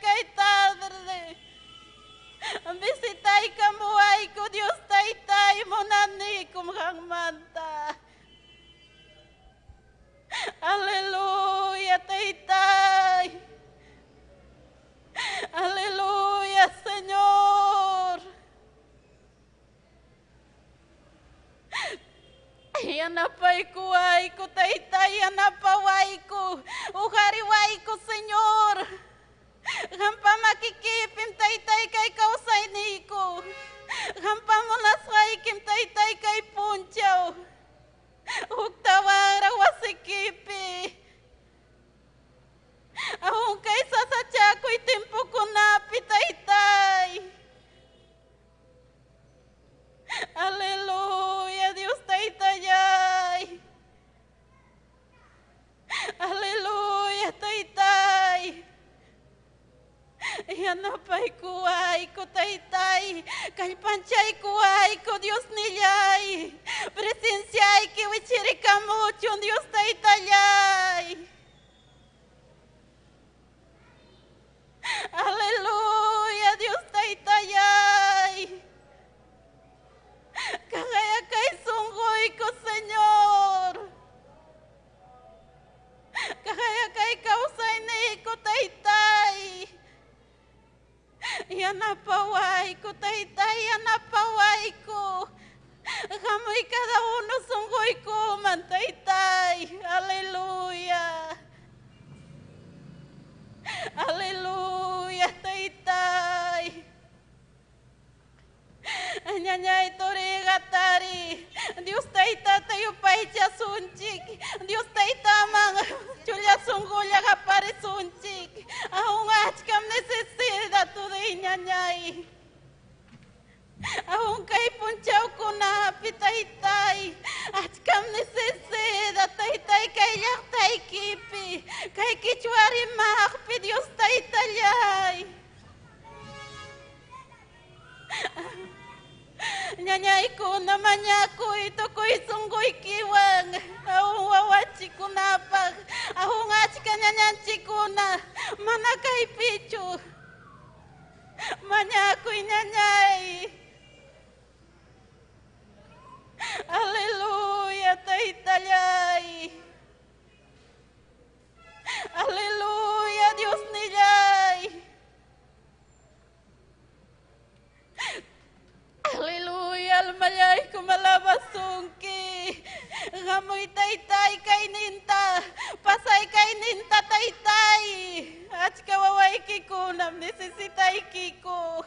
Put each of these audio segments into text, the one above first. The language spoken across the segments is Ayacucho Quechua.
kay tarde. Visitaykamuwayku Dios Taytay, munanikum qanmanta. Aleluya, Taytay. Aleluya, Señor. Yanapaykuwayku, Taytay, yanapawayku. Uqariwayku, Señor. Qampa makikipim, Taytay, kay kawsayniyku. Qampa munasqaykim, Taytay, kay punchaw. Huktawanraq wasikipi. Aún kay sasachakuy timpukunapi, Taytay. Aleluya, Dios Taytallay. Aleluya, Taytay. Yanapaykuwayku, Taytay. Kallpanchaykuwayku, Dios nillay. Presenciayki wichirikamuchun, Dios Taytallay. Aleluya, Dios Taytallay. Kaqayakay sunquyku, Señor. Kaqayakay kawsayniyku, Taytay. Yanapawayku, Taytay, yanapawayku. Hamuy cada uno sunquykuman, Taytay. Aleluya. Aleluya, Taytay. Ñañay turiqa tari. Dios Taytata yupaychasunchik. Dios Taytaman chulla sunqulla qaparisunchik. Aún achkam necesidad tuday ñañay. Aún kay punchawkunapi Taytay. Achkam necesidad Taytay kay llaqtaykipi. Kay qichwa rimaqpi Dios Taytallay. Ñañaykuna mañakuy tukuy sunquykiwan aún wawachikunapaq aún achka ñañanchikuna mana kaypichu. Mañakuy ñañay. Aleluya, Taytallay. Aleluya, Dios nillay. Aleluya, almallaykum alabasunki. Hamuy Taytay kayninta, pasay kayninta Taytay. Achka wawaykikunam necesitaykiku.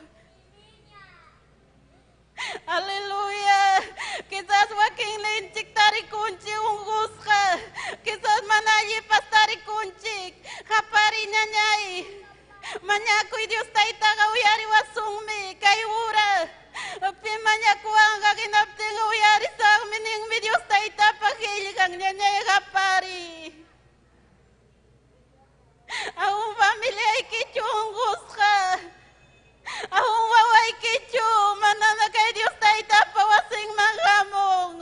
Aleluya. Quizás wakinninchik tarikunchik unqusqa. Quizás mana allipas tarikunchik. Qapari ñañay. Mañakuy Dios Taytaqa uyariwasunmi kay ura. Pi mañakuwanqa hinaptinqa uyarisaqmi ninmi Dios Taytapa qillqan ñañay qapari. Aún familiaykichu unqusqa. Aún wawaykichu manana kay Dios Taytapa wasinman hamun.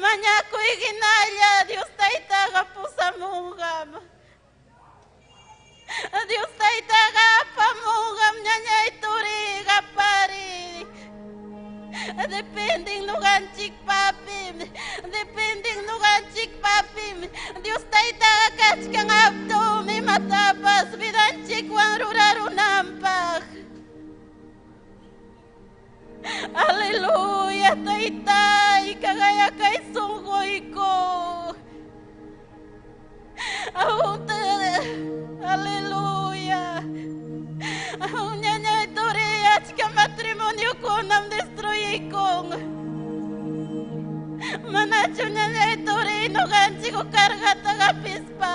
Mañakuy hinalla Dios Taytaqa pusamunqam. Dios Taytaqa apamunqam ñañay turi qapari. Dependen ñuqanchik papim, dependen ñuqanchik papim. Dios Taytaqa kachkan aptum imatapas vidanchikwan rurarunanpaq. Aleluya, Taytay, kaqayakay sunquyku. Aleluya. Aún ñañay turi achka matrimoniokunam destruykun. Manachu ñañay turi ñuqanchik cargata hapispa.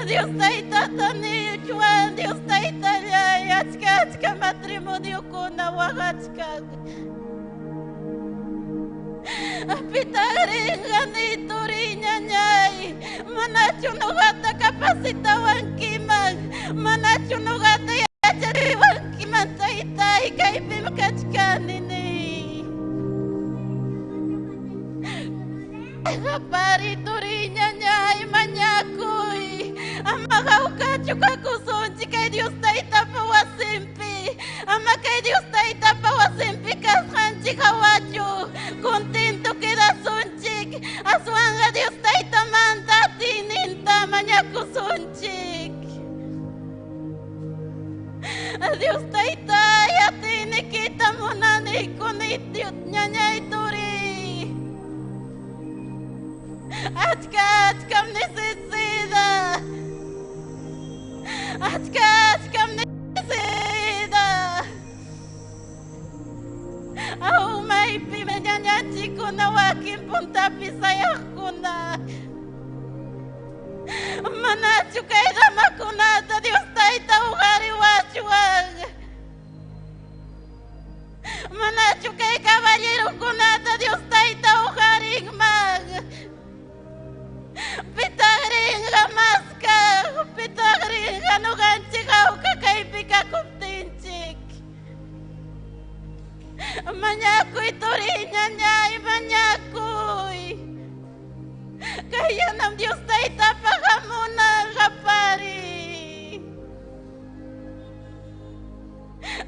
Dios Taytata nichwan, Dios Taytallay, achka achka matrimoniokuna waqachkan. Pitaqrinqa ni turi ñañay, manachu ñuqata capacitawankiman, manachu ñuqata yachachiwankiman Taytay, kaypim kachkani niy. Qapari turi ñañay mañakuy, ama hawkachu Kusisqachu kakusunchik kay Dios Taytapa wasinpi. Ama kay Dios Taytapa wasinpi kasqanchik hawachu contento quedasunchik. Aswanqa Dios Taytamanta atiyninta mañakusunchik. Dios Taytay, atiynikita munaniku ñañay turiy. Achka achkam necesidad. Achka achkam necesidad. Maypi ñañanchikkuna wakin puntapi sayaqkuna. Manachu kay damakunata Dios Tayta uqariwachwan. Manachu kay caballerokunata Dios Tayta uqarinman. Pitaq rinqa maskaq, pitaq rinqa ñuqanchik hawka kaypi kakuptinchik. Mañakuy turiy ñañay, mañakuy. Kayanam Dios Taytapa hamunan qapariy.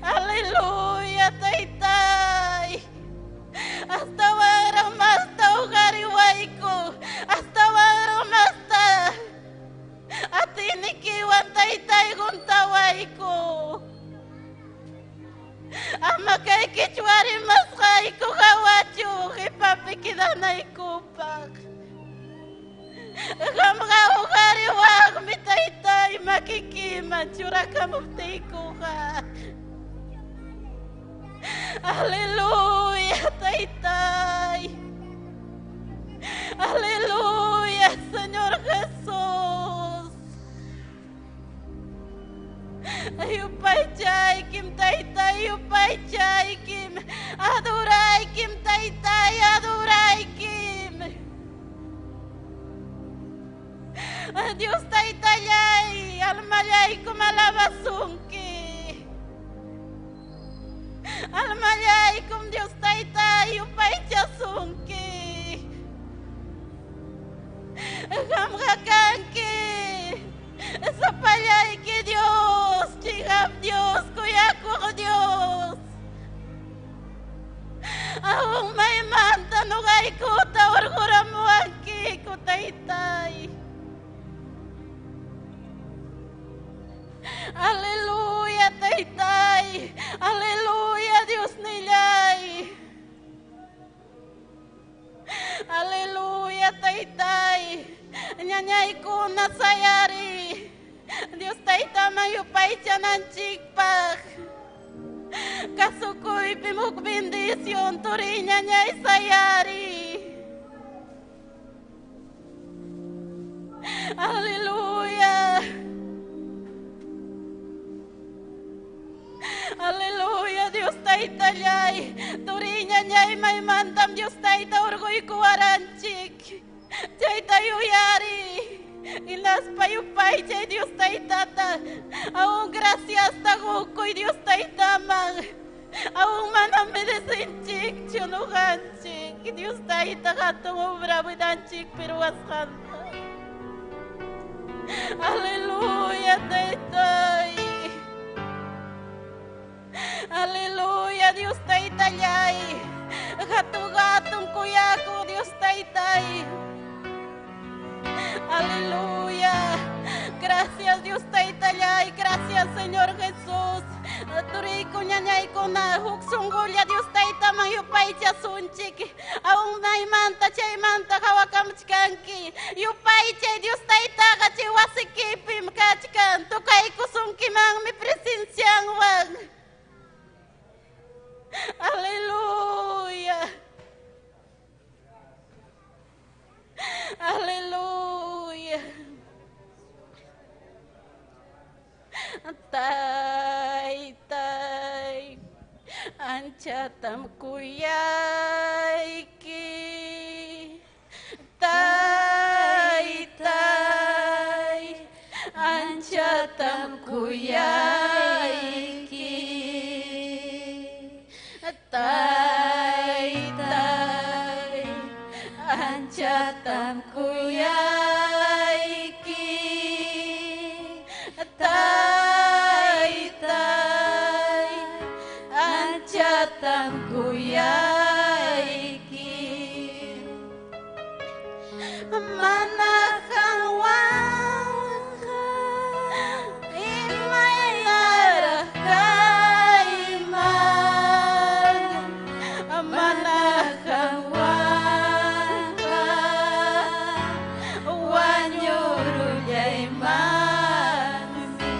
Aleluya, Taytay. Astawanraq masta uqariwayku. Astawanraq masta atiynikiwan Taytay juntawayku. Ama kay qichwa rimasqayku hawachu qipapi quedanaykupaq. Qamqa uqariwaqmi Taytay makikiman churakamuptiykuqa. Aleluya, Taytay. Aleluya, Señor Jesús. Yupaychaykim, Taytay, yupaychaykim. Adoraykim, Taytay, adoraykim. Dios Taytallay, almallaykum alabasunki. Almallaykum Dios Taytay, yupaychasunki. Qamqa kanki. Sapallayki Dios, chiqap Dios, kuyakuq Dios. Aún maymanta ñuqaykuta hurquramuwankiku, Taytay. Aleluya, Taytay. Aleluya, Dios nillay. Aleluya, Taytay. Ñañaykuna sayari. Dios Taytaman yupaychananchikpaq. Kasukuypi huk bendición turiy ñañay sayari. Aleluya. Aleluya, Dios Taytallay. Turiy ñañay maymantam Dios Tayta hurquykuwaranchik. Chayta yuyari. Hinaspa yupaychay Dios Taytata. Aún graciasta qukuy Dios Taytaman. Aún manam merecinchikchu ñuqanchik. Dios Tayta hatun obra vidanchikpi ruwasqanta. Aleluya, Taytay. Aleluya, Dios Taytallay. Hatun hatun kuyakuq Dios Taytay. Aleluya. Gracias Dios Taytallay. Gracias Señor Jesús. Turiyku ñañaykuna huk sunqulla Dios Taytaman yupaychasunchik. Aún maymanta chaymanta hawakamuchkanki. Yupaychay Dios Taytaqa chay wasikipim kachkan. Tukaykusunkimanmi presencianwan. Aleluya. Aleluya. Taytay, anchatam kuyayki. Taytay, anchatam kuyayki. Taytay, anchatam kuyayki. Anchatam kuyayki. Mana qanwanqa imaynaraq kayman, mana qanwanqa wañurullaymanmi.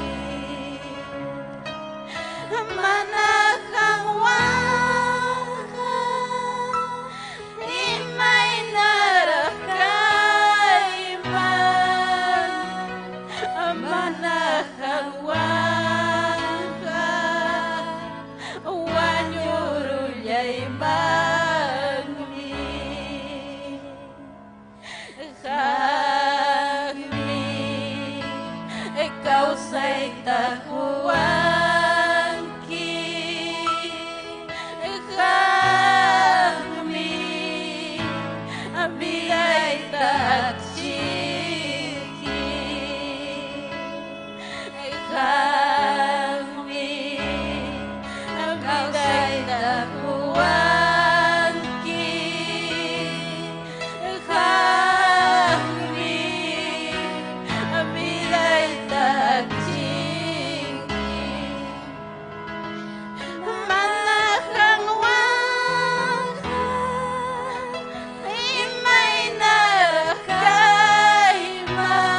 Mana qanwanqa imaynaraq kayman, mana qanwanqa wañurullaymanmi. Qammi kawsayta quwanki, qammi vidayta akchinki, qammi kawsayta quwanki, qammi vidayta akchinki. Mana qanwanqa imaynaraq kayman,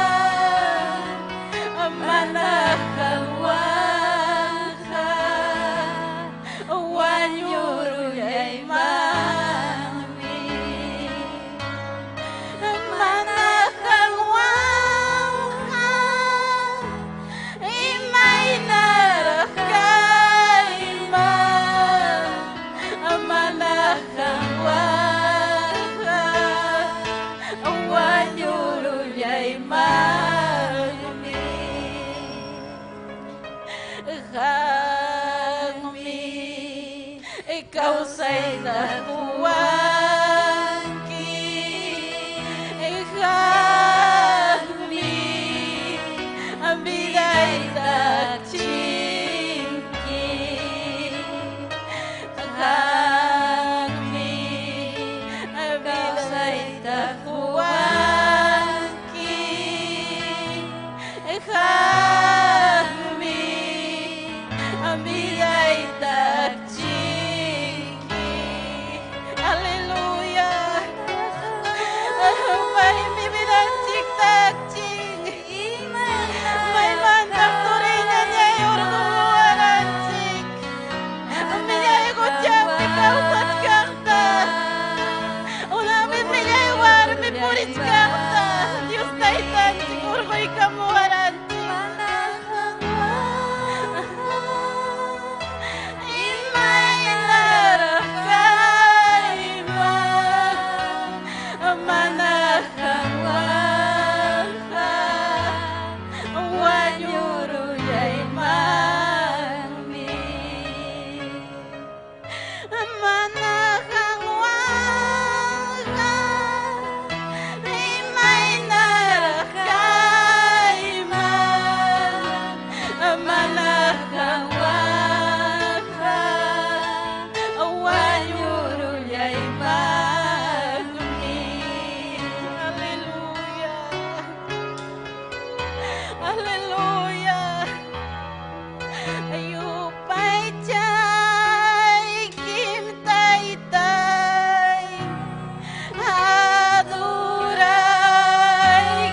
mana qanwanqa wañurullaymanmi. Mana qanwanqa imaynaraq kayman, mana qanwanqa wañurullaymanmi. Qammi kawsayta quwanki, qammi vidayta akchinki, qammi kawsayta quwanki, qammi vidayta akchinki. Aleluya. Maymi vidanchikta akchin. Maymantaq turiñañay urqumuwaranchik. Millay quchapi kawsachkaqta. Unami millay warmi purichkaqta. Dios taytanchik urquykamuwaranchik. Imaynaraq kayman, mana qanwanqa wañurullaymanmi. Mana qanwanqa imaynaraq kayman, mana qanwanqa wañurullaymanmi. Aleluya. Aleluya. Yupaychaykim taytay,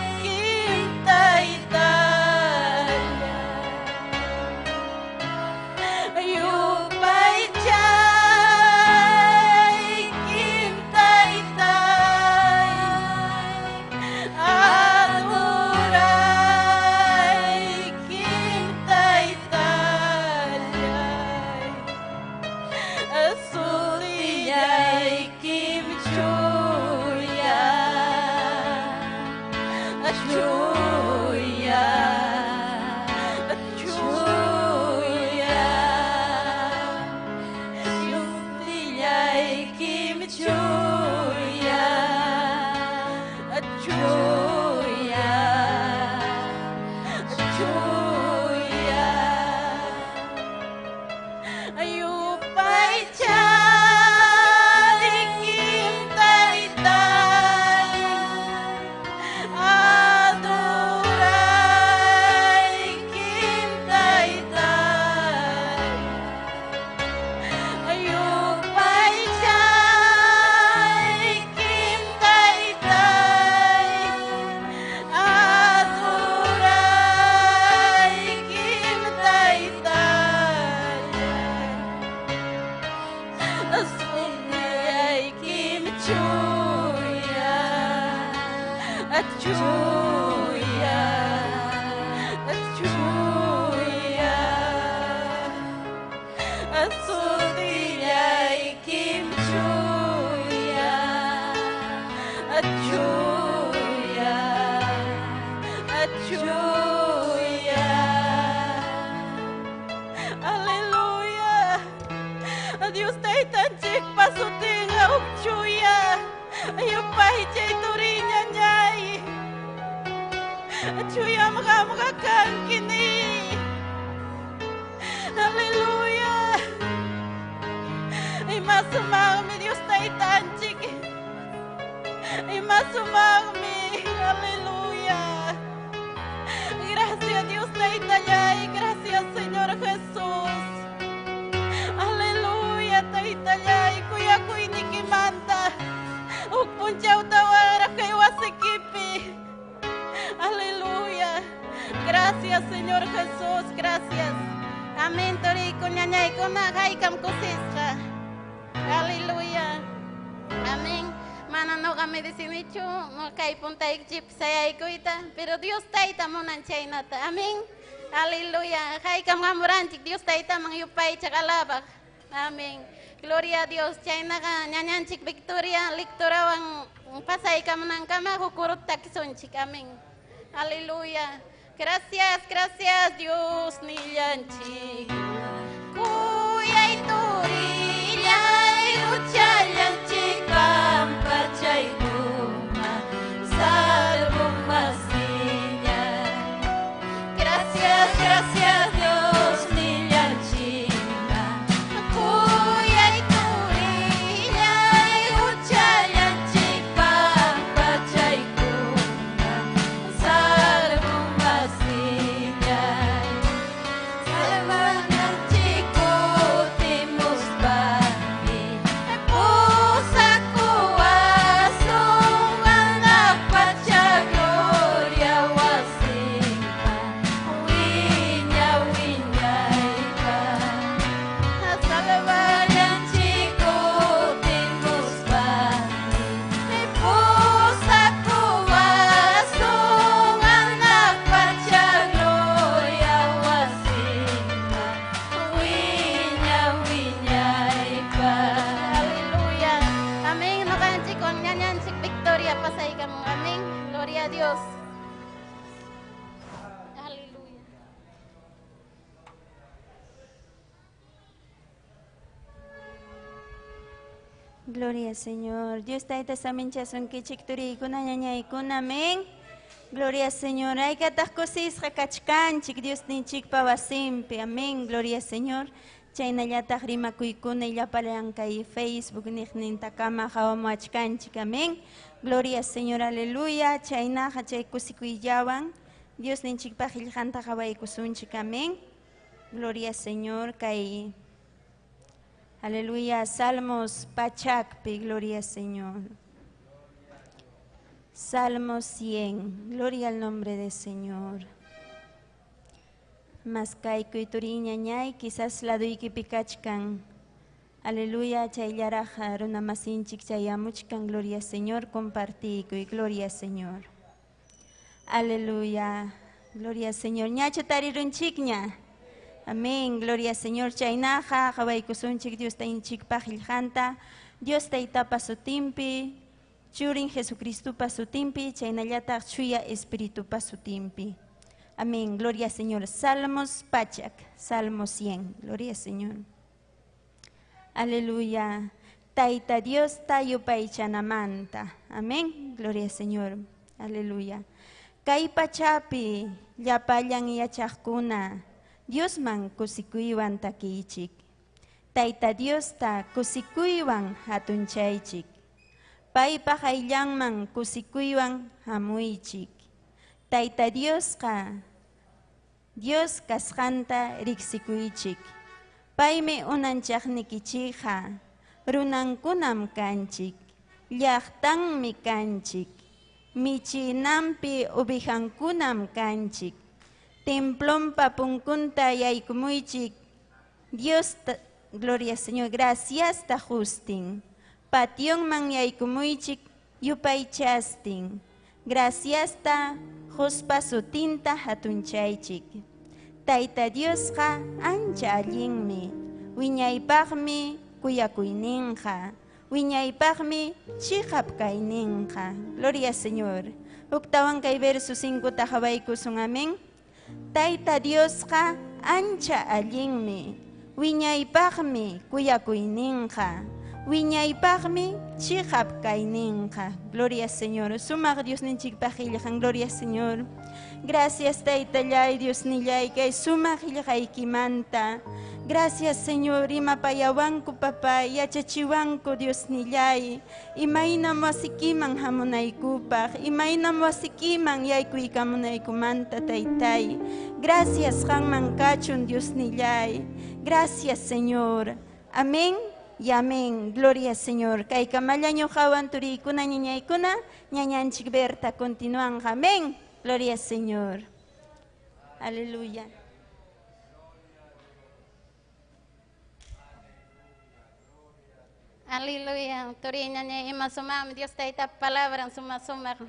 aduraykim taytay. Yupaychaykim taytay, aduraykim taytay. Sutiyaykim chuya, chuya, chuya. Sutiyaykim chuya, chuya, chuya. Yupaychaykim Sutiyaykim chuya, chuya, chuya. Sutiyaykim chuya, chuya, chuya. Aleluya. Dios taytanchikpa sutinqa huk chuya. Yupaychay turiñañay. Chuyam qamqa kanki niy. Aleluya. Ima sumaqmi Dios taytanchik. Ima sumaqmi. Aleluya. Gracias Dios taytallay. Gracias Señor Jesús. Aleluya, taytallay, kuyakuynikimanta. Huk punchawtawanraq kay wasikipi. Aleluya. Gracias, Señor Jesús, gracias. Amén, turiyku ñañaykuna haykam kusisqa. Aleluya. Amén. Mana noqa medicinichu kay puntaykichikpi sayaykuyta, pero Dios tayta munan chaynata. Amén. Aleluya. Haykam hamuranchik Dios taytaman yupaychaq alabaq. Amén. Gloria a Dios. Chaynaqa ñañanchik Victoria lectorawan pasaykamunankama huk kuruta takisunchik. Amén. Aleluya. Gracias, gracias Dios nillanchik. Kuyay turillay huchallanchik pampachaykuma salvo masiñay. Gracias, gracias Dios nillanchikma. Kuyay turillay huchallanchik pampachaykuma salvo masiñay. Salvananchik kutimuspami pusakuwasun hanaq pacha gloria wasinpa wiña wiñaypaq. Salvananchik kutimuspami pusakuwasun hanaq pacha gloria wasinpa wiña wiñaypaq. Aleluya. Amén. Noqanchikwan ñañanchik Victoria pasaykamun. Amén. Gloria a Dios. Aleluya. Gloria al Señor. Dios tayta saminchasunkichik turiykuna ñañaykuna. Amén. Gloria al Señor. Haykataq kusisqa kachkanchik Dios ninchikpa wasinpi. Amén. Gloria al Señor. Chaynallataq rimakuykuna llapallan kay Facebook niqnintakama hawamuachkanchik. Amén. Gloria al Señor. Aleluya. Chaynaqa chay kusikuyllawan Dios ninchikpa qillqanta hawaykusunchik. Amén. Gloria al Señor. Kay Aleluya, Salmos Pachacpi, gloria al Señor. Salmos 100, gloria al nombre del Señor. Maskaykuy turiñañay, quizás laduykipi kachkan. Aleluya, chayllaraq runa masinchik chayamuchkan, gloria al Señor, compartikuy, gloria al Señor. Aleluya, gloria al Señor. Ñachu tarirunchikña. Amén, gloria al Señor. Chaynaqa, qhawaykusunchik Dios tayninchikpa qillqanta, Dios taytapa sutinpi, Churin Jesucristopa sutinpi, chaynallataq Chuya Espiritupa sutinpi. Amén, gloria al Señor. Salmos Pachak, Salmo 100, gloria al Señor. Aleluya. Tayta Dios tayupaychanamanta. Amén, gloria al Señor. Aleluya. Kay pachapi llapallan yachaqkuna Diosman kusikuywan takiychik. Tayta Diosta kusikuywan hatunchaychik. Paypaq ayllanman kusikuywan hamuychik. Tayta Diosqa Dios kasqanta riqsikuychik. Paymi unanchaqnikichikqa, runankunam kanchik, llaqtanmi kanchik, michinampi ubijankunam kanchik. Templompa punkunta yaykumuychik, Gloria Señor, graciasta justin. Pationman yaykumuychik yupaychastin. Graciasta quspa sutinta hatunchaychik. Tayta Diosqa ancha allinmi. Wiñaypaqmi kuyakuyninqa. Wiñaypaqmi chiqap kayninqa. Gloria Señor. Huktawan kay verso 5ta qawaykusun. Amén. Tayta Diosqa ancha allinmi. Wiñaypaqmi kuyakuyninqa. Wiñaypaqmi chiqap kayninqa. Gloria Señor. Sumaq Diosninchikpaq qillqan. Gloria Señor. Gracias Taytallay Diosnillay kay sumaq qillqaykimanta. Gracias Señor imapayawanku papá yachachiwanku Diosnillay. Imaynam wasikiman hamunaykupaq, imaynam wasikiman yaykuykamunaykumanta Taytay. Gracias qanman kachun Diosnillay. Gracias Señor. Amén y amén. Gloria Señor. Kaykamalla ñuqawan turiykuna ñañaykuna ñañanchik Berta continúan. Amén. Gloria Señor. Aleluya. Aleluya. Turi ñañay ima sumaqmi Dios tayta palabran suma sumaq.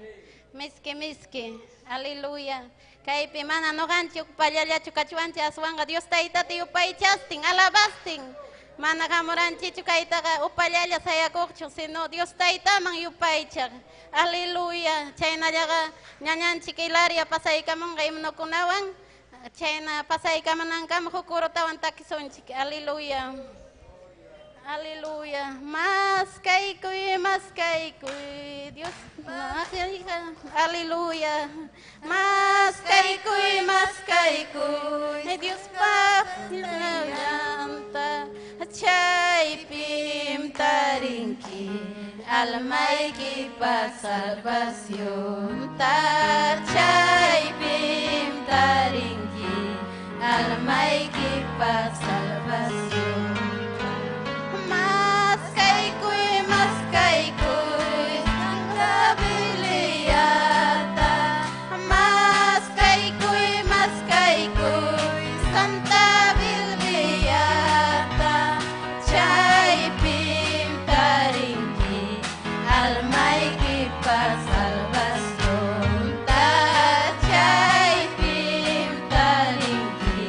Miski miski. Aleluya. Kaypi mana ñuqanchik upallallachu kachwanchik aswanqa Dios taytata yupaychastin alabastin. Mana hamuranchichu kaytaqa upallalla sayakuqchu, sino Dios taytaman yupaychaq. Aleluya. Chaynallaqa ñañanchik Hilaria pasaykamunqa himnokunawan. Chayna pasaykamunankama huk kurutawan takisunchik. Aleluya. Aleluya. Maskaykuy, maskaykuy. Dios, aleluya. Maskaykuy, maskaykuy. Dios llanta chaypim tarinki almaykipa salvacionta chaypim tarinki almaykipa salvación. Maskaykuy, maskaykuy, Santa Bibliata. Maskaykuy, maskaykuy, Santa Bibliata. Chaypim tarinki almaykipa salvacionta. Chaypim tarinki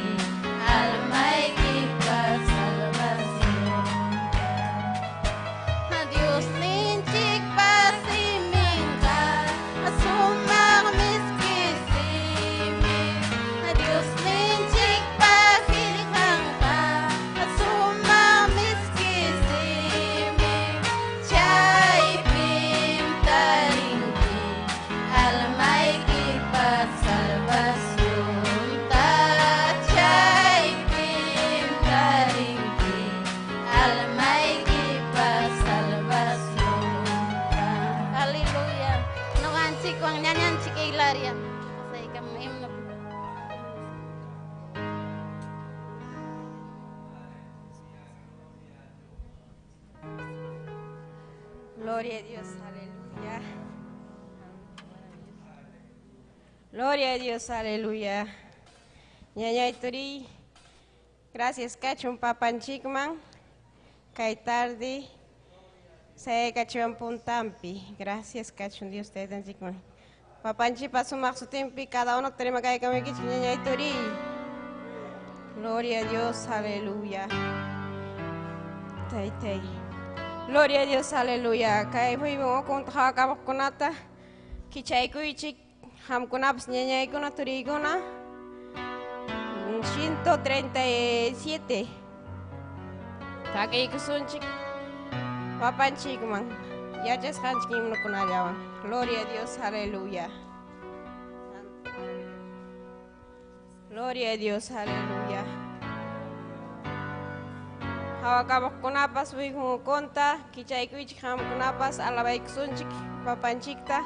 almaykipa salvación. Diosninchikpa siminqa sumaq miski simi. Diosninchikpa qillqanqa sumaq miski simi. Chaypim tarinki almaykipa salvacionta. Chaypim tarinki almaykipa salvacionta. Aleluya. Ñuqanchikwan ñañanchik Hilaria. Pasaykamun himno. Gloria a Dios, aleluya. Gloria a Dios, aleluya. Ñañay turi, gracias kachun papanchikman. Kay tarde, say kachun puntampi. Gracias kachun Dios taytanchikman. Papanchipa sumaq sutinpi, cada uno terima kay kamikichik ñañay turi. Gloria a Dios, aleluya. Taytay. Gloria a Dios, aleluya. Kay huymun ukunta hawakamuqkunata kichaykuychik hamkunapas ñañaykuna turiykuna. 137. Takiykusunchik papanchikman yachasqanchik himnokunallawan. Gloria a Dios, aleluya. Gloria a Dios, aleluya. Hawakamuqkunapas uyjunkunta kichaykuychik hamkunapas alabaykusunchik papanchikta.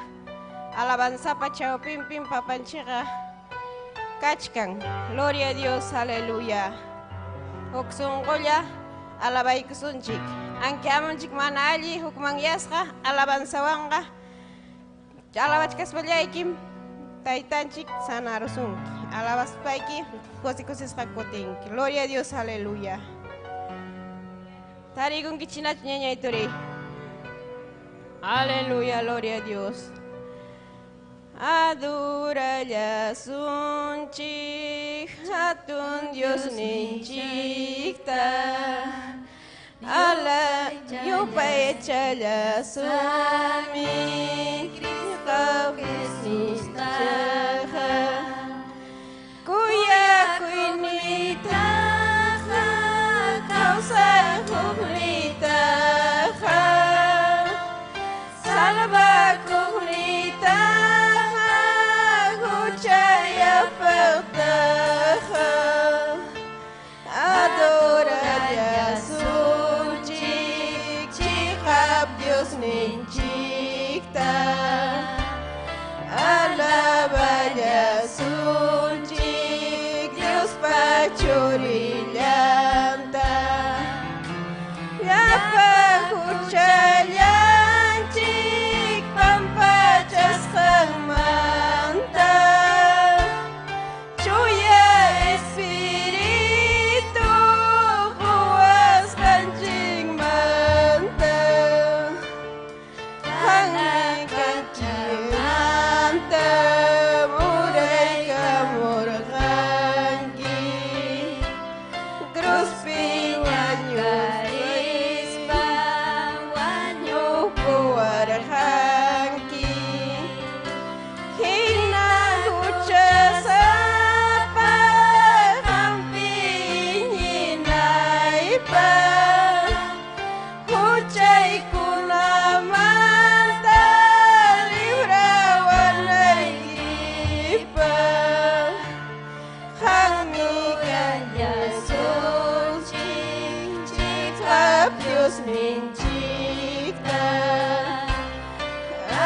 Alabanzapa chawpinpin papanchikqa kachkan. Gloria a Dios, aleluya. Huk sunqulla alabaykusunchik. Anki amunchik mana alli hukmanyasqa alabanzawanqa alabachkaspallaykim taytanchik sanarusunki. Alabaspayki kusi kusisqa kutinki. Gloria a Dios, aleluya. Tarikunkichinachu ñañay turi. Aleluya, gloria a Dios. Adorallasunchik hatun Diosninchikta. Ala yupaychallasunmi Cristo Jesustaqa. Kuyakuynitaqa kawsakuqnitaqa salvakuqnitaqa huchayapaqtaqa adorallasunchik chiqap Diosninchikta alaballasunchik Diospa churillanta llapa huchallanchik pampachasqanmanta chuya espíritu quwasqanchikmanta hanay kanchikmanta muraykamurqanki cruzpi wañurispa wañupuwarqanki hina huchasapa qampi iñinaypaq huchaykunamanta librawanaykipaq qammi kallasunchik chiqap Diosninchikta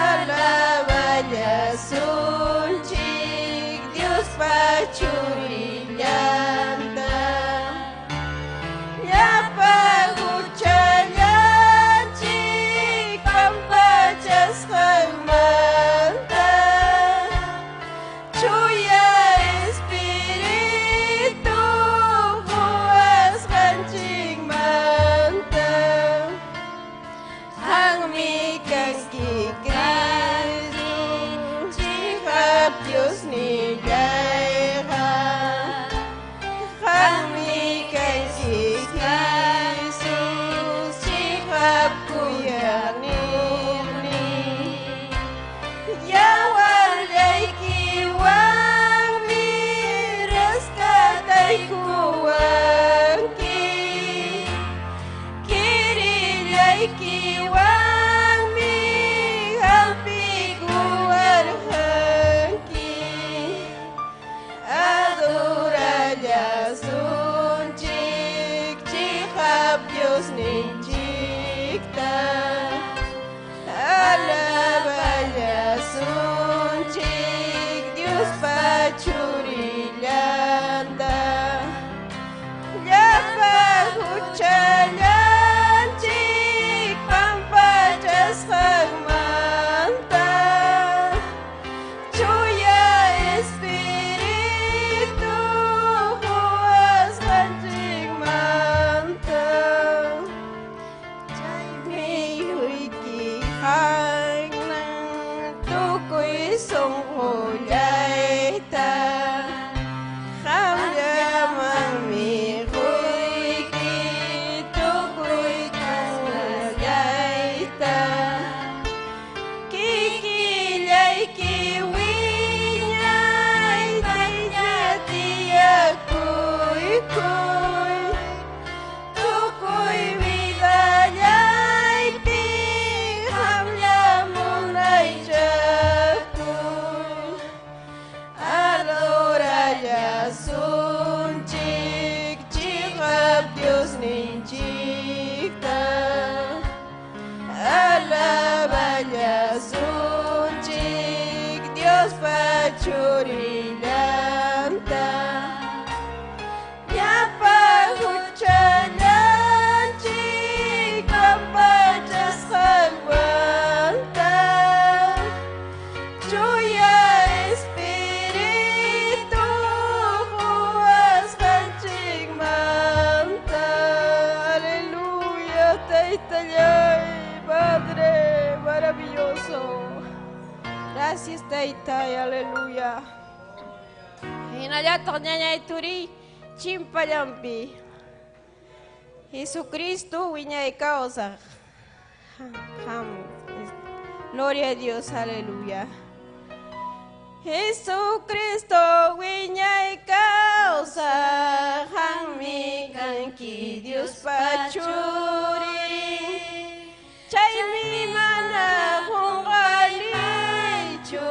alaballasunchik Diospa churillanta llapa huchallanchik pampachasqanmanta chuya espíritu quwasqanchikmanta qammi kanki Cristo chiqap Diosnillayqa qammi kanki Jesús chiqap kuyaqniymi yawarllaykiwanmi rescataykuwanki kirillaykiwanmi hampiykuwarqanki adorallasunchik chiqap Diosninchikta alaballasunchik Diospa churillanta llapa huchallanchik pampachasqanmanta chuya espíritu quwasqanchikmanta chaymi huyki hanan tukuy sunqullayta qamllamanmi quyki tukuy kasqallayta kikillayki wiñay tayta tiyakuykuy tukuy vidallaypi qamlla munaychakuy adorallasunchik chiqap Diosninchikta alaballasunchik Diospa churillanta llapa huchallanchik pampachasqanmanta chuya espíritu quwasqanchikmanta aleluya. Taytallay, Padre maravilloso. Gracias, Taytay, aleluya. Hinallataq ñañay turiy chimpallampi. Jesucristo wiñay kawsaq. Gloria a Dios, aleluya. Jesucristo wiñay kawsaq, qammi kanki Diospa churin. Chaymi mana qunqanichu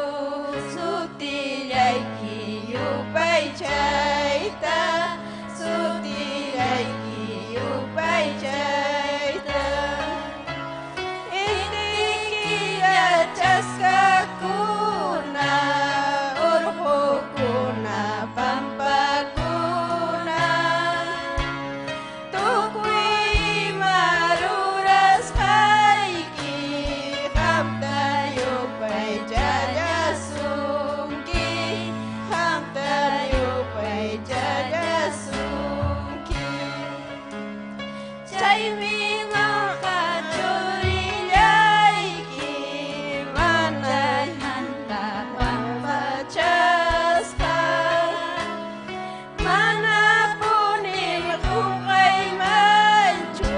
sutillayki yupaychayta, sutillayki yupaychayta. Inti killa chaskakuna, urqukuna, pampakuna, tukuy ima rurasqayki qamta yupaychallasunki, qamta yupaychallasunki. Chaymi ñuqa churillayki mana pampachasqa, manapunim qunqaymanchu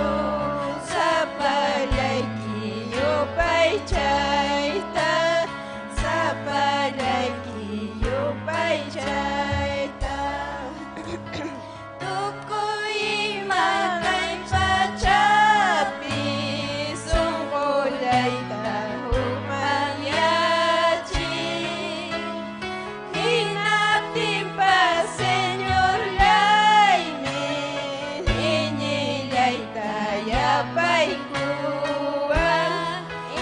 sapallayki yupaychayta, sapallayki yupaychayta. Tukuy ima kay pachapi sunqullayta hukmanyachiy. Hinaptinpas Señorllaymi iñillayta yapaykuwan,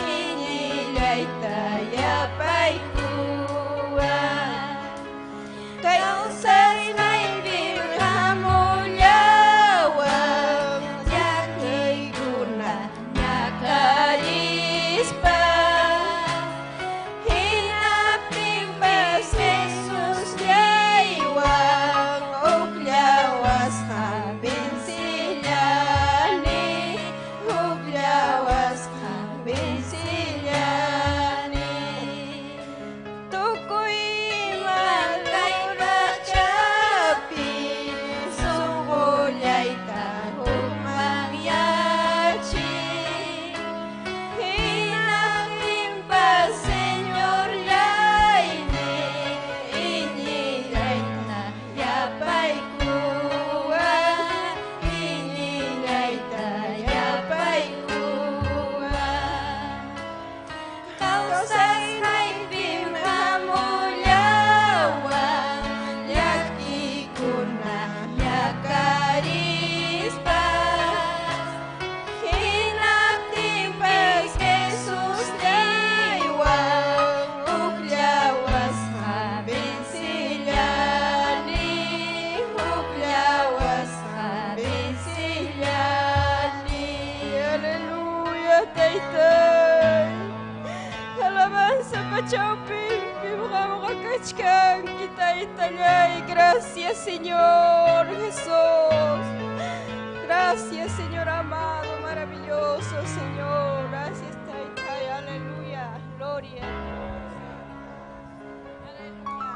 iñillayta yapaykuwan. Kawsaynaypim hamullawan llakiykuna ñakarispa. Hinaptinpas Jesusllaywan hukllawasqa vencillani, hukllawasqa vencillani. Tukuy ima kay pachapi sunqullayta hukmanyachiy. Hinaptinpas Señorllaymi iñillayta yapaykuwan, iñillayta yapaykuwan. Kawsaynaypim hamullawan llakikuna ñakarispa. Hinaptinpas Jesusllaywan hukllawasqa vencillani, hukllawasqa vencillani. Aleluya, Taytay. Alabanza pachawpinpim qamqa kachkanki, Taytallay. Gracias, Señor Jesús. Gracias, Señor amado, maravilloso, Señor. Gracias, Taytay. Aleluya. Gloria a Dios. Aleluya.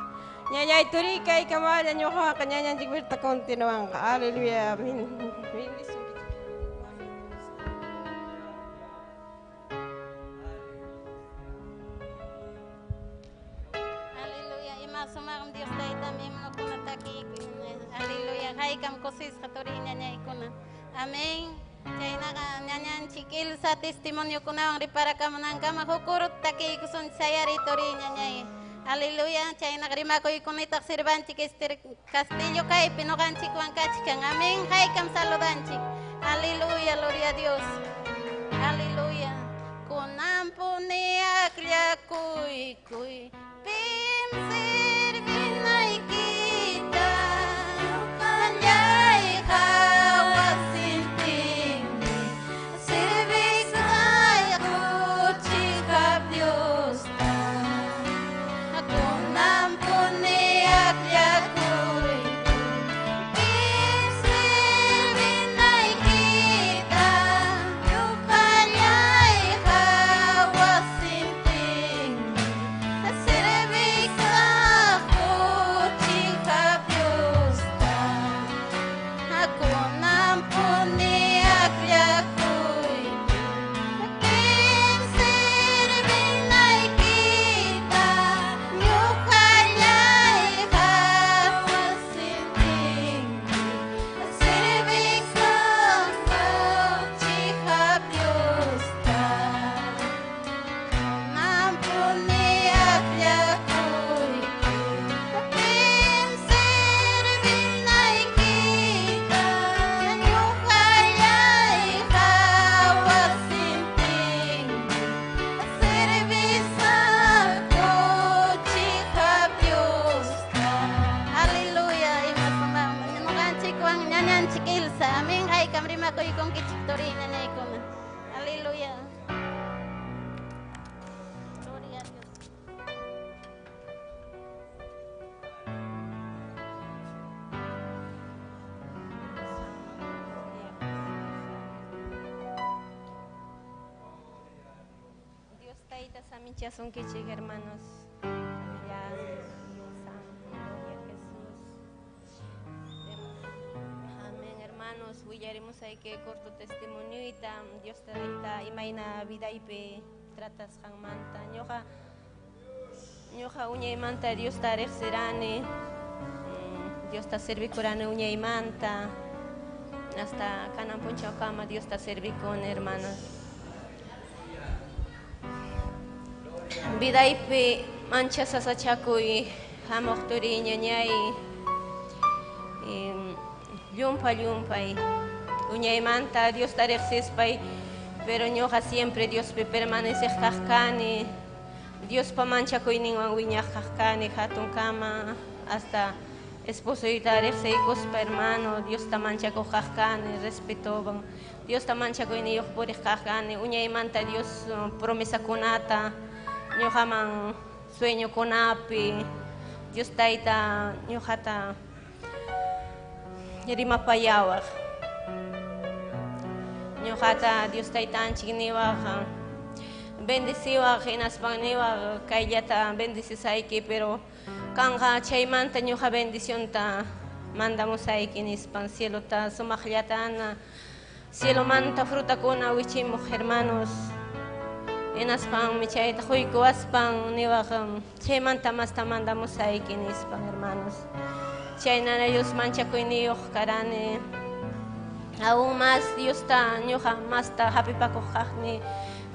Ñañay turika y kamalla ñuqaqa ñañanchik wirta continuanqa. Aleluya. Amén. Bendición. Aleluya. Ima sumaqmi Dios taytami himnokuna takiykuy. Aleluya. Haykam kusisqa turiy ñañaykuna. Amén. Chaynaqa ñañanchik Ilsa testimoniokunawan riparakamunankama huk uruta takiykusunchik sayariy turiy ñañay. Aleluya. Chaynaqa rimakuykunitaq sirvanchik Esther Castillo kaypi ñuqanchikwan kachkan. Amén. Haykam saludanchik. Aleluya. Gloria a Dios. Aleluya. Kunampuni akllakuykuy. Pim sirvinaykita. Ñuqallay hawasintinmi servisqayku chiqap Diosta. Kunampuni akllakuykuy. Pim sirvinaykita. Ñuqallay Dios Tayta saminchasunkichik, hermanos. Ya, Gloria a Jesús. Amén, hermanos. Willaremos hay que corto testimonio Dios Tayta imayna vidaypi tratasqanmanta. Ñuqa ñuqa uñaymanta Diosta riqsirani. Diosta servikurani uñaymanta. Hasta kanan punchawkama Diosta servikuni, hermanos. Vidaypi ancha sasachakuy hamuq turiy ñañay, llumpa llumpay uñaymanta Diosta riqsispay, pero ñuqa siempre Diospi permaneceq kaq kani, Diospa manchakuyninwan wiñaq kaq kani hatunkama, hasta esposoyta riqsiykuspa, hermano, Diosta manchakuq kaq kani, respetowan Diosta manchakuyniyuq puriq kaq kani. Uñaymanta Dios promesakunata ñuqaman sueñokunapi Dios Tayta ñuqata rimapayawaq. Ñuqata Dios Taytanchik niwaq, bendeciwaq, hinaspan niwaq kayllata bendecisayki, pero kanqa chaymanta ñuqa bendicionta mandamusayki nispan, cielota sumaqllatana cielomanta frutakuna wichimuq, hermanos. Hinaspanmi chayta quykuwaspan niwaq chaymanta masta mandamusayki nispan, hermanos. Chaynana Dios manchakuyniyuq karani. Aún más Diosta ñuqa masta hapipakuq kaqni,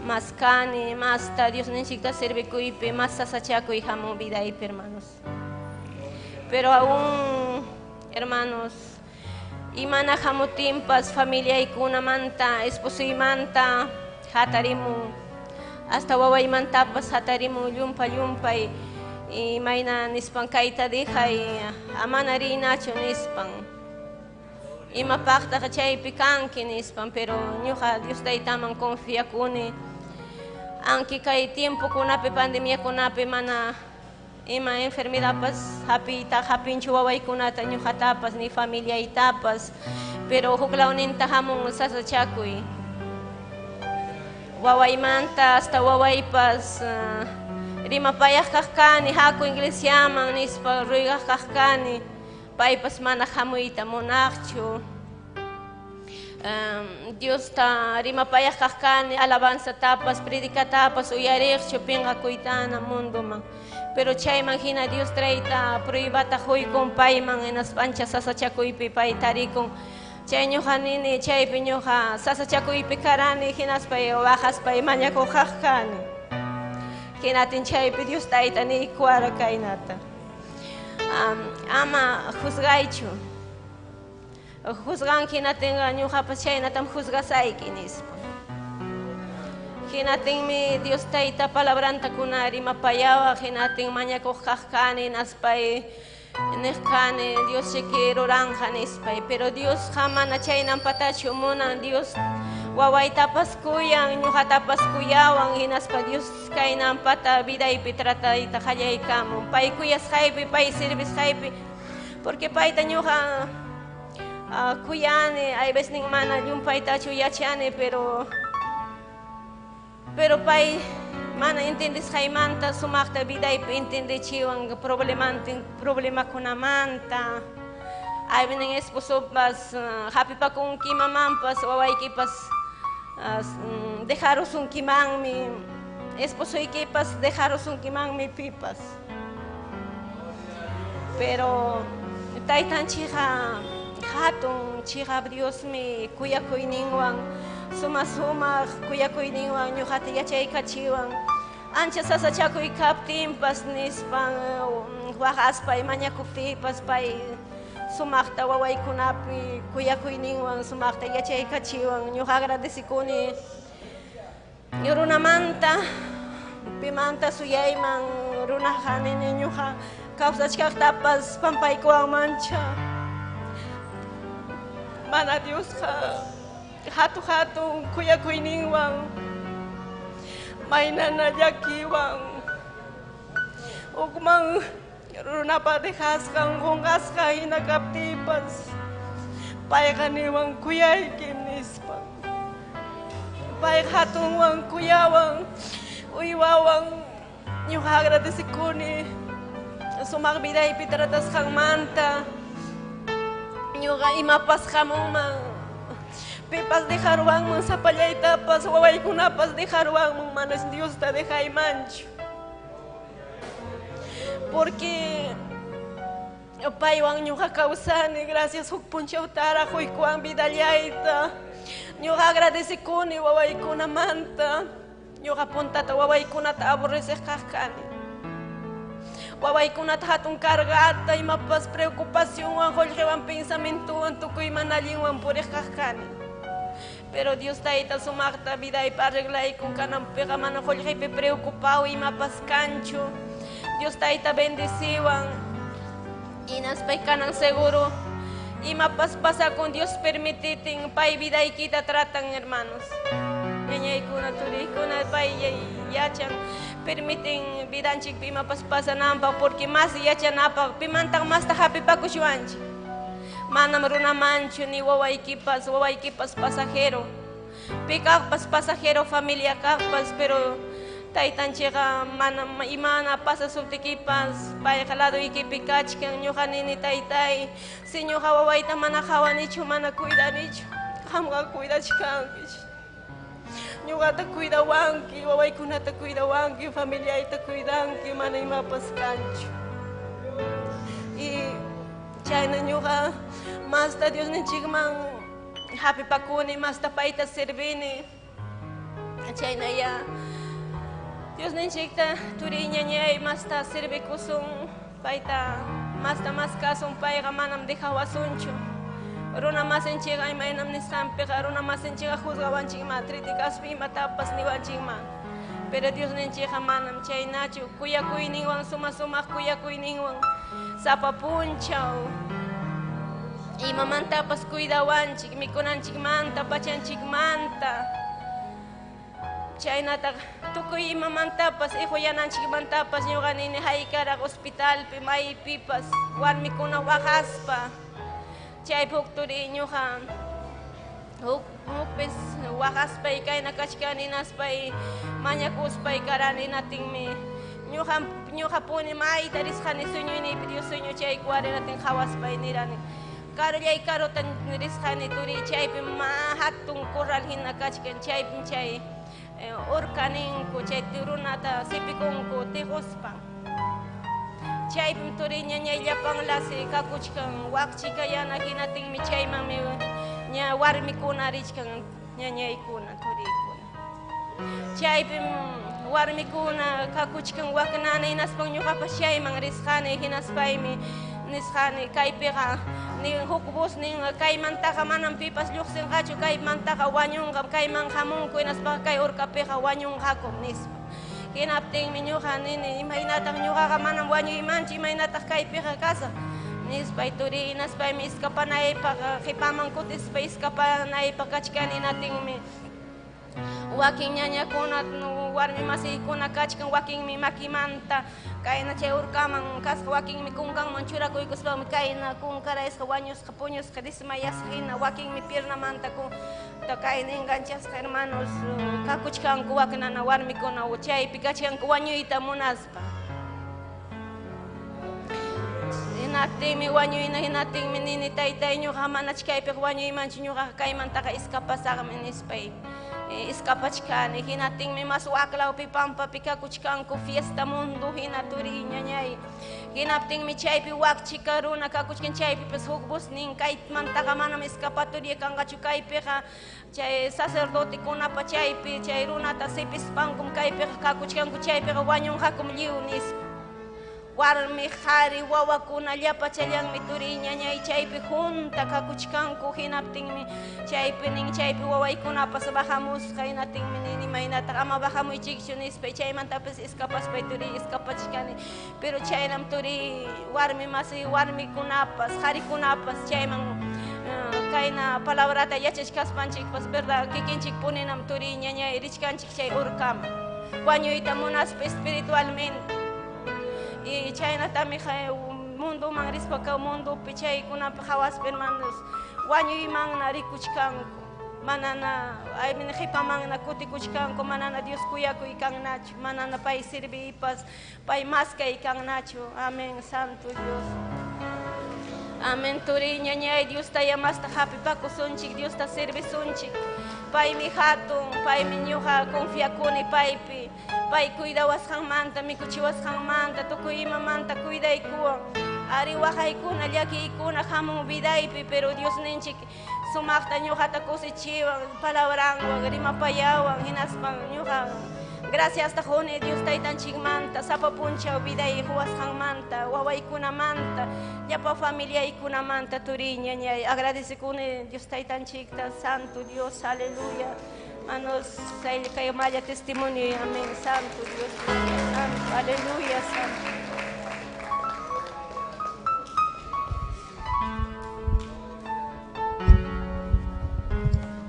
mas kani, masta Diosninchikta servikuypi, mas sasachakuy hamun vidaypi, hermanos. Pero aún, hermanos, imana hamutinpas familiaykunamanta, esposoymanta hatarimun, hasta wawaymantapas hatarimun llumpa llumpay, imayna nispan kayta dejay, amana riynachu nispan. Imapaqtaq chaypi kanki nispan, pero ñuqa Dios Taytaman confiakuni. Aunque kay tiempokunapi, pandemiakunapi mana ima enfermedadpas hapiyta hapinchu wawaykunata ñuqatapas ni familiaytapas, pero huklawninta hamun sasachakuy. Wawaymanta hasta wawaypas rimapayaq kaq kani, haku iglesiaman nispa ruygaq kaq kani, paypas mana hamuyta munaqchu. Diosta rimapayaq kaq kani, alabanzatapas, predicatapas uyariqchu pinqakuytana mundoman. Pero chayman hina Dios trayta pruebata huykun payman, hinaspa ancha sasachakuypi pay tarikun. Chay ñuqa nini, chaypi ñuqa sasachakuypi karani, hinaspa waqaspay mañakuq kaq kani. Hinatin chaypi Dios Tayta niykuwara kaynata. Ama juzgaychu. Juzgan hinatinqa ñuqapas chaynatam juzgasayki nispa. Hinatinmi Dios Tayta palabranta kuna rimapayawaq, hinatin mañakuq kaq kani, hinaspay niq kani Dios chiki ruranja nispay. Pero Diosqa mana chaynampatachu munan. Dios wawaytapas kuyan, ñuqatapas kuyawan, hinaspa Dios kaynampata vidaypi tratayta qallaykamun. Pay kuyasqaypi, pay servisqaypi, porque payta ñuqa kuyani, hay veces mana llumpaytachu yachani, pero pay mana entendisqaymanta sumaqta vidaypi entendechiwan problemantin problemakunamanta. Hay veces esposopas hapipakunki mamanpas wawaykipas dejarusunkimanmi, esposoykipas dejarusunkimanmi pipas. Pero taytanchikqa hatun chiqap Diosmi kuyakuyninwan, suma sumaq kuyakuyninwan ñuqata yachaykachiwan. Ancha sasachakuy kaptinpas nispan waqaspay mañakuptiypas pay sumaqta wawaykunapi kuyakuyninwan sumaqta yachaykachiwan. Ñuqa agradecikuni runamanta pimanta suyayman runaqa nini ñuqa kawsachkaqtapas pampaykuwanmancha. Mana Diosqa hatu hatun kuyakuyninwan maynana llakiwan hukman runapa dejasqan qunqasqa hina kaptiypas payqa niwan kuyaykim nispa. Payqa hatunwan kuyawan. Uywawan ñuqa agradecekuni sumaq vidaypi tratasqanmanta. Ñuqa imapas hamunman, pipas dejaruwanman sapallaytapas, wawaykunapas dejaruwanman, manas Diosta dejaymanchu. Porque paywan ñuqa kawsani, gracias huk punchawtaraq huykuwan vidallayta. Ñuqa agradecekuni wawaykunamanta. Ñuqa puntata wawaykunata aborreciq kaq kani. Wawaykunata hatun cargata, imapas preocupacionwan, qullqiwan, pensamientowan, tukuy mana allinwan puriq kaq kani. Pero Dios tayta sumaqta vidaypi arreglaykun kananpiqa mana qullqipi preocupado imapas kanchu. Dios tayta bendeciwan. Hinaspay kanan seguro imapas pasakun Dios permititin pay vidaykita tratan, hermanos. Ñañaykuna, turiykuna, pay yachan, permiten vidanchikpi imapas pasananpaq, porque más yachanapaq, pimantaq masta hapipakushwanchik. Manam runamanchu ni wawaykipas, wawaykipas pasajero. Pikaqpas pasajero, familia kaqpas, pero taytanchikqa manam imana pasasuptikipas payqa ladoykipi kachkan. Ñuqa nini, taytay, si ñuqa wawayta mana qhawanichu, mana cuidanichu, qamqa cuidachkanki. Ñuqata cuidawanki, wawaykunata cuidawanki, familiayta cuidanki, mana imapas kanchu. Y chayna ñuqa masta Diosninchikman hapipakuni, masta payta servini. Chayna ya Diosninchikta turiy ñañay masta servikusun, payta masta maskasun, payqa manam dejawasunchu. Runa masinchikqa imaynam nisqanpiqa runa masinchikqa juzgawanchikman, criticaspa imatapas niwanchikman. Pero Diosninchikqa manam chaynachu, kuyakuyninwan, suma sumaq kuyakuyninwan sapa punchaw imamantapas cuidawanchik, mikunanchikmanta, pachanchikmanta. Chaynataq tukuy imamantapas, ihuyananchikmantapas ñuqa nini haykaraq hospitalpi, maypipas warmikuna waqaspa. Chaypi huk turiy ñuqa hukpis waqaspay kayna kachkani hinaspay mañakuspay karani hinatinmi ñuqapuni mayta risqani sueñoyniypi Dios sueñochaykuwari hinatin qhawaspay nirani. Karullay karuta risqani turiy, chaypim ma hatun corral hina kachkan, chaypim chay urka ninku, chay runata sipikunku tiquspa. Chaypim turiy ñañay llapan lasi kakuchkan, wakchika yana hinatinmi chaymanmi ña warmikuna richkan, ñañaykuna, turiykuna. Chaypim warmikuna kakuchkan waknana hinaspan ñuqapas chayman risqani hinaspaymi nisqani kaypiqa nin huk bus nin kaymantaqa manam pipas lluqsinqachu, kaymantaqa wañunqam, kayman hamunku hinaspaqa kay urkapiqa wañunqakum nispa. Hinaptinmi ñuqa nini imaynataq ñuqaqa manam wañuymanchu, imaynataq kaypiqa kasaq nispay turiy hinaspaymi iskapanaypaq qipaman kutispa iskapanaypaq kachkani hinatinmi wakin ñañakuna warmi masiykuna kachkan, wakinmi makimanta kayna chay urkaman kasqa, wakinmi kunkanman churakuykuspami kayna kunkaraysqa wañusqa puñusqa desmayasqa hina, wakinmi piernamanta kayna enganchasqa hermanos kakuchkanku waknana warmikuna chaypi kachkanku wañuyta munaspa. Hinaptinmi wañuyna, hinatinmi nini taytay ñuqa manach kaypiqa wañuymanchu, ñuqaqa kaymantaqa iskapasaqmi nispay iskapachkani. Hinatinmi mas waklawpi pampapi kakuchkanku fiesta mundo hina turiy ñañay. Hinaptinmi chaypi wakchika runa kakuchkan, chaypipas huk bus nin kaymantaqa manam escapatoria kanqachu, kaypiqa chay sacerdotekunapa chaypi chay runata sipispankum kaypiqa kakuchkanku, chaypiqa wañunqakum lliw nispa. Warmi qhari wawakuna llapachallanmi turiy ñañay chaypi junta kakuchkanku, hinaptinmi chaypi nin chaypi wawaykunapas bajamusqa, hinatinmi nin imaynataq ama bajamuychikchu nispa, chaymantapas iskapaspay turiy iskapachkani. Pero chaynam turiy warmi masi warmikunapas qharikunapas chayman kayna palabrata yachachkaspanchikpas verdad kikinchik puninam turiy ñañay richkanchik chay urkaman wañuyta munaspa espiritualmente. Y chaynatami mundoman rispa mundopi chaykunapi qhawaspa hermanos wañuymanna rikuchkanku. Manana aymi qipamanna kutikuchkanku, manana Dios kuyakuy kannachu, manana pay sirviypas, pay maskay kannachu. Amén, Santo Dios. Amén, turi ñañay, Dios tayamasta hapipakusunchik, Dios ta servisunchik. Paymi hatun, paymi ñuqa confiakuni paypi. Pay cuidawasqanmanta, mikuchiwasqanmanta, tukuy imamanta cuidaykuwan. Ari waqaykuna, llakiykuna hamun vidaypi, pero Dios ninchik sumaqta ñuqata kusichiwan, palabranwan, rimapayawan, hinaspan ñuqa gracias quni Dios taytanchikmanta, sapa punchaw viday huwasqanmanta, wawaykunamanta, llapa familiaykunamanta, turi ñañay, agradecekuni Dios taytanchikta, Santo Dios, aleluya. Manos kay malla testimonio, amén, Santo Dios, Santo, aleluya, Santo.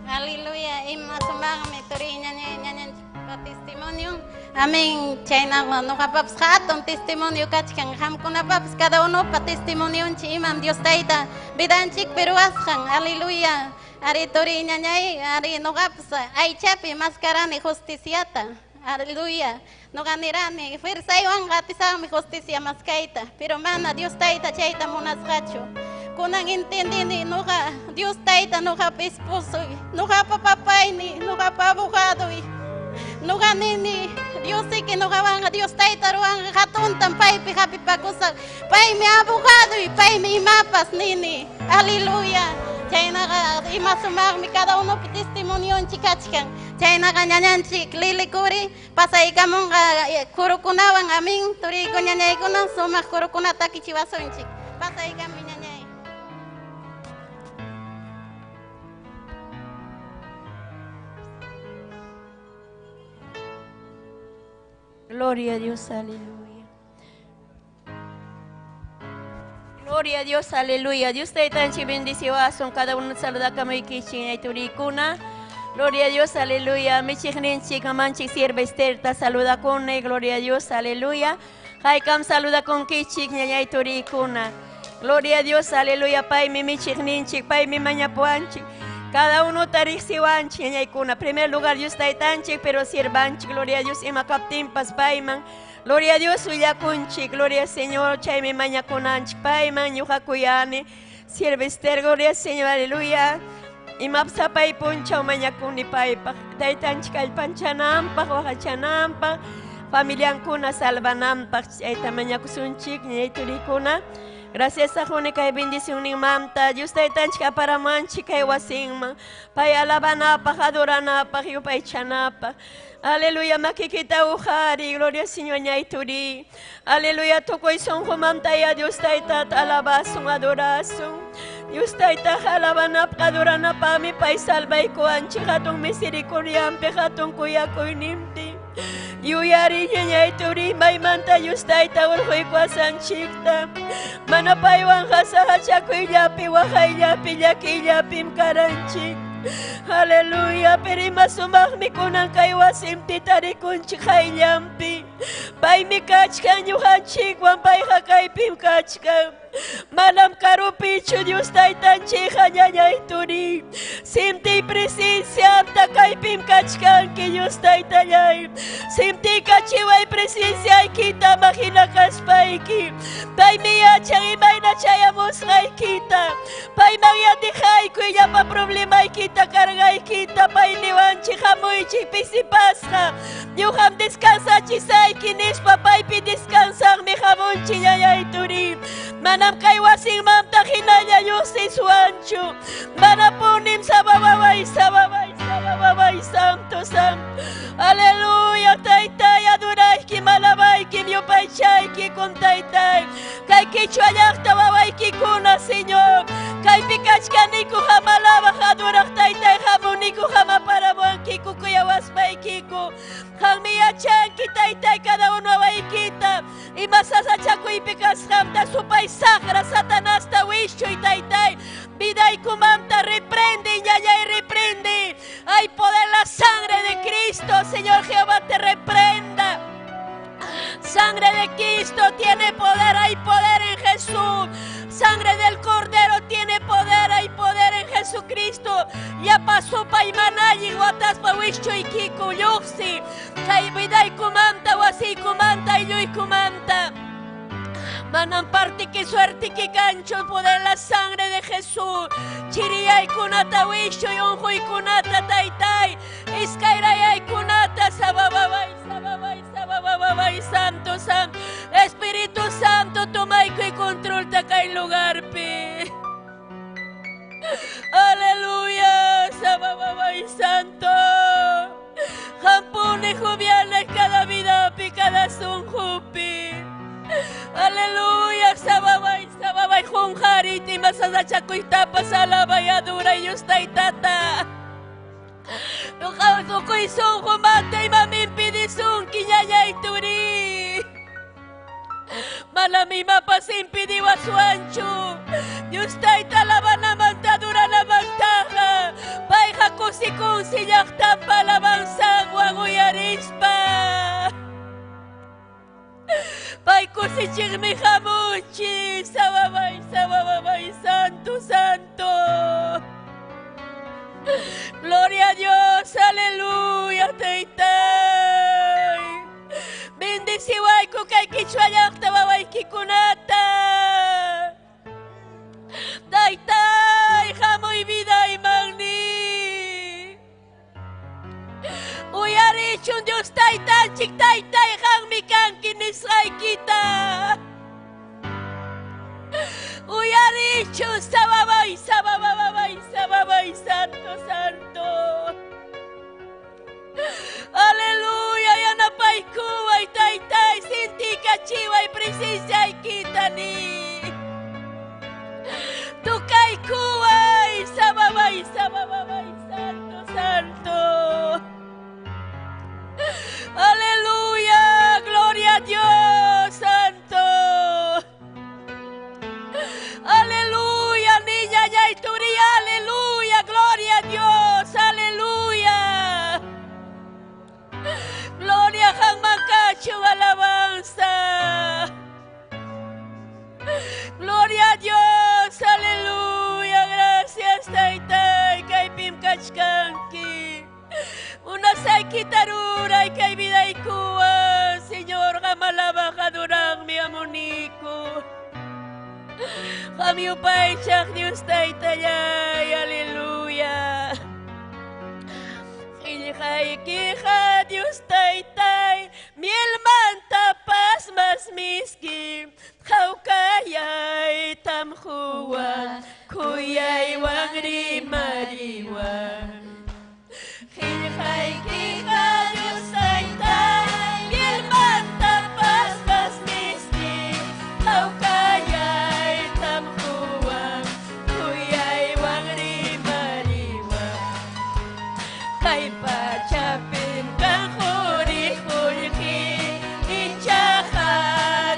Aleluya, ima sumaqmi turi ñañay ñañanchikpa testimonio. Amén, chayna ñuqapapas hatun testimonio kachkan, qamkunapapas cada unopa testimonionchik imam Dios tayta vidanchikpi ruwasqan. Aleluya. Ari turi ñañay, ari ñuqapas aychapi maskarani justiciata. Aleluya. Ñuqa nirani fuerzaywanqa atisaqmi justicia maskayta, pero mana Dios tayta chayta munasqachu. Kunan entendini ñuqa Dios tayta ñuqapa esposoy, ñuqapa papayni, ñuqapa abogadoy. Ñuqa nini Dios que ñuqawanqa Dios tayta ruwanqa hatuntan paypi hapipakusaq. Paymi abogadoy, paymi imapas nini. Aleluya. Chaynaqa ima sumaqmi cada unopi testimonionchik kachkan. Chaynaqa ñañanchik Lili Kuri pasaykamunqa kurukunawan, amén. Turiyku ñañaykuna sumaq kurukunata takichiwasunchik. Pasaykamuy ñañay. Gloria a Dios, aleluya. Gloria a Dios, aleluya. Dios taytanchik bendiciwasun, cada uno saludakamuykichik turikuna. Gloria a Dios, aleluya. Michiqninchik, mamanchik sierva Esterta saludakuni. Gloria a Dios, aleluya. Haykam saludakunkichik ñañay turikuna. Gloria a Dios, aleluya. Paymi michiqninchik, paymi mañapuanchik. Cada uno tariqsiwanchik ñañaykuna. Primer lugar Dios taytanchik, pero siervanchik. Gloria a Dios, ima kaptinpas payman. Gloria a Dios, willakunchik. Gloria al Señor, chaymi mañakunanchik payman, ñuqa kuyani. Sierva Esther, gloria al Señor, aleluya. Imapsapay punchaw mañakuni paypaq. Taytanchik kallpanchananpaq, waqachananpaq, familiankuna salvananpaq. Chayta mañakusunchik, ñañay turikuna. Gracias a quni kay bendicionninmanta. Dios taytanchik aparamanchik kay wasinman. Pay alabanapaq, adoranapaq, yupaychanapaq. Aleluya, makikita uqhari, gloria al Señor ñay turi. Aleluya, tukuy sunqumanta ya Dios taytata alabasun, adorasun. Dios tayta alabanapaq, adoranapaqmi pay salvaykuwanchik hatun misericordiampi, hatun kuyakuyninpi. Yuyari ñañay turi, maymanta Dios tayta urquykuwasanchikta. Mana paywan sasachakuyllapi, waqayllapi, llakiyllapim karanchik. Aleluya, pero ima sumaqmi kunan kay wasinpi tarikunchik qayllanpi. Paymi kachkan ñuqanchikwan, payqa kaypim kachkan. Manam karupichu Dios taytanchikqa ñañay turi. Sintiy presencianta kaypim kachkanki Dios taytallay. Sintiy kachiway presenciaykita mahina kaspayki. Paymi yachan imayna chayamusqaykita. Payman yatijaykuy llapa problemaykita cargaykita. Pay niwanchik hamuychik pisipasqa. Ñuqam descansachisayki nispa paypi descansaqmi hamunchik ñañay turi. Manam kay wasinmanta hinalla lluqsiswanchu. Manapunim sabababay, sababay, sabababay, santo, santo. Aleluya, taytay, adoraykim, alabaykim, yupaychayki kun taytay. Kay qichwa llaqta wawaykikuna, Señor. Kaypi kachkaniku hamalabaq adoraq taytay, hamuniku hamaparamuankiku kuyawaspaykiku. Qanmi yachanki taytay cada uno wawaykita. Ima sasachakuypi kasqanta supay saqra Satanasta wischuy taytay. Vidaykumanta reprende, ñañay reprende. Hay poder la sangre de Cristo, Señor Jehová te reprenda. Sangre de Cristo tiene poder, hay poder en Jesús. Sangre del Cordero tiene poder, hay poder en Jesús. Jesucristo. Llapa supay mana allin wataspa wischuykiku lluqsi. Kay vidaykumanta, wasiykumanta, aylluykumanta. Manam partiki suertiki kanchu poder la sangre de Jesús. Chiriyaykunata wischuy unquykunata taytay. Iskayrayaykunata sabababay sababay sabababay santo santo. Espíritu Santo tomaykuy controlta kay lugarpi. Aleluya, sabababay santo. Hampuni jubiana cada vida pi cada sunjupi. Aleluya, sababay, sababay, junjariti, masasachakuy salabay, adura, yustaytata. Tukuy sunqu manta imam impidisunki ñañay turi. Manam imapas impidiwaswanchu. Dios tayta alabanamanta aduranamantaqa. Payqa kusikunsi llaqtanpa alabanzanwan uyarispa. Pay kusichiqmi hamunchik. Sababay, sababay, santo, santo. Gloria a Dios, aleluya, taytay. Bendeciwayku kay kichwa llaqta wawaykikunata. Taytay, hamuy vidaymanni. Uyarichun Dios taytanchik, taytay, qammi kanki nisqaykita. Uyarichun sababay, sabababay, sababay, santo, santo. Aleluya, yanapaykuway, taytay, sintikachiway, presenciaykitani. Tukaykuway, sababay, sabababay, santo, santo. Aleluya, gloria a Dios, santo. Aleluya, niña Yayturi, aleluya, gloria a Dios, aleluya. Gloria Hanmancacho, alabanza. Gloria a Dios, aleluya, gracias, taytay, kaypim kachkanki. Una saykitarura y kay vidaykuwan, Señor, gamalabaj adorang mi amunico. Qamyupaychaq Dios taytallay, aleluya. Qillqaykiqa Dios taytay, mielmanta pasmas miski, hawkayay tamhuwan, kuyaywan rimariwan. Qillqaykiqa Dios taytay, mielmanta pasmas miski, hawkayay tamhuwan, kuyaywan rimariwan. Kay pachapim kan quri qullqi, ichaqa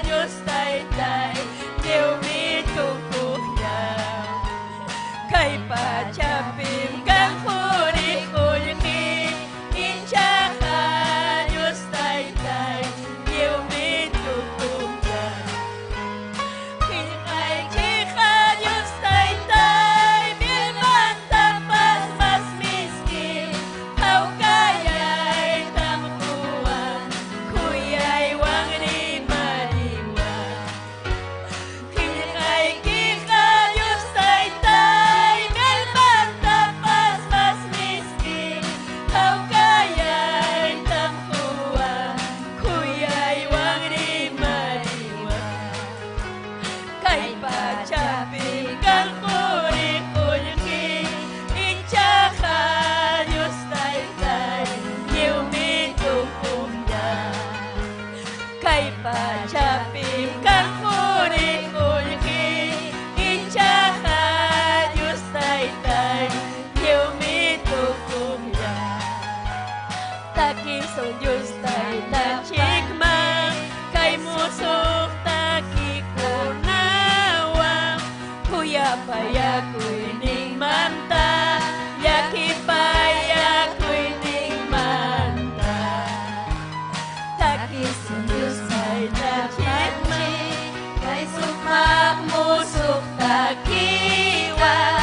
Dios taytay, lliwmi tukuqlla. Kay pachapim kan quri qullqi, ichaqa Dios taytay, lliwmi tukuqlla. Qillqaykiqa Dios taytay, mielmanta pasmas miski, hawkayay tamhuwan, kuyaywan rimariwan. Qillqaykiqa Dios taytay, mielmanta pasmas miski, hawkayay tamhuwan, kuyaywan rimariwan. Kay pachapim kan quri qullqi, ichaqa Dios taytay, lliwmi tukuqlla. Kay pachapim kan quri qullqi, ichaqa Dios taytay, lliwmi tukuqlla. Takisun Dios taytanchikman, kay musuq takikunawan, kuyapayakuyninmanta, llakipayakuyninmanta. Takisun Dios taytanchikman, Kay sumaq musuq takiwan,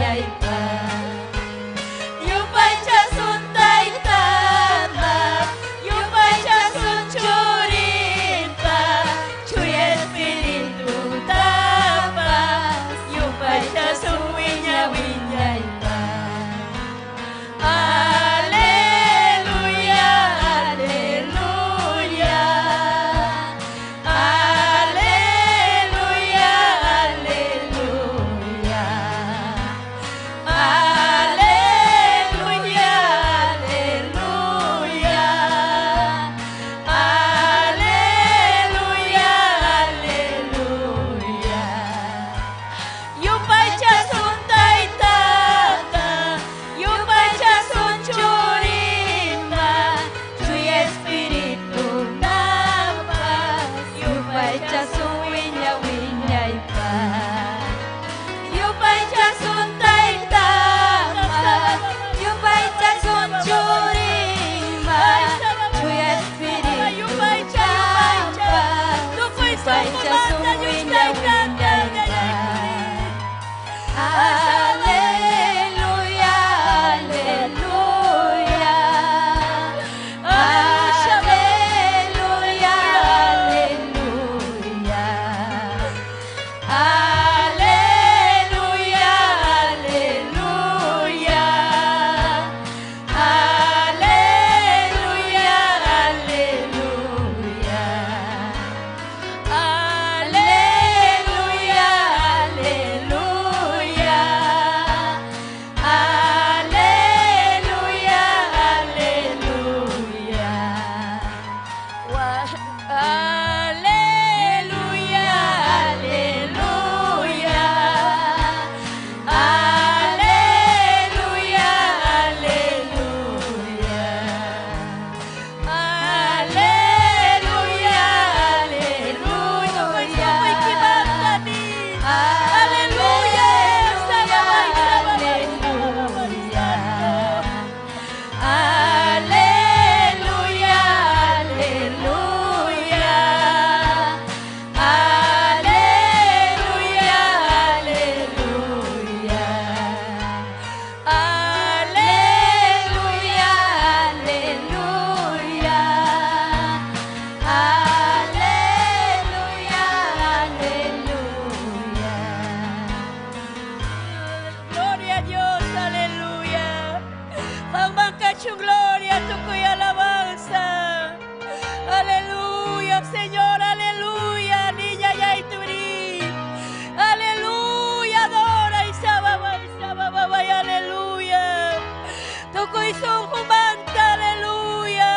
wiñaypaq. Yupaychasun Taytata, yupaychasun Churinta, Chuya Espiritutapas, yupaychasun wiña wiñaypaq. Aleluya, aleluya, aleluya, aleluya, aleluya, aleluya, aleluya, aleluya. Yupaychasun Taytata, yupaychasun Churinta, Chuya Espiritutapas, yupaychasun wiña wiñaypaq. Yupaychasun Taytata, yupaychasun Churinta, Chuya Espiritutapas, yupaychasun wiña wiñaypaq. Aleluya, aleluya, aleluya, aleluya, aleluya, aleluya, aleluya, aleluya. Aleluya, aleluya, aleluya, aleluya. Aleluya, aleluya, aleluya, aleluya. Aleluya, aleluya. Aleluya, aleluya. Aleluya, aleluya. Aleluya, aleluya. Aleluya, aleluya. Aleluya, aleluya. Gloria a Dios, aleluya. Qanmankachu gloria, tukuy alabanza. Aleluya, Señor, aleluya, niña Yaituri. Aleluya, adora y sababa y sababa y aleluya. Tukuy sunqumanta, aleluya.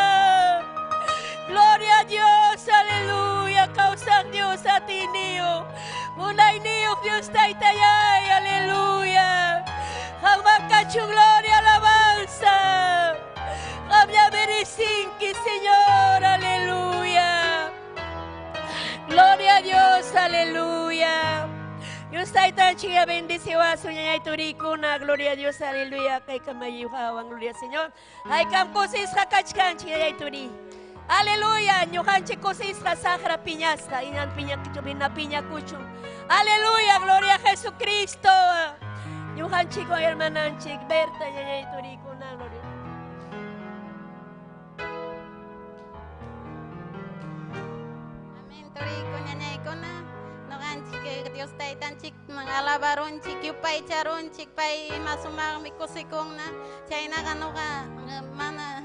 Gloria a Dios, aleluya. Kawsaq Dios atiniyo. Munayniyuq Dios taytayay, aleluya. Qanmankachu gloria, alabanza. Qamlla merecinki, Señor, aleluya. Gloria a Dios, aleluya. Dios taytanchik bendeciwasun ñañay turikuna, gloria a Dios, aleluya. Kaykamayuqawan, gloria al Señor. Haykam kusisqa kachkanchik ñañay turi. Aleluya, ñuqanchik kusisqa saqra piñasqa, inan piñakuchu, pina piñakuchu. Aleluya, gloria a Jesucristo. Ñuqanchik hermananchik, Berta ñañay turikuna, gloria. Amén, turiko ñañaykuna. Ñuqanchik Dios taytanchik man alabarunchik, yupaycharunchik, pay ima sumaqmi kusikuna. Chaynaqa ñuqa mana,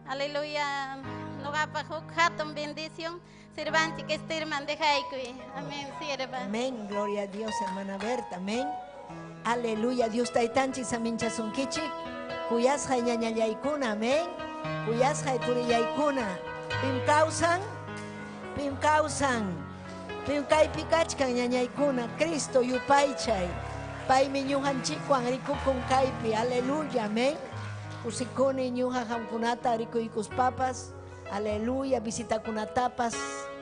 aleluya, ñuqapaq huk hatun bendición. Sirvanchik Estirman dejaykuy. Amén, sirva. Amén, gloria a Dios, hermana Berta, amén. Aleluya, Dios taytanchik saminchasunkichik. Kuyasqay ñañallaykuna, amén. Kuyasqay turillaykuna. Pim kawsan, pim kawsan. Pim kaypi kachkan ñañaykuna, Cristo yupaychay. Paymi ñuqanchikwan rikukun kaypi, aleluya, amén. Kusikuni ñuqa qamkunata rikuykuspapas, aleluya, visitakunatapas,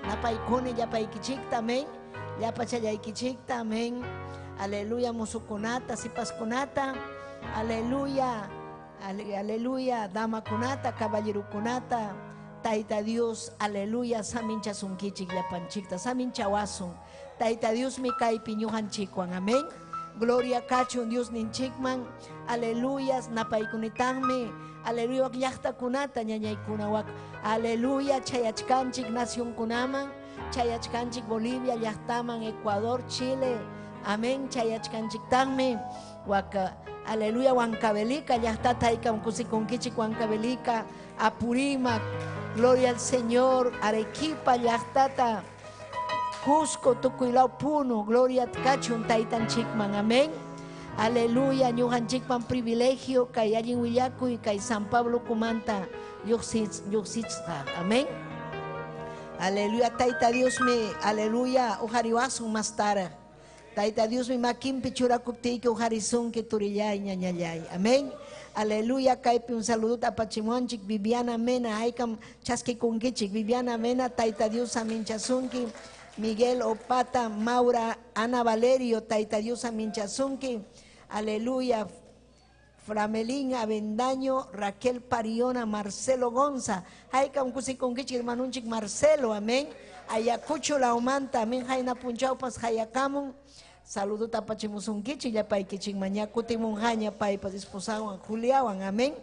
napaykuni llapaykichikta, amén. Llapachallaykichikta, amén. Aleluya, musukunata, sipaskunata, aleluya, aleluya, damakunata, caballerukunata, Tayta Dios, aleluya, saminchasunkichik llapanchikta, saminchawasun. Tayta Dios mi kaypi ñuqanchikwan, amén. Gloria kachun Diosninchikman. Aleluyas napaykunitaqmi. Aleluya wak llaqtakunata ñañaykuna wak. Aleluya chayachkanchik nacionkunaman. Chayachkanchik Bolivia llaqtaman, Ecuador, Chile. Amén. Chayachkanchiktaqmi. Wak aleluya Huancavelica llaqtata haykam kusikunkichik Huancavelica, Apurímac, gloria al Señor, Arequipa llaqtata, Cusco, Tukuylao, Puno, gloria kachun taytanchikman, amén. Aleluya, ñuqanchikman privilegio kay allin willakuy kay San Pablo kumanta lluqsisqa, amén. Aleluya, Tayta Diosmi, aleluya, uqariwasun mastaraq. Tayta Diosmi makinpi churakuptiyki uqarisunki turillay ñañallay. Amén. Aleluya, kaypi un saludota apachimuanchik Viviana Mena, haykam chaskikunkichik Viviana Mena, Tayta Dios aminchasunki. Miguel Opata, Maura, Ana Valerio, Tayta Dios aminchasunki. Aleluya. Framelín Avendaño, Raquel Pariona, Marcelo Gonza. Haykam kusikunkichik hermanunchik Marcelo, amén. Ayacucho Laumanta, amén. Hayna punchawpas hayakamun. Saludo tapachimusunkichik llapaykichik maña kutimunqaña paypas esposawan Juliawan, amén.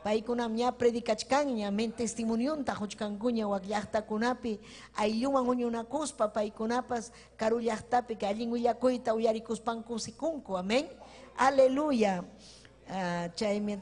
Paykunam ña predicachkanña, amén, testimonionta quchkankuña wak llaqtakunapi, aylluwan huñunakuspa paykunapas karu llaqtapi kay allin willakuyta uyarikuspan kusikunku, amén. Aleluya.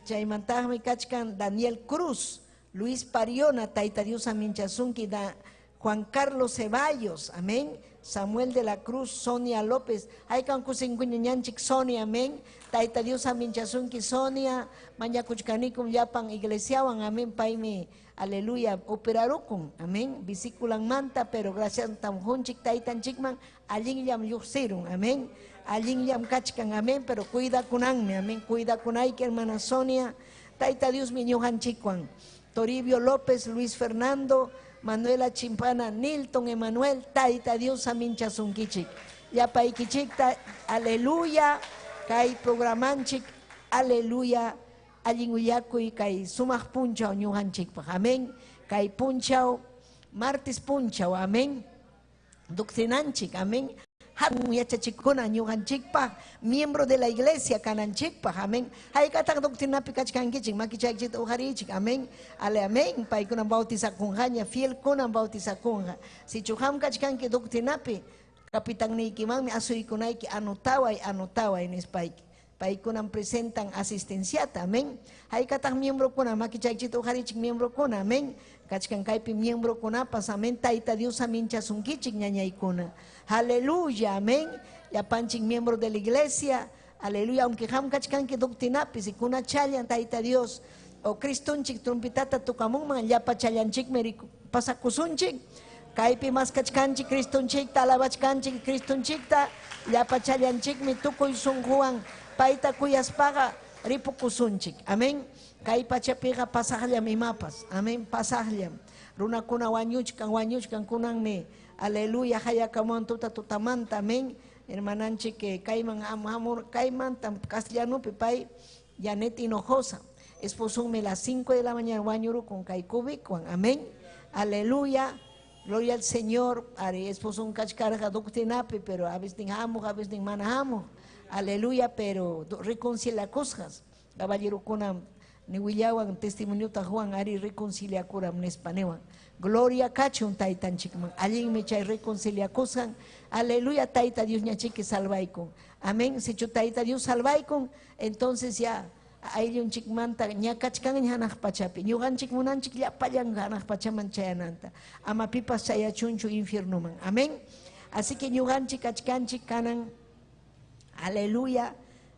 Chaymantaqmi kachkan Daniel Cruz, Luis Pariona, Tayta Dios aminchasunki, da Juan Carlos Ceballos, amén. Samuel de la Cruz, Sonia López, haykan kusinkuña ñanchik Sonia, amén. Tayta Dios aminchasunki Sonia, mañakuchkanikum llapan iglesiawan, amén, paymi, aleluya, operarukun, amén, vesículanmanta, pero gracias tamjunchik taytanchikman, allinllam lluqsirun, amén. Allinllam kachkan, amén, pero cuidakunanmi, amén, cuidakunayki hermana Sonia, Tayta Dios mi ñuqanchikwan. Toribio López, Luis Fernando, Manuela Chimpana, Nilton Emanuel, Tayta Dios aminchasunkichik. Llapaykichikta, aleluya, kay programanchik, aleluya, allin willakuy kay sumaq punchaw ñuqanchikpaq, amén. Kay punchaw, martes punchaw, amén. Doctrinanchik, amén. Hatun yachachikuna ñuqanchikpaq, miembro de la iglesia kananchikpaq, amén. Haykataq doctrinapi kachkankichik, makichaykichikta uqarichik, amén. Ale, amén. Paykuna bautizakunqaña, fielkuna bautizakunqa. Sichu qam kachkanki doctrinapi, capitanniykimanmi asuykunayki anotaway, anotaway nispayki. Paykunam presentan asistenciata, amén. Haykataq miembrokuna, makichaykichikta uqarichik miembrokuna, amén. Kachkan kaypi miembrokunapas, amén. Tayta Dios aminchasunkichik ñañaykuna. Aleluya, amén. Llapanchik miembro de la iglesia, aleluya. Aunque qam kachkanki doctrinapi, si kuna challan Tayta Dios o Cristonchik trompetata tukamunman, llapa challanchikmi pasakusunchik. Kaypi mas kachkanchik Cristonchikta, alabachkanchik Cristonchikta, llapa challanchikmi tukuy sunquwan payta kuyaspaqa ripukusunchik, amén. Kay pachapiqa pasaqllam imapas, amén, pasaqllam. Runakuna wañuchkan, wañuchkan kunanmi, aleluya, hayakamuwan tuta tutamanta, amén. Hermananchik kayman amur, kaymanta castellanupi pay Janet Hinojosa, esposunmi las 5 de la mañana wañurukun kay kubikwan, amén. Aleluya, gloria al Señor. Ari esposun kachkarqa doctrinapi, pero a veces nin hamuq, a veces nin mana hamuq. Aleluya, pero reconciliakusqas. Caballerokuna ni willawan testimoniota Juan ari reconciliakuram nispanewan. Gloria kachun taytanchikman. Allinmi chay reconciliakusqan. Aleluya, Tayta Dios ñachiki salvaykun. Amén. Sichu Tayta Dios salvaykun, entonces ya ayllunchikmanta ñakachkanña hanaq pachapi. Ñuqanchik munanchik llapallan hanaq pachaman chayananta. Ama pipas chayachunchu infiernuman. Amén. Así que ñuqanchik kachkanchik kanan, aleluya,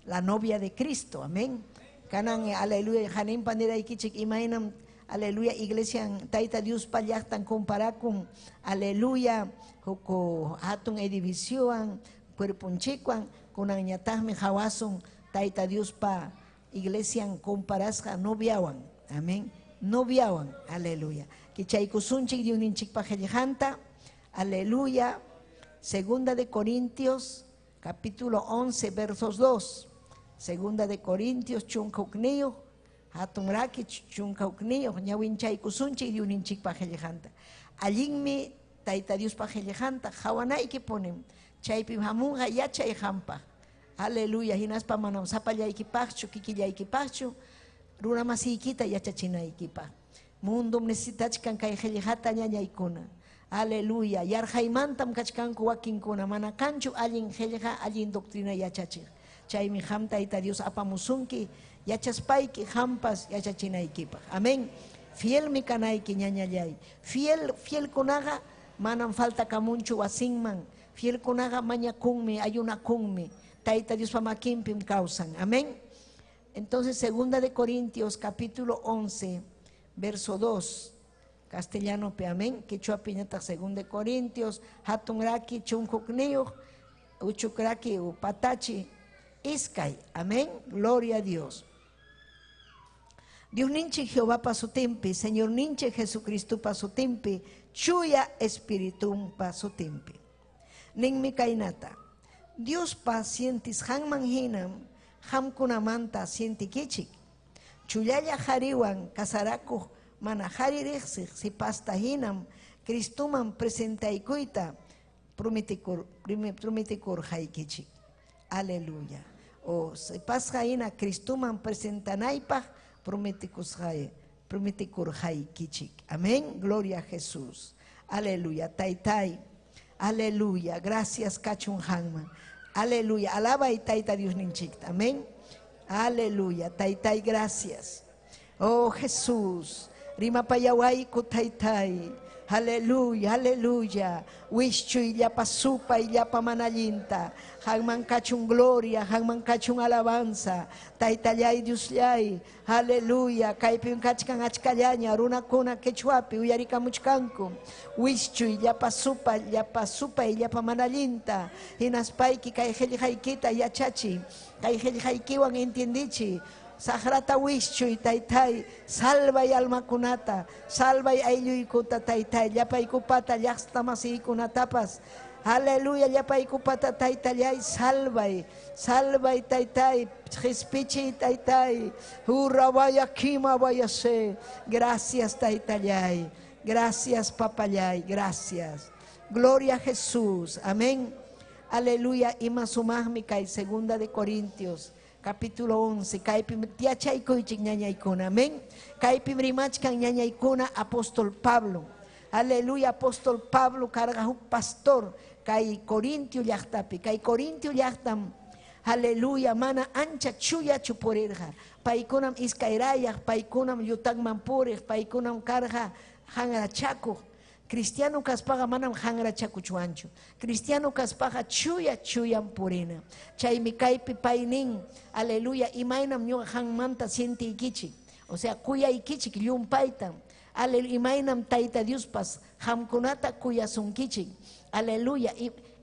la novia de Cristo, amén. Kanan, aleluya, hanin paniraykichik imaynam, aleluya, iglesia Tayta Dios pa llaqtan comparakun, aleluya, huku hatun edificioan, cuerponchikwan, kunanñataqmi hawasun Tayta Dios pa iglesian comparasqa noviawan, amén, noviawan, aleluya. Kichaykusunchik Diosninchikpa qillqanta, aleluya, Segunda de Corintios, capítulo 11, versos 2. Segunda de Corintios, chunka hukniyuq, hatun raki chunka hukniyuq, ñawinchaykusunchik Diosninchikpa qillqanta. Allinmi Tayta Diospa qillqanta hawanayki punim, chaypi hamunqa yachay qampaq. Aleluya, hinaspa manam sapallaykipaqchu, kikillaykipaqchu, runamasiykita yachachinaykipaq. Mundum necesitachkan kay qillqata ñañaykuna. Aleluya, yarqaymantam kachkanku wakinkuna, mana kanchu allin qillqa, allin doctrina yachachiq. Chaymi qam Tayta Dios apamusunki, yachaspayki qampas yachachinaykipaq. Amén. Fielmi kanayki ñañallay. Fiel, fielkunaqa manam falta kamunchu wasinman. Fielkunaqa mañakunmi, ayunakunmi. Tayta Diospa makinpim kawsan. Amén. Entonces, segunda de Corintios, capítulo 11, verso 2. Castellano pe amén. Quechuapi ñataq segunda de Corintios, hatun raki chunhukniyuq, uchukraki upatachi, iskay. Amén. Gloria a Dios. Dios ninchik Jehová pasutimpi, Señor ninchik Jesucristo pasutimpi, chuya espiritum pasutimpi. Ninmi kaynata. Dios pa sientisqanman hinam qamkunamanta sientikichik. Chullalla qhariwan kasarakuq mana qhari riqsiq sipasta hinam Cristoman presentaykuyta prometikurqaykichik. Aleluya. O sipasqa hina Cristoman presentanaypaq prometikurqaykichik. Amén. Gloria a Jesús. Aleluya. Taytay. Aleluya. Gracias kachun qamman. Aleluya. Alabay Tayta Dios ninchikta. Amén. Aleluya. Taytay, gracias. Oh Jesús. Rimapayawayku taytay. Aleluya, aleluya. Wischuy llapa supay llapa mana allinta. Qamman kachun gloria, qamman kachun alabanza. Taytallay Diosllay. Aleluya. Kaypim kachkan achkallaña runakuna quechuapi uyarikamuchkanku. Wischuy llapa supay, llapa supay, llapa mana allinta. Hinaspayki kay qillqaykita yachachi. Kay qillqaykiwan entiendichi. Saqrata wischuy taytay, salvay almakunata, salvay aylluykuta taytay, llapaykupata llaqta masiykunatapas. Aleluya, llapaykupata taytallay, salvay, salvay taytay, qispichiy taytay, hurra vaya kima vaya se. Gracias taytallay, gracias papallay, gracias. Gloria a Jesús, amén. Aleluya, ima sumaqmi kay segunda de Corintios capítulo 11, kaypim yachaykuychik ñañaykuna, amén. Kaypim rimachkan ñañaykuna apóstol Pablo. Aleluya, apóstol Pablo karqa huk pastor kay Corintio llaqtapi, kay Corintio llaqtam aleluya, mana ancha chuyachu purirqa. Paykunam iskayrayaq, paykunam llutanman puriq, paykunam karqa hanrachakuq. Cristiano kaspaqa manam hanrachakuchwanchu. Cristiano kaspaqa chuya chuyam purina. Chaymi kaypi paynin, aleluya, imaynam ñuqa qanmanta sientiykichik. O sea, kuyaykichik llumpaytam. Aleluya, imaynam Tayta Diospas qamkunata kuyasunkichik. Aleluya,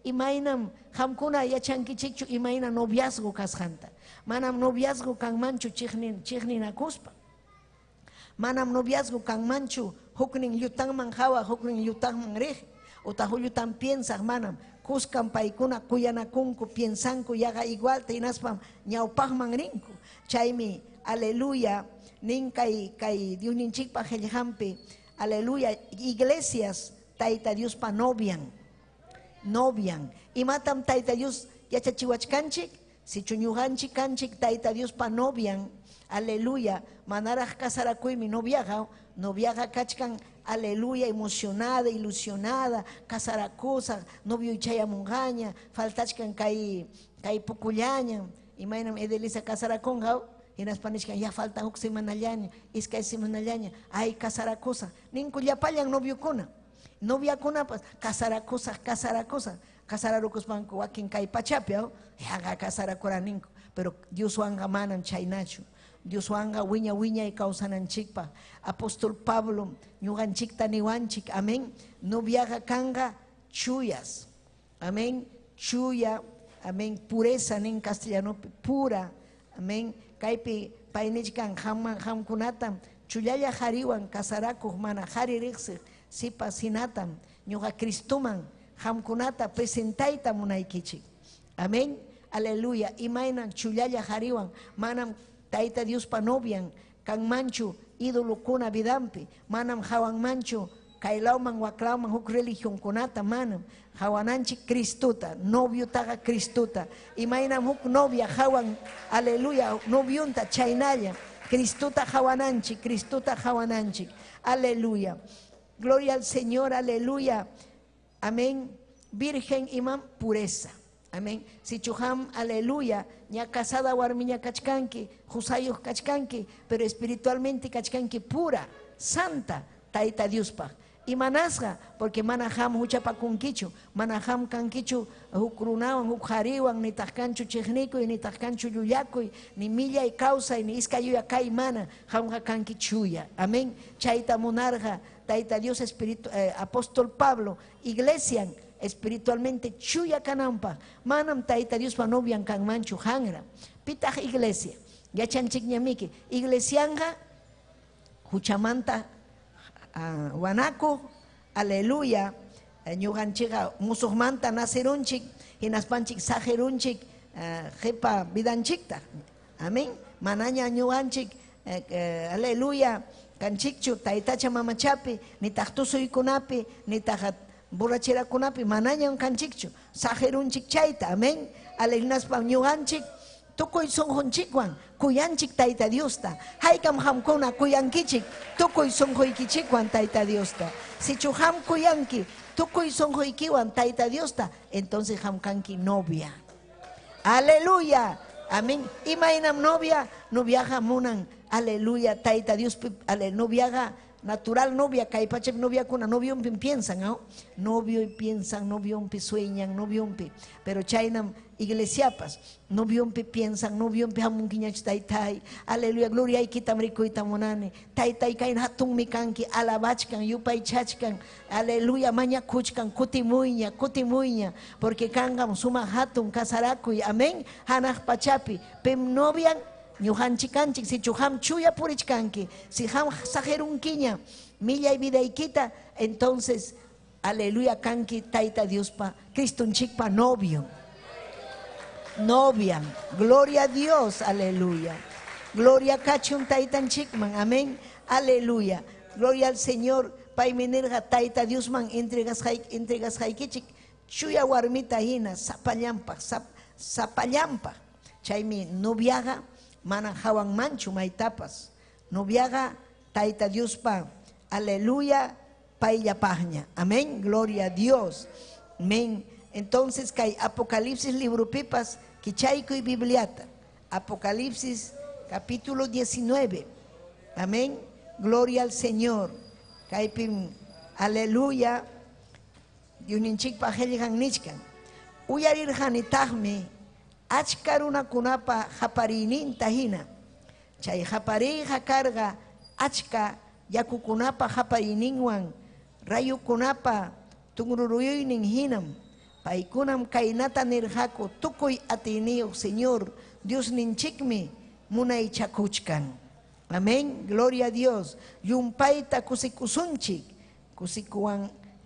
imaynam qamkuna yachankichikchu imayna noviazgo kasqanta. Manam noviazgo kanmanchu chiqninakuspa. Manam noviazgo kanmanchu huknin llutanman hawa, huknin llutanman riq. Utaq llutan piensaq manam. Kuskan paykuna kuyanakunku, piensanku yaqa igualta hinaspam ñawpaqman rinku. Chaymi, aleluya, nin kay kay Diosninchikpa qillqanpi, aleluya, iglesias Tayta Diospa novian. Novian. Imatam Tayta Dios yachachiwachkanchik? Sichu ñuqanchik kanchik Tayta Diospa novian, aleluya, manaraq kasarakuymi noviaqa, noviaqa kachkan, aleluya, emocionada, ilusionada, kasarakusaq, novio chayamunqaña, faltachkan kay kay pukullaña, imaynam Edelisa kasarakunqa, hinaspa nichkan ya faltan huk semanallaña, iskay semanallaña, ay kasarakusaq, ninku llapallan noviokuna, noviakunapas kasarakusaq, kasarakusaq, kasararukuspanku wakin kay pachapi, yaqa kasarakuraninku, pero Dioswanqa manam chaynachu. Dioswanqa wiña wiñay kawsananchikpaq. Apóstol Pablo ñuqanchikta niwanchik, amén. Noviaqa kanqa chuyas, amén. Chuya, amén. Pureza nin castellanopi, pura, amén. Kaypi pay nichkan qamman qamkunatam chullalla qhariwan kasarakuq mana qhari riqsiq sipas hinatam ñuqa Cristoman qamkunata presentayta munaykichik. Amén. Aleluya. Imaynan chullalla qhariwan manam Tayta Diospa novian kanmanchu idolokuna vidanpi, manam hawanmanchu Kaylawman waklawman huk religionkunata manam. Hawananchik Cristuta, noviutaqa Cristuta. Imaynam huk novia hawan, aleluya, noviunta chaynalla. Cristuta hawananchik, Cristuta hawananchik. Aleluya. Gloria al Señor, aleluya. Amén. Virgen imam pureza. Amén. Sichu qam, aleluya, ña casada warmiña kachkanki, qusayuq kachkanki, pero espiritualmente kachkanki pura, santa, Tayta Diospaq. Imanasqa, porque mana qam huchapakunkichu, mana qam kankichu huk runawan, huk qhariwan, nitaq kanchu chiqnikuy, nitaq kanchu llullakuy, ni millay kawsay, ni iskay yuya kay mana, qamqa kanki chuya. Amén. Chayta munarqa Tayta Dios espíritu, apóstol Pablo, iglesian espiritualmente chuya kananpaq, manam Tayta Diospa novian kanmanchu hanra. Pitaq iglesia? Yachanchikñamiki, iglesianqa huchamanta wanakuq, aleluya, ñuqanchikqa musuqmanta nacerunchik, hinaspanchik saqirunchik qipa vidanchikta. Amén. Manaña ñuqanchik, aleluya, kanchikchu taytacha mamachapi, nitaq tusuykunapi, nitaq borracherakunapi, manañam kanchikchu, saqirunchik chayta. Amén. Aleluya, ñuqanchik tukuy sunqunchikwan kuyanchik Tayta Diosta. Haykam qamkuna kuyankichik tukuy sunquykichikwan Tayta Diosta. Sichu qam kuyanki tukuy sunquykiwan Tayta Diosta, entonces qam kanki novia. Aleluya. Amén. Imaynam novia, noviaqa munan, aleluya, Tayta Dios, noviaqa natural novia, kay pachapi noviakuna novionpi piensan, ¿no? Novio y piensan, novionpi sueñan, novionpi, pero chaynam iglesiapas, novionpi piensan, novionpi hamunkiñachu taytay, aleluya, gloria aykitam rikuyta munani, taytay kayna hatunmi kanki, alabachkan, yupaychachkan, aleluya, mañakuchkan, kutimuyña, kutimuyña, porque kanqam sumaq hatun kasarakuy, amén, hanaq pachapi, pim novian, ñuqanchik kanchik, sichu qam chuya purichkanki, si qam saqirunkiña millay vidaykita, entonces, aleluya, kanki Tayta Diospa, Cristunchikpa novio, novia, gloria a Dios, aleluya, gloria kachun Taytanchikman, amén, aleluya, gloria al Señor, paymi nirqa Tayta Diosman entregasqaykichik chuya warmita hina sapallanpaq, sapallanpaq, chaymi noviaqa mana hawanmanchu maytapas, noviaqa Tayta Diospa, aleluya, payllapaqña, amén, gloria a Dios, amén. Entonces kay Apocalipsis libropipas kichaykuy Bibliata, Apocalipsis capítulo 19, amén, gloria al Señor, kaypim, aleluya, Diosninchikpa qillqan nichkan, uyarirqanitaqmi achka runakunapa qapariyninta hina, chay qapariyqa karqa achka yakukunapa qapariyninwan, rayukunapa tunruruynin hinam, paykunam kaynata nirqaku tukuy atiyniyuq Señor Diosninchikmi munaychakuchkan. Amén, gloria a Dios. Llumpayta kusikusunchik,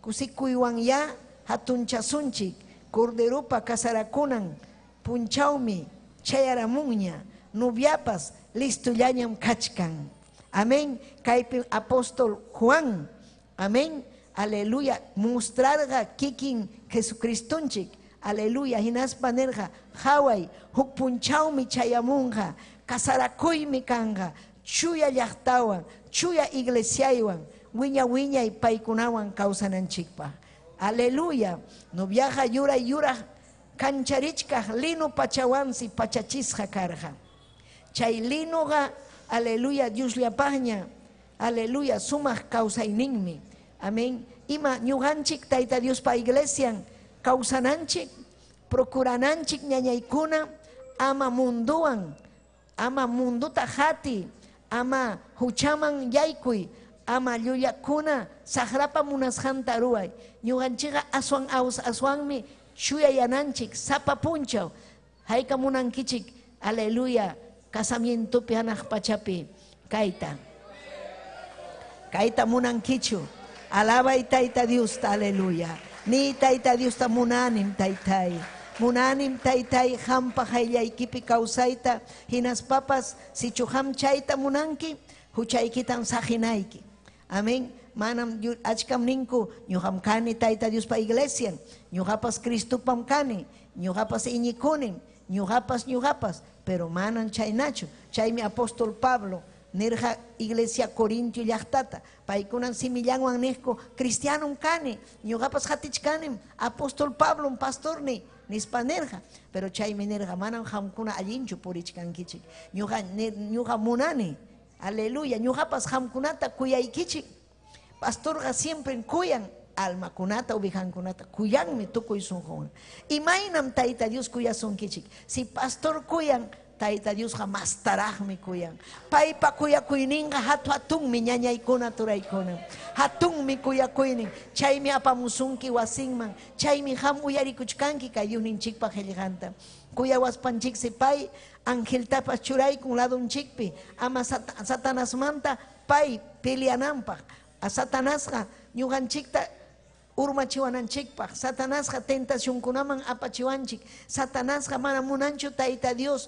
kusikuywan ya hatunchasunchik, corderupa kasarakunan punchawmi chayaramunña, noviapas listullañam kachkan. Amén. Kaypi apóstol Juan, amén, aleluya, mostrarga kikin Jesucristunchik, aleluya, hinaspa nirqa haway huk punchawmi chayamunqa, kasarakuymi kanqa, chuya llaqtawan, chuya iglesiaywan, wiña wiñay paykunawan kawsananchikpaq. Aleluya, noviaqa yuray yuraq kancharichkaq lino pachawansi pachachisqa karqa. Chay linoqa, aleluya, Diosllapaqña, aleluya, sumaq kawsayninmi. Amén. Ima ñuqanchik Tayta Diospa iglesian kawsananchik, procurananchik ñañaykuna, ama munduwan, ama munduta hati, ama huchaman yaykuy, ama llullakuna saqrapa munasqanta ruway. Ñuqanchikqa aswan aswanmi chuyayananchik sapa punchaw. Hayka munankichik, aleluya, casamientopi hanaq pachapi kayta. Kayta munankichu. Alabay Tayta Diosta, aleluya. Ni Tayta Diosta munanim taytay. Munanim taytay hampa hayllaykipi kawsayta, hinaspapas sichu ham chayta munanki, huchaykitan saqinayki. Amén. Manam achkam ninku, ñuqam kani Tayta Diospa iglesian, ñuqapas Cristopam kani, ñuqapas iñikunim, ñuqapas, ñuqapas, pero manam chaynachu. Chaymi apóstol Pablo nirqa iglesia Corintio llaqtata, paykunan simillanwan niqku, cristianom kani, ñuqapas qatichkanim, apóstol Pablom pastorni, nispa nirqa. Pero chaymi nirqa, manam qamkuna allinchu purichkankichik. Ñuqa ñuqa munani, aleluya, ñuqapas qamkunata kuyaykichik. Pastorqa siempre kuyan almakunata, ovejankunata, kuyanmi tukuy sunqunwan. Imaynam Tayta Dios kuyasunkichik? Si pastor kuyan, Tayta Diosqa mastaraqmi kuyan. Paypa kuyakuyninqa hatu hatunmi ñañaykuna turaykuna. Hatunmi kuyakuynin. Chaymi apamusunki wasinman. Chaymi qam uyarikuchkanki kay Diosninchikpa qillqanta. Kuyawaspanchiksi pay angeltapas churaykun ladunchikpi ama Satanasmanta pay peleananpaq. A Satanasqa ñuqanchikta urmachiwananchikpaq, Satanasqa tentacionkunaman apachiwanchik, Satanasqa mana munanchu Tayta Dios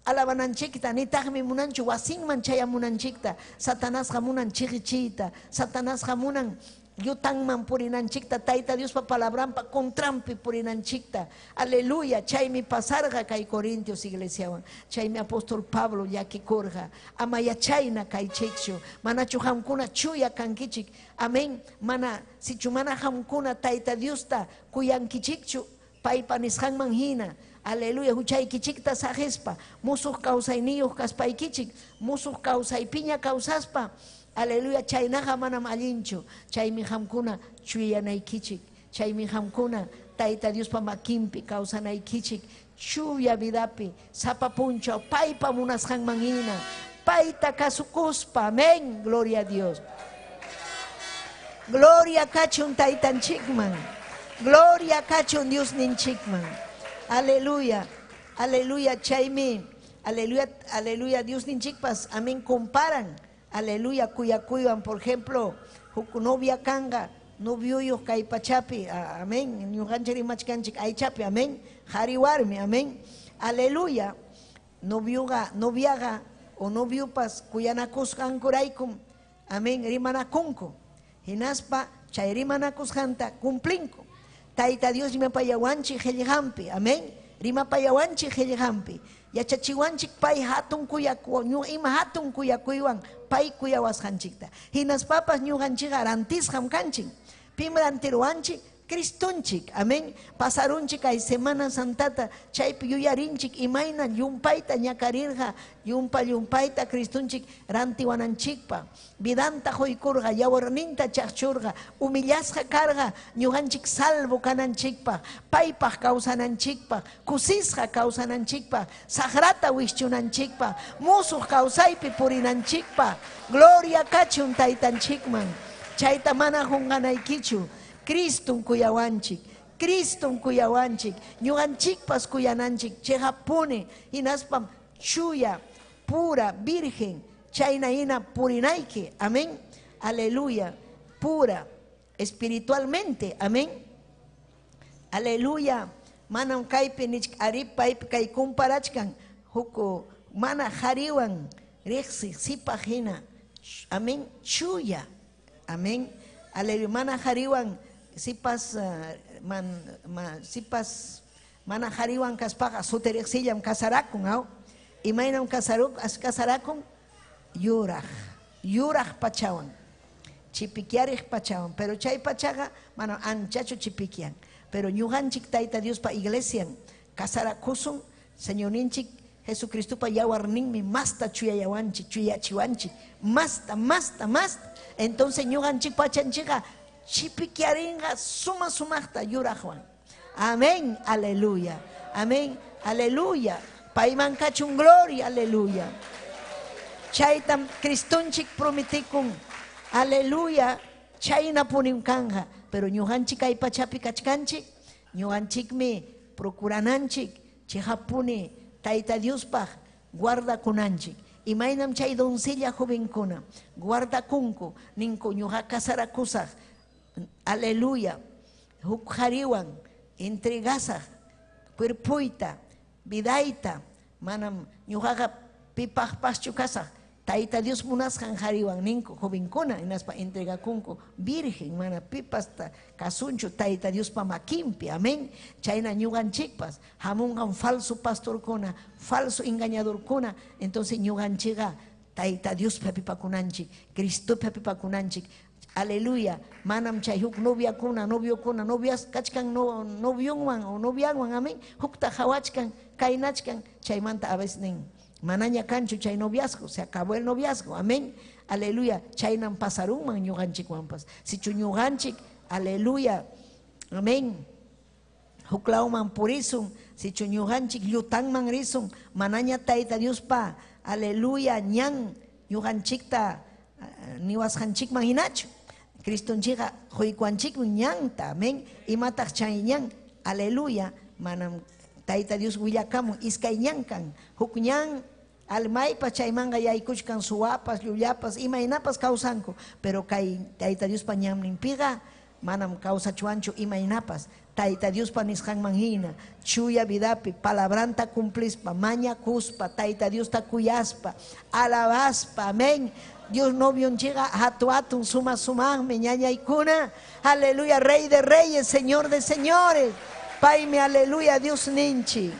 alabananchikta, nitaqmi munanchu wasinman chayamunanchikta. Satanasqa munan chiqichiyta, Satanasqa munan llutanman purinanchikta, Tayta Diospa palabranpa contranpi purinanchikta. Aleluya, chaymi pasarqa kay Corintios iglesiawan. Chaymi apóstol Pablo llakikurqa, ama yachayna kaychikchu, manachu qamkuna chuya kankichik. Amén. Mana sichu mana qamkuna Tayta Diosta kuyankichikchu paypa nisqanman hina. Aleluya, huchaykichikta saqispa, musuq kawsayniyuq kaspaykichik, musuq kawsaypiña kawsaspa. Aleluya, chaynaqa manam allinchu. Chaymi qamkuna chuyanaykichik. Chaymi qamkuna Tayta Diospa makinpi kawsanaykichik, chuya vidapi, sapa punchaw paypa munasqanman hina, payta kasukuspa. Amén. Gloria a Dios. Gloria kachun Taytanchikman. Gloria kachun Diosninchikman. Aleluya. Aleluya. Chaymi. Aleluya. Aleluya. Diosninchikpas. Amén. Comparan. Aleluya. Kuyakuywan. Por ejemplo, huk novia kanqa, novioyuq kay pachapi. Amén. Ñuqanchik rimachkanchik aychapi. Amén. Qhari warmi. Amén. Aleluya. Novioqa, noviaqa o noviopas kuyanakusqankuraykum. Amén. Rimanakunku. Hinaspa chay rimanakusqanta cumplinku. Tayta Dios rimapayawanchik qillqanpi. Amén. Rimapayawanchik qillqanpi. Yachachiwanchik pay hatun kuyaku, ima hatun kuyakuywan pay kuyawasqanchikta. Hinaspapas ñuqanchikqa rantisqam kanchik. Pim rantiruwanchik? Cristonchik. Amén. Pasarunchik kay Semana Santata, chaypi yuyarinchik imayna llumpayta ñakarirqa, llumpa llumpayta Cristonchik rantiwananchikpa. Vidanta quykurqa, yawarninta chaqchurqa, humillasqa karqa, ñuqanchik salvo kananchikpaq, paypaq kawsananchikpaq, kusisqa kawsananchikpaq, saqrata wischunanchikpaq, musuq kawsaypi purinanchikpaq. Gloria kachun Taytanchikman. Chayta mana qunqanaykichu. Cristum kuyawanchik, Cristum kuyawanchik, ñuqanchikpas kuyananchik, chiqapuni, hinaspam chuya, pura, virgen, chayna hina purinayki. Amén. Aleluya. Pura, espiritualmente. Amén. Aleluya. Manam kaypi nich ari paypi kay kumparachkan huk mana qhariwan riqsiq sipaq hina. Amén. Chuya. Amén. Aleluya. Mana qhariwan sipas sipas mana qhariwan kaspaqa sutiriqsillam kasarakun, aw? Imaynam kasarakun? Yuraq, yuraq pachawan, chipikyariq pachawan, pero chay pachaqa mana anchachu chipikyan. Pero ñuqanchik Tayta Diospa iglesian kasarakusun, Señorninchik Jesucristopa yawarninmi masta chuyayawanchik, chuyachiwanchik, masta, masta, masta. Entonces ñuqanchik pachanchikqa chipikyarinqa suma sumaqta yuraqwan. Amén, aleluya. Amén, aleluya. Payman kachun gloria, aleluya. Chaytam Cristonchik prometikun. Aleluya. Chayna punim kanja. Pero ñuqanchik kay pachapi kachkanchik, ñuqanchikmi procurananchik, chiqapuni Tayta Diospaq guardakunanchik. Imaynam chay doncella jovenkuna guardakunku, ninku ñuqa kasarakusaq. Aleluya. Huk qhariwan entregasaq cuerpoyta, vidayta, manam ñuqaqa pipaqpaschu kasaq. Tayta Dios munasqan qariwan ninku jovenkuna, hinaspa entregakunku virgen, mana pipas kasunchu Tayta Diospa makinpi, amén. Chayna ñuqanchikpas hamunqan falso pastorkuna, falso engañadorkuna, entonces ñuqanchikqa Tayta Diospi hapipakunanchik, Cristopi hapipakunanchik. Aleluya, manam chay huk noviakuna, noviokuna, novias kachkan novionwan o novianwan, amén, hukta qawachkan, kaynachkan, chaymanta a veces nin, manaña kanchu chay noviazgo, se acabó el noviazgo, amén, aleluya, chaynam pasarunman ñuqanchikwanpas. Sichu ñuqanchik, aleluya, amén, huklawman purisun, sichu ñuqanchik llutanman risun, manaña Tayta Diospa, aleluya, ñan ñuqanchikta niwasqanchikman hinachu. Cristonchikqa quykuanchikmi ñanta, amén, imataq chay ñan, aleluya, manam Tayta Dios willakamun iskay ñan kan, huk ñan almaypas chaymanqa yaykuchkan suwapas, llullapas, imaynapas kawsanku, pero kay Tayta Diospa ñanninpiqa manam kawsachuanchu imaynapas, Tayta Diospa nisqanman hina, chuya vidapi, palabranta cumplispa, mañakuspa, Tayta Diosta kuyaspa, alabaspa, amén. Dios novionchikqa hatu hatun suma sumaqmi ñañaykuna, aleluya, Rey de Reyes, Señor de Señores, paymi, aleluya, Dios ninchik.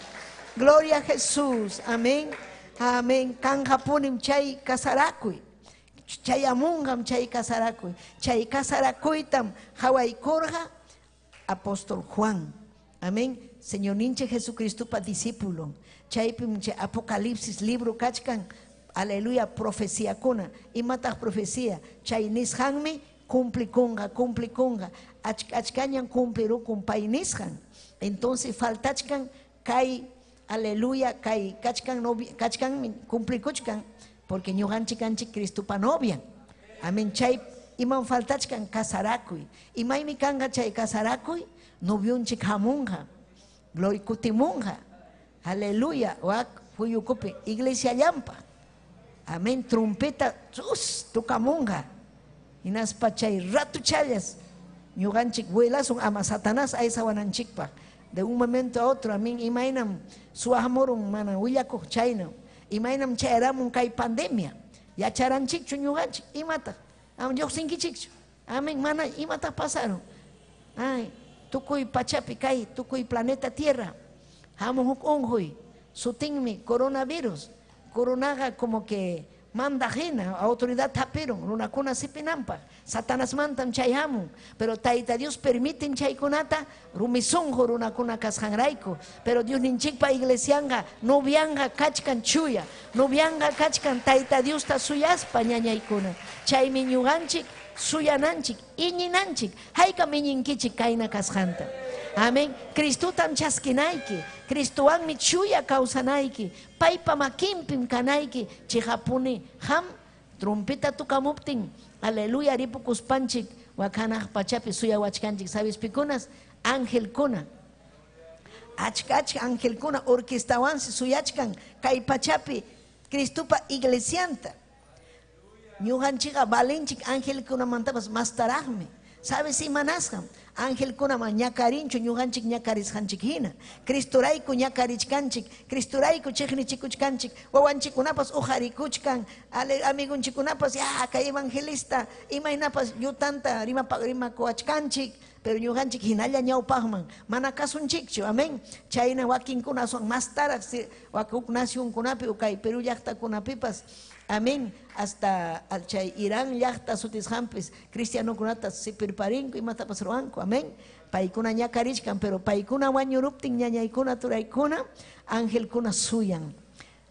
Gloria a Jesús, amén, amén. Kanqapunim chay kasarakuy, chayamunqam chay kasarakuy, chay kasarakuytam qawaykurqa apóstol Juan, amén, Señor ninchik Jesucristopa discípulo. Chaypim chay Apocalipsis libro kachkan, aleluya, profeciakuna. Imataq profecía? Chay nisqanmi cumplikunqa, cumplikunqa, achkañam cumplirukun pay nisqan. Entonces faltachkan kay, aleluya, kay kachkan novia, kachkanmi cumplikuchkan, porque ñuqanchik kanchik Cristopa novian. Amén, chay imam faltachkan kasarakuy. Imaymi kanqa chay kasarakuy, novionchik hamunqa, gloria kutimunqa, aleluya, wak puyukupi iglesiallampa. Amén, trompeta tus tukamunqa. Hinaspa chay ratuchallas ñuqanchik vuelasun ama Satanás aysawananchikpaq. De un momento a otro, amén, imaynam suwamurun mana willakuq chayna, imaynam chayaramun kay pandemia, yacharanchikchu ñuqanchik imataq, am lluqsinkichikchu, amén, mana imataq pasaron. Ay, tukuy pachapi kay, tukuy planeta Tierra, hamun huk unquy, sutinmi coronavirus, coronaqa como que manda hina, autoridad hapirun, runakuna sipinanpaq, Satanasmantam chay hamun, pero Tayta Dios permiten chaykunata, rumi sunqu runakuna kasqanrayku, pero Dios ninchikpa iglesianqa, novianqa kachkan chuya, novianqa kachkan Tayta Diosta suyaspa ñañaykuna, chaymi ñuqanchik suyananchik, iñinanchik, haykam iñinkichik kayna kasqanta. Amén. Cristotam chaskinayki, Cristowanmi chuya kawsanayki, paypa makinpim kanayki, chiqapuni ham trompeta tukamuptin, aleluya, ripukuspanchik, wakanaq pachapi suyawachkanchik, sabes pikunas, angelkuna. Achka achka angelkuna orquestawansi suyachkan kay pachapi Cristopa iglesianta. Ñuqanchikqa valenchik angelkunamantapas mastaraqmi. ¿Sabes imanasqam? Angelkunaman ñakarinchu ñuqanchik ñakarisqanchik hina. Cristorayku ñakarichkanchik, Cristorayku chiqnichikuchkanchik, wawanchikkunapas uqarikuchkan, amigunchikkunapas ya kay evangelista imaynapas llutanta rimakuwachkanchik, pero ñuqanchik hinalla ñawpaqman mana kasunchikchu, amén. Chayna wakinkuna aswan mastaraq huk nacionkunapi o kay Perú llaqtakunapipas, amén, hasta chay Irán llaqta sutisqanpis cristianokunata sipirparinku imatapas ruwanku, amén. Paykuna ñakarichkan, pero paykuna wañuruptin ñañaykuna turaykuna angelkuna suyan,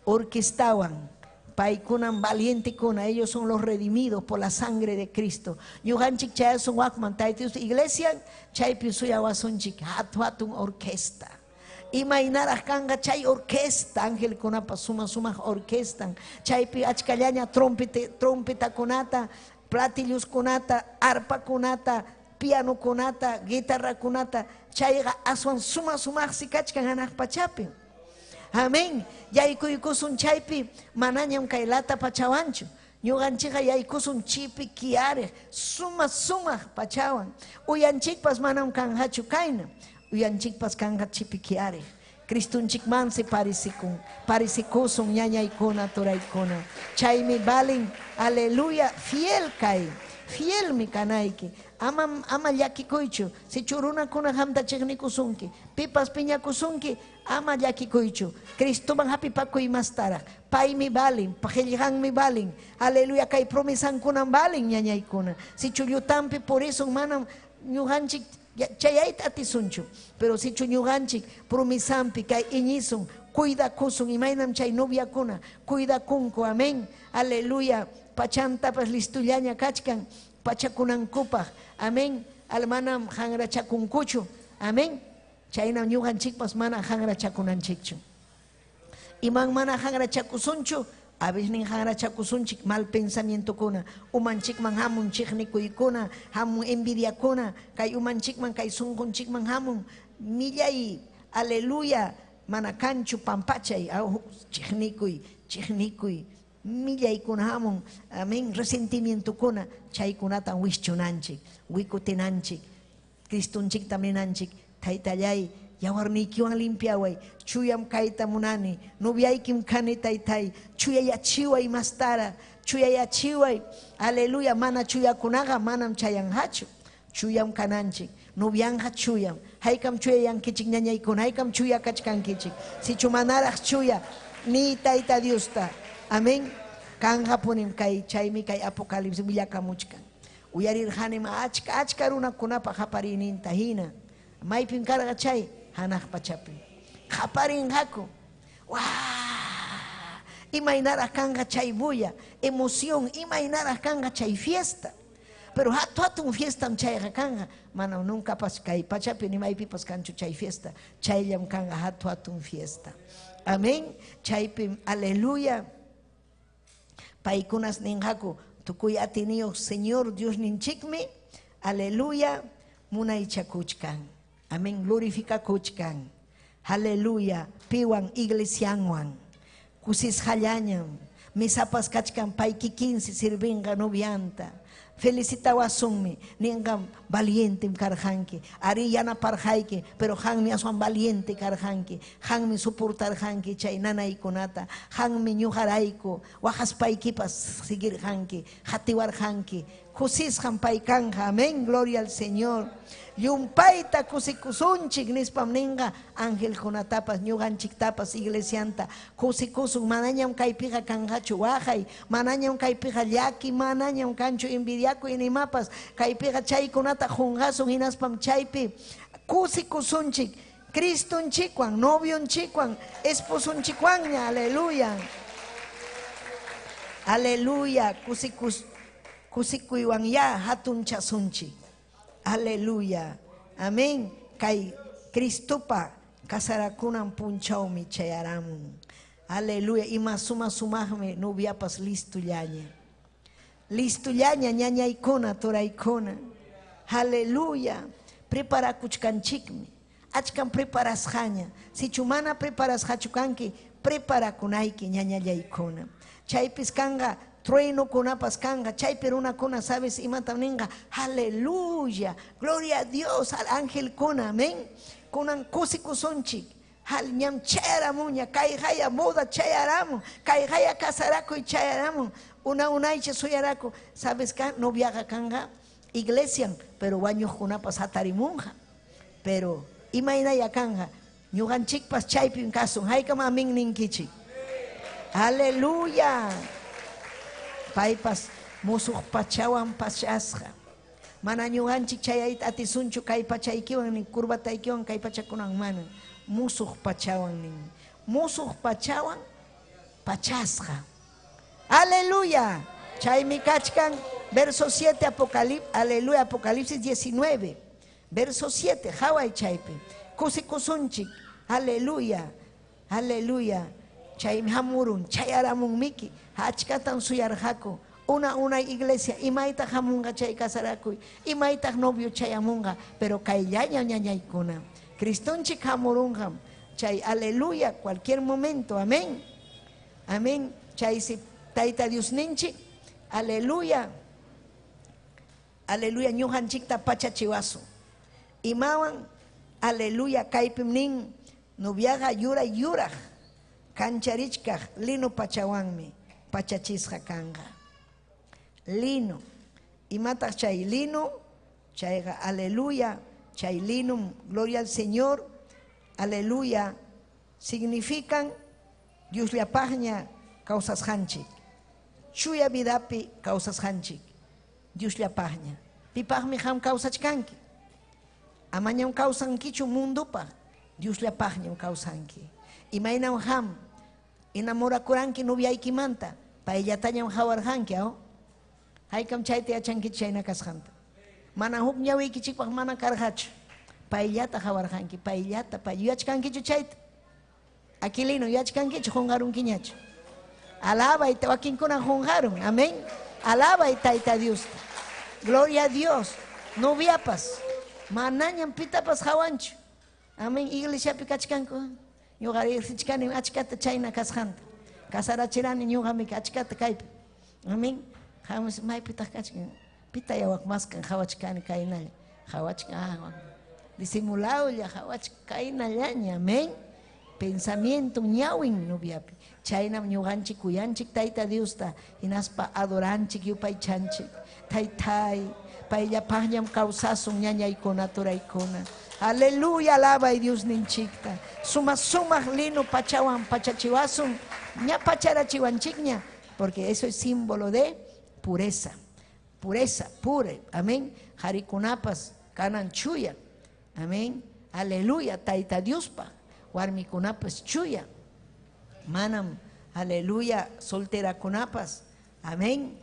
orquestawan, paykunan valientekuna, ellos son los redimidos por la sangre de Cristo. Ñuqanchik chayasun wakman Tayta Dios iglesia, chaypi suyawasunchik hatu hatun orquesta. Imaynaraq kanqa chay orquesta, angelkunapa suma sumaq orquestan, chaypi achkallaña trompetakunata, platilluskunata, arpakunata, pianokunata, guitarrakunata, chayqa aswan suma sumaqsi kachkan hanaq pachapi. Amén. Yaykuykusun chaypi manañam kay lata pachawanchu. Ñuqanchikqa yaykusun chipi kiareq suma sumaq pachawan. Uyanchikpas manam kanqachu kayna. Uyanchikpas kanqa chipi kiareq. Cristunchikmansi parisikun, parisikusun ñañaykuna turaykuna. Chaymi balin, aleluya, fiel kay, fielmi kanayki. Ama ama llakikuychu, sichu runakuna qamta chiqnikusunki, pipas piñakusunki, ama llakikuychu. Cristoman hapipakuy mastaraq. Paymi balin, qillqanmi balin. Aleluya, kay promesankunam balin ñañaykuna. Sichu llutampi purisun manam ñuqanchik chayayta atisunchu. Pero sichu ñuqanchik promesampi kay iñisun, cuidakusun, imaynam chay noviakuna, cuidakunku, amén. Aleluya, pachantapas listullaña kachkan, pachakunankupaq, amén. Almanam hanrachakunkuchu, amén. Chaynam ñuqanchikpas mana hanrachakunanchikchu. Iman mana hanrachakusunchu, avisnin hanrachakusunchik mal pensamientokuna, umanchikman hamun chiqnikuykuna, hamun envidiakuna, kay umanchikman kay sunqunchikman hamun millay, aleluya, mana kanchu pampachay, chiqnikuy, chiqnikuy, millaykuna hamun, amén, resentimientokuna, chaykunatan wischunanchik, wikutinanchik, Cristunchikta ninanchik, taytallay, yawarniykiwan limpiaway, chuyam kayta munani, noviaykim kani taytay, chuyayachiway mastara, chuyayachiway, aleluya, mana chuyakunaqa manam chayanqachu, chuyam kananchik, novianja chuyam, haykam chuyayankichik ñañaykuna, haykam chuya kachkankichik, sichu manaraq chuya, ni tayta Diosta, amén, kanqapunim kay chaymi kay Apocalipsis willakamuchkan. Uyarirqanim achka achka runakunapa qapariyninta hina, maypim karqa chay hanaq pachapi. Qaparinqaku. Wa! Imaynaraq kanqa chay bulla, emoción, imaynaraq kanqa chay fiesta. Pero hatu hatun fiestam chayqa kanqa, manam nuncapas kay pachapi ni maypipas kanchu chay fiesta, chayllam kanqa hatu hatun fiesta. Amén. Chaypim, aleluya. Paykunas ninqaku, tukuy atiniyuq Señor Dios ninchikmi, aleluya, munaychakuchkan. Amén, glorificakuchkan. Aleluya, piwan iglesianwan. Kusisqallañam, misapas kachkan pay kikinsi sirvinqa novianta. Felicitawasunmi, ninqam valientem karqanki, ari yanaparqayki, pero qanmi aswan valiente karqanki, qanmi soportarqanki chay nanaykunata, qanmi ñuqarayku, waqaspaykipas seguirqanki, qatiwarqanki, kusisqam pay kanqa, amén, gloria al Señor. Llumpayta kusikusunchik nispam ninqa angelkunatapas ñuqanchiktapas iglesianta kusikusun, manañam kaypiqa kanqachu waqay, manañam kaypiqa llaki, manañam kanchu envidiakuy nimapas, kaypiqa chaykunata qunqasun hinaspam chaypi kusikusunchik, Cristonchikwan, novionchikwan, esposunchikwanña, aleluya. Aleluya, kusikuywan ya hatunchasunchik. Aleluya. Amén. Kay Cristopa kasarakunan punchawmi chayaramun. Aleluya. Ima suma sumaqmi noviapas listullaña. Listullaña ñañaykuna turaykuna. Aleluya. Preparakuchkanchikmi. Achkan preparasqaña. Sichu mana preparasqachu kanki, preparakunayki ñañallaykuna. Chaypis kanqa truenokunapas kanqa, chaypi runakuna, sabes imatam ninqa, aleluya, gloria a Dios, al angelkuna, amén. Kunan kusikusunchik, hal ñam chayaramuña, kayqaya boda chayaramun, kayqaya kasarakuy chayaramun, una unaycha suyaraku, sabes ka noviaqa kanqa iglesian, pero wañuqkunapas hatarimunqa, pero imaynaya kanqa, ñuqanchikpas chaypim kasun, haykam amén ninkichik. Aleluya. Paypas musuq pachawan pachasqa. Mana ñuqanchik chayayta atisunchu kay pachaykiwan nin curvataykiwan kay pachakunan mana. Musuq pachawan nin. Musuq pachawan pachasqa. Aleluya. Chaymi kachkan verso 7 Apocalipsis, aleluya, Apocalipsis 19. Verso 7, haway chaypi. Kusikusunchik. Aleluya. Aleluya. Chaymi hamurun, chayaramun miki, achkatan suyarqaku, una una iglesia, imaytaq hamunqa chay kasarakuy, imaytaq novio chayamunqa, pero kayllaña ñañaykuna. Cristonchik hamurunqam, chay aleluya, cualquier momento, amén. Amén. Chay si tayta Diosninchik, aleluya. Aleluya, ñuqanchikta pachachiwasun. Imawan, aleluya, kaypim nin. Noviaqa yuray yuraq kancharichkaq lino pachawanmi pachachisqa kanqa. Lino. Imataq chay lino? Chayqa aleluya, chay linum, gloria al Señor, aleluya, significan Diosllapaqña kawsasqanchik. Chuya vidapi kawsasqanchik. Diosllapaqña. Pipaqmi qam kawsachkanki? Amañam kawsankichu mundupaq, Diosllapaqñam kawsanki. Imaynam qam enamorakuranki noviaykimanta, payllatañam qawarqanki, aw? Haykam chayta yachankichik chayna kasqanta. Mana huk ñawiykichikpaq mana karqachu. Payllata qawarqanki, payllata, pay yuyachkankichu chayta? Aquilino, yuyachkankichu qunqarunkiñachu? Alabay, wakinkuna qunqarun, amén. Alabay Tayta Diosta. Gloria a Dios. Noviapas, manañam pitapas qawanchu. Amén. Iglesiapi kachkanku. Ñuqa riqsichkani achkata chayna kasqanta. Casarachirani ñuqami achkata kaypi. Amén. Qamus maypitaq kachkan? Pitaya wak maskan qawachkani kaynalla. Qawachkan, disimulawlla qawachkan kaynallaña. Amén. Pensamiento ñawin noviapi. Chaynam ñuqanchik kuyanchik Tayta Diosta hinaspa adoranchik yupaychanchik. Taytay, payllapaqñam kawsasun ñañaykuna turaykuna. Aleluya, alabay Dios ninchikta. Suma sumaq lino pachawan pachachiwasun, ña pacharachiwanchikña, porque eso es símbolo de pureza. Pureza, pure. Amén. Harikunapas kanan chuya. Amén. Aleluya, Tayta Diospa. Warmikunapas chuya. Manam, aleluya, solterakunapas. Amén.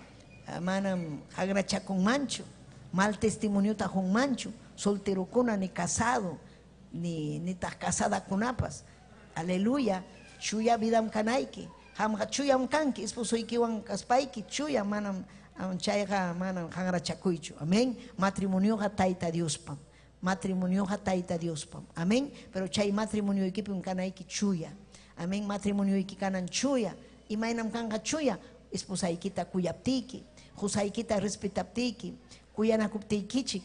Manam hagrachakunmanchu, mal testimoniota junmanchu, solterokuna ni casado, ni taq casadakunapas. Aleluya, chuya vidam kanayki. Qamqa chuyam kanki, esposoykiwan kaspayki, chuya manam chayqa manam hangrachakuychu. Amén. Matrimonioqa Tayta Diospam. Matrimonioqa Tayta Diospam. Amén. Pero chay matrimonioykipim kanayki chuya. Amén. Matrimonioyki kanan chuya. Imaynam kanqa chuya? Esposaykita kuyaptiyki, qusaykita respetaptiyki, kuyanakuptiykichik,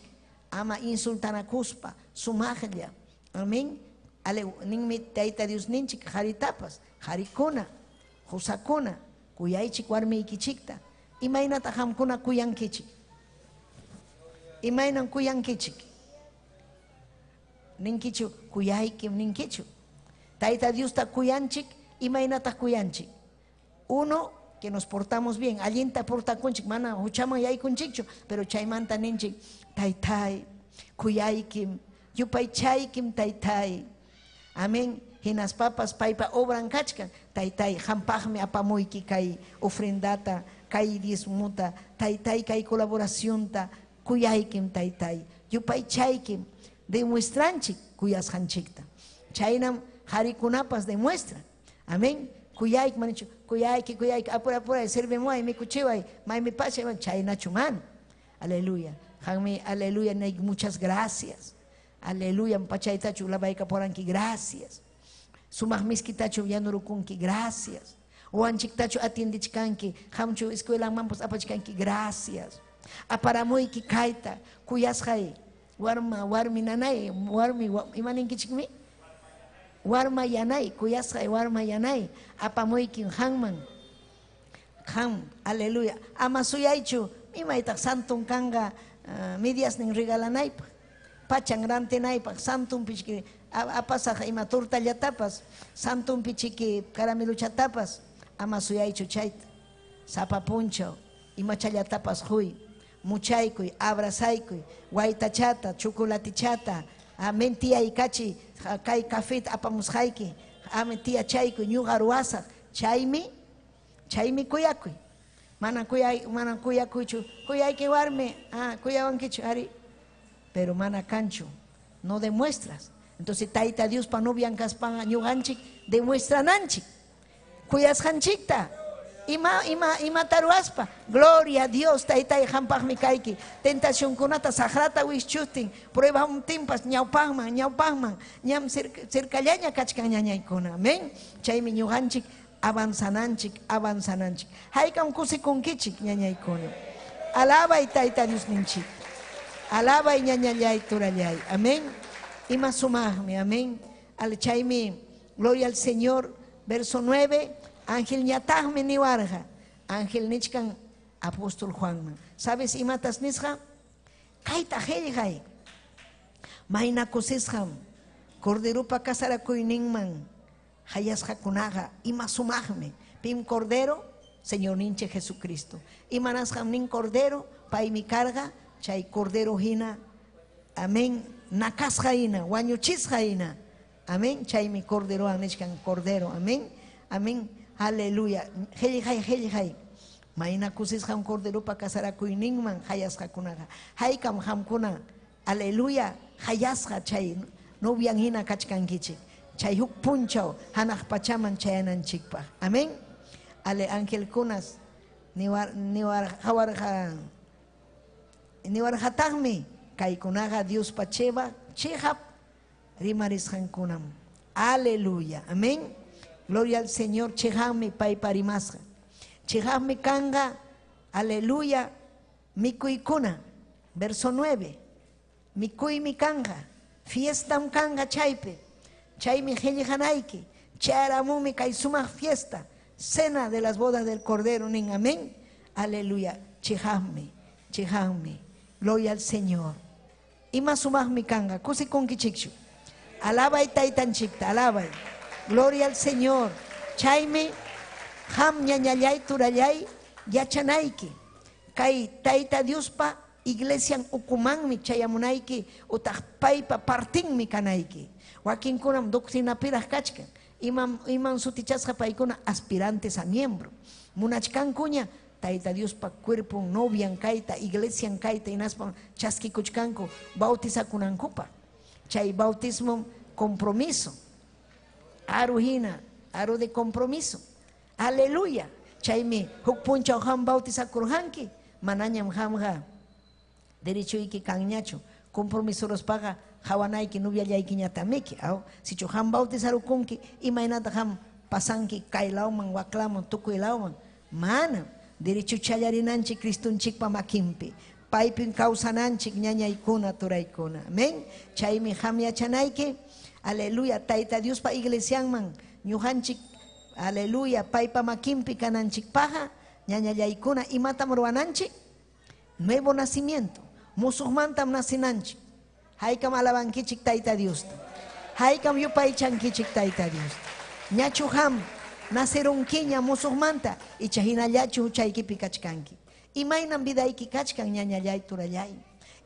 ama insultanakuspa, sumaqlla. Amén. Ale, ninmi Tayta Dios ninchik qaritapas, qarikuna, qusakuna, kuyaychik warmiykichikta. Imaynata qamkuna kuyankichik? Imaynam kuyankichik? Ninkichu kuyaykim ninkichu. Tayta Diosta kuyanchik, imaynataq kuyanchik? Uno, que nos portamos bien, allinta portakunchik, mana huchaman yaykunchikchu, pero chaymanta ninchik, taytay, kuyaykim, yupaychaykim taytay. Amén. Hinaspapas paypa obran kachkan, taytay, hampaqmi apamuyki kay ofrendata, kay diezmuta, taytay kay colaboracionta, kuyaykim taytay, yupaychaykim, demuestranchik kuyasqanchikta. Chaynam harikunapas demuestran. Amén. Kuyayki manichu, kuyayki, kuyayki, apura, apura, sirvimuay, mikuchiway, maymi pacha, chaynachu mana. Aleluya. Qanmi, aleluya, muchas gracias. Aleluya, pachaytachu labaykapuranki, gracias. Sumaq miskitachu yanurukunki, gracias. Wanchiktachu atiendichkanki, qamchu escuelamanpas apachkanki, gracias. Aparamuyki kayta, kuyasqay, warma, warmi nanay, warmi, imaninkichikmi? Warma yanay, kuyasqay warma yanay, apamuyki hanman. Qam, aleluya. Ama suyaychu, imaytaq santun kanqa mediasnin regalanaypaq, pachan rantinaypaq, santun pichki apasaq ima tortallatapas, santun pichiki carameluchatapas, ama suyaychu chayta. Sapa punchaw, imachallatapas huy, muchaykuy, abrazaykuy, waytachata, chocolatichata, amén tía ikachi, kay café apamusqayki, amén tía chaykuy, ñuqa ruwasaq, chaymi, chaymi kuyakuy. Mana kuyay, mana kuyakuychu, kuyayki warmi, kuyawankichu, ari, pero mana kanchu, no demuestras. Entonces Tayta Diospa novian kaspan ñuqanchik demuestrananchik, kuyasqanchikta. Ima, ima, ima taruaspa. Gloria a Dios, taytay hampaqmi kayki. Tentacionkunata saqrata wischutin, prueba un timpas ñawpaqman, ñawpaqman, ñam cercallaña kachkan ñañaykuna. Amén. Chaymi ñuqanchik avanzananchik, avanzananchik. Haykam kusikunkichik ñañaykuna. Alabay Tayta Dios ninchik. Alabay ñañallay turallay. Amén. Ima sumaqmi, amén. Al chaymi, gloria al Señor, verso 9, ángel ñataqmi niwarqa. Ángel nichkan apóstol Juanman. ¿Sabes imatas nisqa? Kayta qillqay. Mayna kusisqam corderopa kasarakuyninman hayasqakunaqa ima sumaqmi. Pim cordero, Señorninchik Jesucristo. Imanasqam nin cordero, paymi karqa chay cordero hina, amén, nakasqa hina, wañuchisqa hina. Amén, chaymi corderowan nichkan cordero, amén. Amén, aleluya. Qillqay, qillqay. Mayna kusisqam corderopa kasarakuyninman hayasqakunaqa. Haykam qamkuna, aleluya, hayasqa chay novian hina kachkankichik. Chay huk punchaw hanaq pachaman chayananchikpaq. Amén. Ale angelkunas niwar niwar hawarqa niwarqataqmi kaykunaqa Diospa cheva chiqap rimarisqankunam. Aleluya. Amén. Gloria al Señor. Chiqapmi paypa rimasqa. Chiqapmi kanqa. Aleluya. Mikuykuna. Verso 9. Mikuymi kanqa. Fiestam kanqa chaypi. Chaymi qillqanayki. Chayaramumi kay sumaq fiesta. Cena de las bodas del Cordero. Nin amén. Aleluya. Chiqapmi. Chiqapmi. Gloria al Señor. Ima sumaqmi kanqa. Kusikunkichikchu. Alabay taytanchikta, alabay. Gloria al Señor. Chaymi qam ñañallay turallay yachanayki. Kay Tayta Diospa iglesian ukumanmi chayamunayki utaq paypa partinmi kanayki. Wakinkunam doctrinapiraq kachkan. Imam iman sutichasqa paykuna aspirantes a miembro. Munachkankuña Tayta Diospa cuerpon, novian kayta, iglesian kayta hinaspa chaskikuchkanku bautizakunankupaq. Chay bautismo compromiso. Aru hina, aru de compromiso. Aleluya. Chaymi huk punchaw qam bautizakurqanki, manañam qamqa derechoyki kanñachu. Compromiso ruraspaqa qawanayki noviallaykiñatamiki, aw. Sichu qam bautizarukunki, imaynata qam pasanki kay lawman, waklaman, tukuy lawman. Manam. Derecho challarinanchik Cristonchikpa makinpi. Paypim kawsananchik ñañaykuna, turaykuna. Amén. Chaymi qam yachanayki. Aleluya. Tayta Diospa iglesianman ñuqanchik, aleluya, paypa makinpi kananchikpaqa ñañallaykuna imatam ruwananchik? Nuevo nacimiento. Musuqmantam nacinanchik. Haykam alabankichik Tayta Diosta. Haykam yupaychankichik Tayta Diosta. Ñachu qam nacerunkiña musuqmanta icha hinallachu huchaykipi kachkanki. Imaynam vidayki kachkan ñañallay turallay.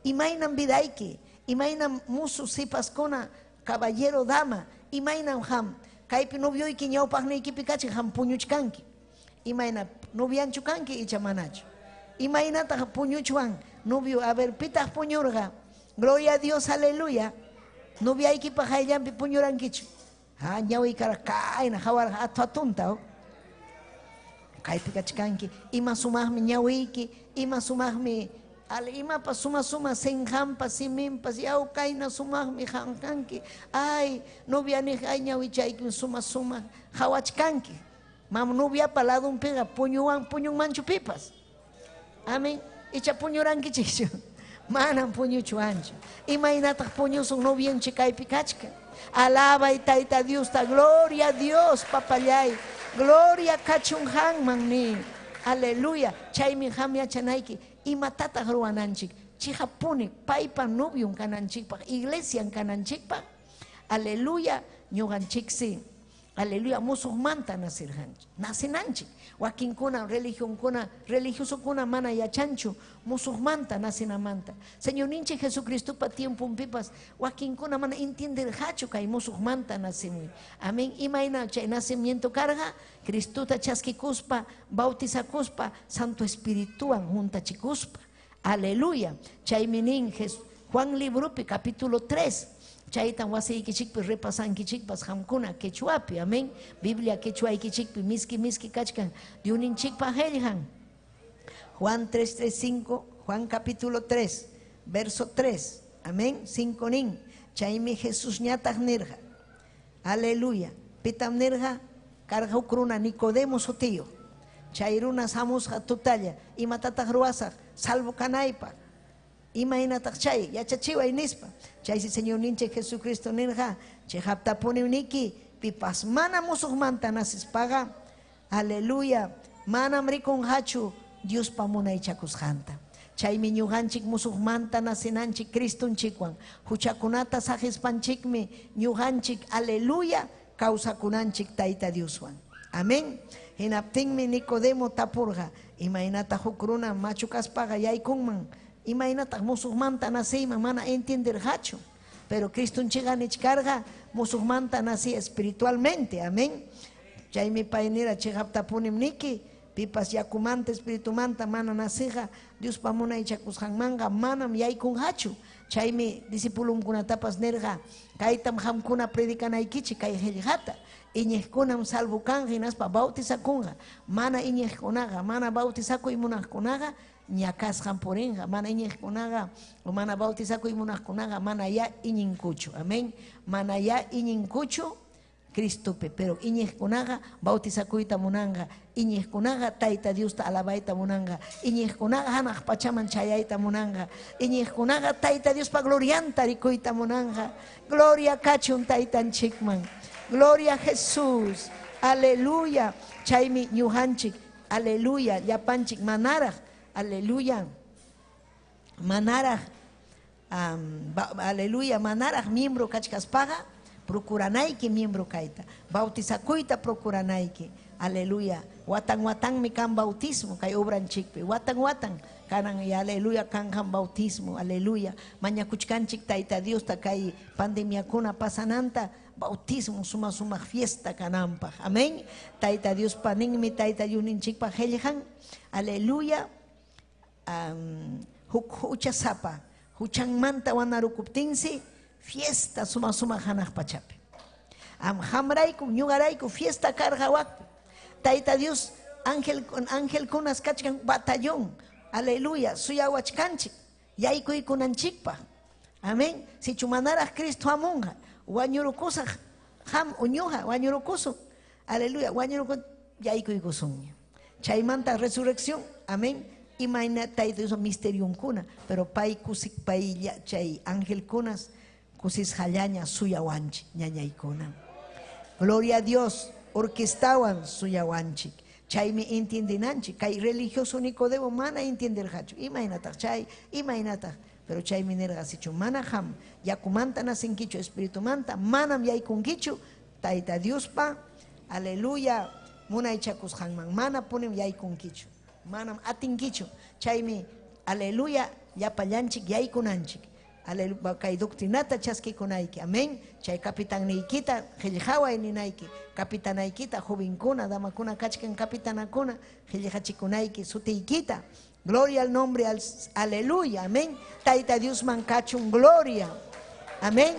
Imaynam vidayki, imaynam musu sipaskuna, caballero dama, imaynam qam kaypi novioyki ñawpaqniykipi kachkan qam puñuchkanki. Imayna novianchu kanki icha manachu. Imaynataq puñuchwan novio, a ver, pitaq puñurqa. Gloria a Dios, aleluya. Noviaykipa hayllanpi puñurankichu. Ha ñawiykara kayna hawarqa atu atunta. Kaypi kachkanki, ima sumaqmi ñawiyki, ima sumaqmi al imapas suma suma sinqanpas siminpas yaw kayna sumaqmi qam kanki. Ay, novia niq ay ñawichaykim suma sumaq hawachkanki. Mam noviapa ladunpiqa puñuwan puñunmanchu pipas. Amén. Icha puñurankichikchu. Manam puñuchuanchu. Imaynataq puñusun novianchik kaypi kachkan. Alabay Tayta Diosta, gloria a Dios, papallay. Gloria kachun qamman ni. Aleluya. Chaymi qam yachanayki imatataq ruwananchik. Chiqapuni paypa novion kananchikpaq, iglesian kananchikpaq. Aleluya, ñuqanchiksi. Aleluya, musuqmanta nacirqanchik, nacinanchik. Wakinkuna religionkuna, religiosokuna mana yachanchu musuqmanta nacinamanta. Señorninchik Jesucristopa tiemponpipas wakinkuna mana entienderqachu kay musuqmanta nacimuy. Amén. Imayna chay nacimiento karqa, Cristota chaskikuspa, bautizakuspa, Santo Espirituwan juntachikuspa. Aleluya. Chaymi nin Juan libropi capítulo 3. Chaytam wasiykichikpi repasankichikpas qamkuna quechuapi, amén. Biblia quechuaykichikpi miski miski kachkan Diosninchikpa qillqan. Juan 3, 3, 5, Juan capítulo 3, verso 3, amén, 5 nin. Chaymi Jesús ñataq nirqa. Aleluya. Pitam nirqa karqa huk runa Nicodemo sutiyuq. Chay runa hamusqa tutalla, imatataq ruwasaq salvo kanaypaq. Imaynataq chay yachachiway nispa. Chaysi Señorninchik Jesucristo nirqa, cheqaptapunim niki, pipas mana musuqmanta nasispaqa, aleluya, manam rikunqachu Diospa munaychakusqanta. Chaymi ñuqanchik musuqmanta nacinanchik Cristonchikwan. Huchakunata saqispanchikmi ñuqanchik, aleluya, kawsakunanchik Tayta Dioswan. Amén. Hinaptinmi Nicodemo tapurqa, imaynataq huk runa machu kaspaqa yaykunman? Imaynataq musuqmanta naciyman? Mana entienderqachu. Pero Cristonchikqa nichkarqa musuqmanta nací espiritualmente. Amén. Chaymi pay nira, cheqaptapunim niki, pipas yakumanta espiritumanta mana naciqa Diospa munaychakusqanmanqa manam yaykunqachu. Chaymi discipulunkunatapas nirqa, kaytam qamkuna predicanaykichik kay qillqata. Iñiqkunam salvo kanqa hinaspa bautizakunqa. Mana iñiqkunaqa, mana bautizakuy munaqkunaqa ñakasqam purinqa. Mana iñiqkunaqa o mana bautizakuy munaqkunaqa mana ya iñinkuchu. Amén. Mana ya iñinkuchu Cristopi, pero iñiqkunaqa bautizakuyta munanqa, iñiqkunaqa Tayta Diosta alabayta munanqa, iñiqkunaqa hanaq pachaman chayayta munanqa, iñiqkunaqa Tayta Diospa glorianta rikuyta munanqa. Gloria kachun Taytanchikman. Gloria a Jesús. Aleluya. Chaymi ñuqanchik, aleluya, llapanchik manaraq, aleluya, manaraq, aleluya, manaraq miembro kachkaspaqa procuranayki miembro kayta, bautizakuyta procuranayki, aleluya. Watan watanmi kan bautismo kay obranchikpi, watan watan kanan y aleluya kanqan bautismo, aleluya. Mañakuchkanchik Tayta Diosta kay pandemiakuna pasananta, bautismo suma sumaq fiesta kananpaq. Amén. Tayta Diospa ninmi, Tayta Diosninchikpa qillqan, aleluya, huk huchasapa huchanmanta wanarukuptinsi fiesta suma sumaq hanaq pachapi. Qamrayku, ñuqarayku fiesta karqa wakpi. Tayta Dios angelkunas kachkan batallón, aleluya, suyawachkanchik, yaykuykunanchikpaq. Amén. Sichu manaraq Cristo hamunqa, wañurukusaq qam o ñuqa wañurukusun, aleluya, wañurukun yaykuykusunña. Chaymanta resurrección, amén. Imayna Tayta Dios misterionkuna, pero pay kusik paylla chay angelkunas kusisqallaña suyawanchik ñañaykuna. Gloria a Dios, orquestawan suyawanchik. Chaymi entiendenanchik, kay religioso Nicodemo mana entienderqachu, imaynataq chay, imaynataq, pero chaymi nirqa, sichu mana qam yakumanta nacinkichu espiritumanta, manam yaykunkichu Tayta Diospa, aleluya, munaychakusqanman, mana punim yaykunkichu, manam atinkichu. Chaymi, aleluya, llapallanchik yaykunanchik. Aleluya, kay doctrinata chaskikunayki, amén. Chay capitanniykita qillqaway ninayki, capitanaykita, jovenkuna, damakuna kachkan capitanakuna, qillqachikunayki sutiykita. Gloria al nombre, aleluya, amén. Tayta Diosman kachun gloria, amén.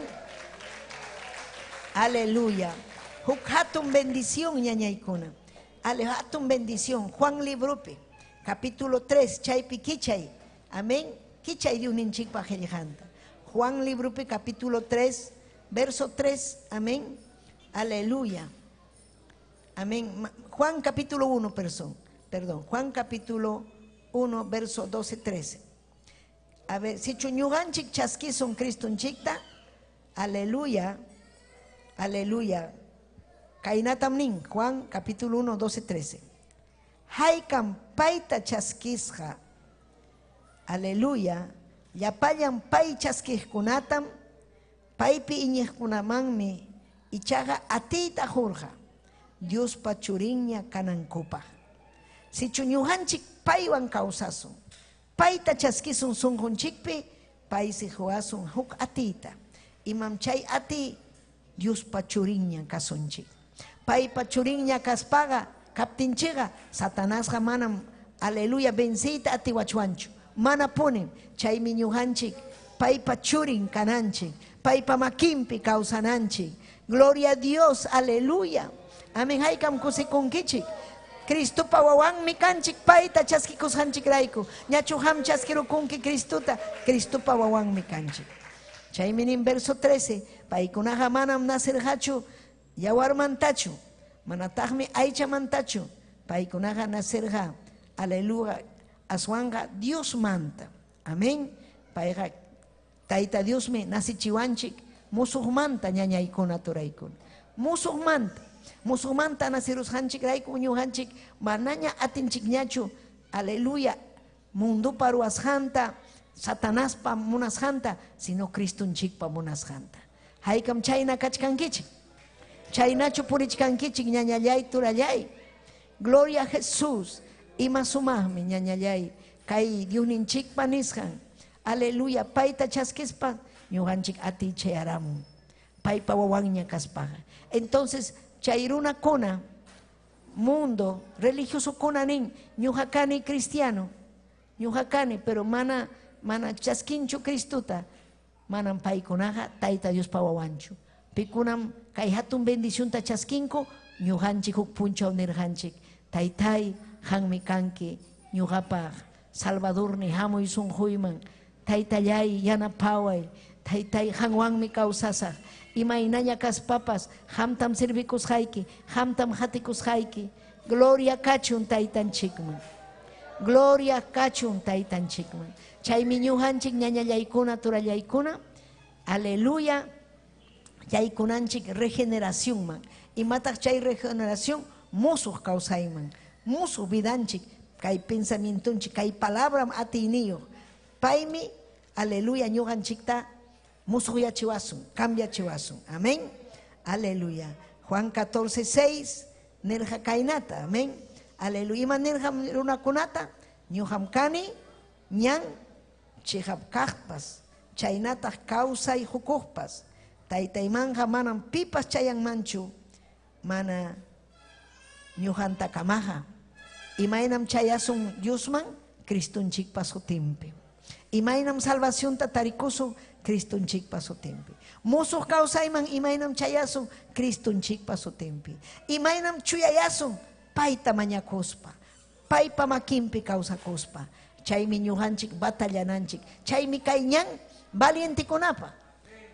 Aleluya. Huk hatun bendición ñañaykuna. Ale hatun bendición. Juan libropi, capítulo 3, chaypi kichay, amén. Kichay Diosninchikpa qillqanta. Juan libropi, capítulo 3, verso 3, amén. Aleluya. Amén. Juan capítulo 1, perdón. Juan capítulo 1, verso 12, 13. A ver, si chuñuganchik chaskisun Cristonchikta, aleluya, aleluya. Kaynatam nin, Juan capítulo 1, 12, 13. Haykam payta chaskisqa, aleluya, llapallan pay chaskiqkunatam, paypi iñiqkunamanmi ichaqa atiyta qurqa, Diospa churinña kanankupaq. Sichu ñuqanchik paywan kawsasun, payta chaskisun sunqunchikpi, paysi huwasun huk atiyta. Imam chay atiy Diospa churinña kasunchik. Paypa churinña kaspaqa kaptinchikqa, Satanasqa manam, aleluya, venciyta atiwachwanchu. Mana punim, chaymi ñuqanchik paypa churin kananchik, paypa makinpi kawsananchik. Gloria a Dios, aleluya. Amén, haykam kusikunkichik. Cristopa wawanmi kanchik, payta chaskikusqanchikrayku. Ñachu ham chaskirukunki Cristota, Cristopa wawanmi kanchik. Chaymi nin verso 13, paykunaqa manam nacirqachu yawarmantachu, manataqmi aychamantachu, paykunaqa nacirqa, aleluya, aswanqa Diosmanta. Amén. Payqa Tayta Diosmi nasichiwanchik musuqmanta ñañaykuna turaykuna. Musuqmanta, musuqmanta nasirusqanchikraykum ñuqanchik manaña atinchikñachu, aleluya, mundopa ruwasqanta, Satanaspa munasqanta, sino Cristonchikpa munasqanta. Haykam chayna kachkankichik? Chaynachu purichkankichik ñañallay turallay? Gloria a Jesús. Ima sumaqmi ñañallay kay Diosninchikpa nisqan. Aleluya, payta chaskispa ñuqanchik atiy chayaramun. Paypa wawanña kaspaqa. Entonces, chay runakuna mundo religiosokuna nin, ñuqa kani cristiano, ñuqa kani, pero mana mana chaskinchu Cristota, manam paykunaqa Tayta Diospa wawanchu. Pikunam kay hatun bendicionta chaskinku, ñuqanchik huk punchaw nirqanchik, Taytay, qanmi kanki ñuqapaq Salvadorni, hamuy sunquyman, Taytallay, yanapaway, Taytay, qanwanmi kawsasaq, imaynaña kaspapas qamtam servikusqayki, qamtam qatikusqayki. Gloria kachun Taytanchikman. Gloria kachun Taytanchikman. Chaymi ñuqanchik ñañallaykuna, turallaykuna, aleluya, yaykunanchik regeneracionman. Imataq chay regeneración? Musuq kawsayman, musuq vidanchik, kay pensamientonchik, kay palabram atiyniyuq. Paymi, aleluya, ñuqanchikta musuqyachiwasun, cambiachiwasun. Amén. Aleluya. Juan 14, 6, nirqa kaynata. Amén. Aleluya. Ima nirqam runakunata? Ñuqam kani ñan chiqap kaqpas, chaynataq kawsay hukuqpas. Taytaymanqa manam pipas chayanmanchu, mana ñuqantakamaqa. Imaynam chayasun Diosman? Cristonchikpa sutinpi. Imaynam salvacionta tarikusun? Cristonchikpa sutinpi. Musuq kawsayman imaynam chayasun? Cristonchikpa sutinpi. Imaynam chuyayasun? Payta mañakuspa, paypa makinpi kawsakuspa. Chaymi ñuqanchik batallananchik. Chaymi kay ñan valientekunapa.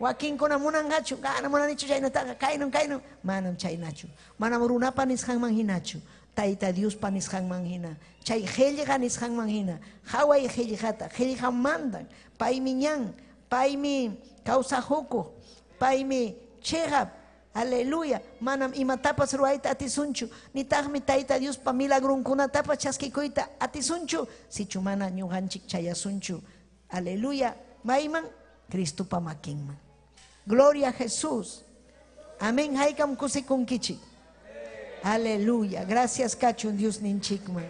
Wakinkuna munanqachu, kana munanichu chaynataqa, kaynun kaynun, manam chaynachu. Manam runapa nisqanman hinachu, Tayta Diospa nisqanman hina, chay qillqa nisqanman hina. Qaway qillqata, qillqam mandan, paymi ñan, paymi kawsahukuq, paymi chiqap. Aleluya, manam imatapas ruwayta atisunchu, nitaqmi Tayta Diospa milagrunkunatapas chaskikuyta atisunchu, sichu mana ñuqanchik chayasunchu. Aleluya, mayman? Cristopa makinman. Gloria a Jesús. Amén, haykam kusikunkichik. Aleluya, gracias kachun Dios ninchikman.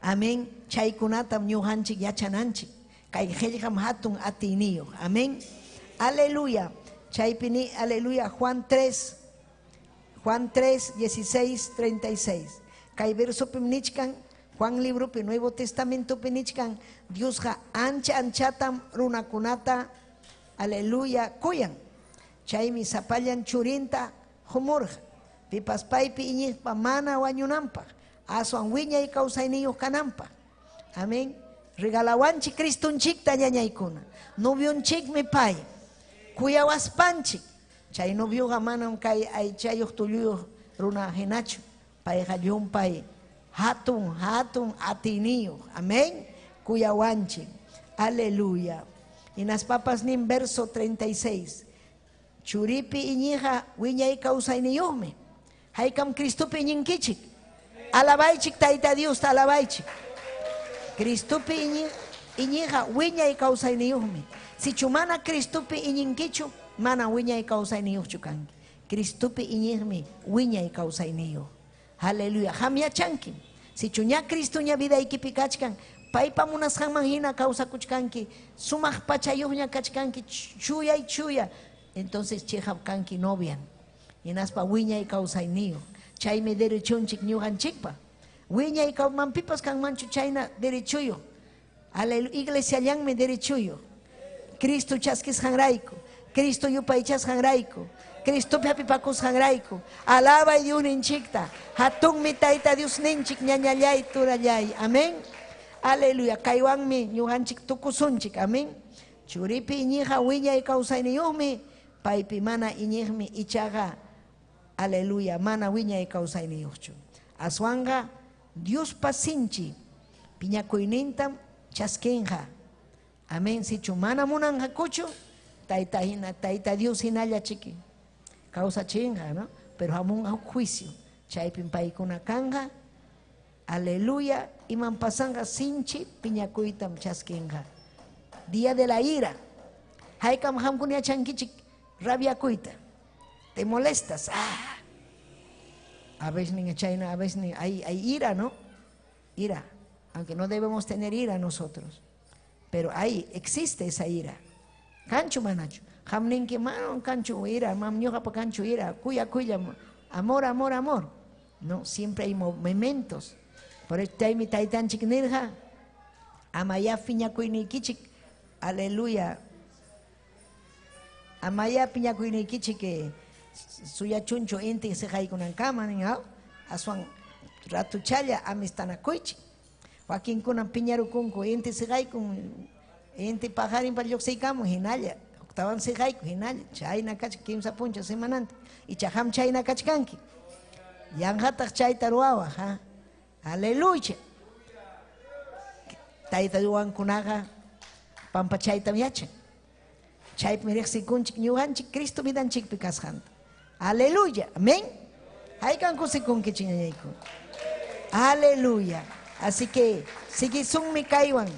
Amén, chaykunatam ñuqanchik yachananchik. Kay qillqam hatun atiyniyuq. Amén. Aleluya. Chaypi ni, aleluya, Juan 3, Juan 3, 16, 36. Kay versopim nichkan, Juan libropi, Nuevo Testamentopi nichkan, Diosqa ancha anchatam runakunata, aleluya, kuyan. Chaymi sapallan churinta humurqa. Pipas paypi iñiqpa mana wañunanpaq, aswan wiñay kawsayniyuq kananpaq. Amén. Regalawanchik Cristonchikta ñañaykuna. Novionchikmi pay. Kuyawaspanchik. Chay novioqa manam kay aychayuq tulluyuq runa hinachu. Payqa llumpay hatun hatun atiyniyuq. Amén. Kuyawanchik. Aleluya. Hinaspapas nin verso 36. Churipi iñiqa wiñay kawsayniyuqmi. Haykam Cristopi iñinkichik. Alabaychik Tayta Diosta alabaychik. Cristopi iñiqa wiñay kawsayniyuqmi. Sichu mana Cristopi iñinkichu, mana wiñay kawsayniyuqchu kanki. Cristopi iñiqmi wiñay kawsayniyuq. Aleluya. Qam yachankim. Sichu ña Cristo ña vidaykipi kachkan, paypa munasqanman hina kawsakuchkanki, sumaq pachayuqña kachkanki, chuyay chuya, entonces chiqap kanki novian. Hinaspa wiñay kawsayniyuq. Chaymi derechunchik ñuqanchikpa. Wiñay kawmanpipas kanmanchu chayna derechuyuq. Aleluya. Iglesiallanmi derechuyuq. Cristo chaskisqanrayku, Cristo yupaychasqanrayku, Cristopi hapipakusqanrayku. Alabay Diosninchikta. Hatunmi Tayta Diosninchik ñañallay turallay. Amén. Aleluya. Kaywanmi ñuqanchik tukusunchik. Amén. Churipi iñiqa wiñay kawsayniyuqmi, paypi mana iñiqmi ichaqa, aleluya, mana wiñay kawsayniyuqchu. Aswanqa Diospa sinchi piñakuynintam chaskinqa. Amén. Sichu mana munanqakuchu, tayta hina, tayta Dios hinalla chiki. Kawsachinqa, ¿no? Pero hamunqa huk juicio. Chaypim paykuna kanqa. Aleluya. Iman pasanqa sinchi piñakuytam chaskinqa. Día de la ira. Haykam qamkuna yachankichik rabiakuyta. Te molestas. Ah. A veces ni chayna, a veces ni hay ira, ¿no? Ira. Aunque no debemos tener ira nosotros. Pero ahí existe esa ira. Kanchu manachu. Qam ninki mano kanchu ira, mam ñuqapa kanchu ira, kuya kuya, amor, amor, amor. No, siempre hay momentos. Por eso chaymi taytanchik nirqa, amaya piñakuyniykichik, aleluya. Amaya piñakuyniykichik suyachunchu inti siqaykunankama nin, aswan ratuchalla amistanakuychik. Wakinkuna piñarukunku inti siqaykun, inti paqarinpa lluqsiykamun hinalla, huktawan siqayku hinalla, chayna kachkan kimsa puncha semananta. Icha qam chayna kachkanki. Yanqataq chayta ruwawaq, ha? Aleluya. Tayta ruwankunaqa pampachaytam yachan. Chaypim riqsikunchik ñuqanchik Cristo vidanchikpi kasqanta. Aleluya. Amén. Haykan kusikunkichik ñañayku. Aleluya. Así que siguisunmi kaywan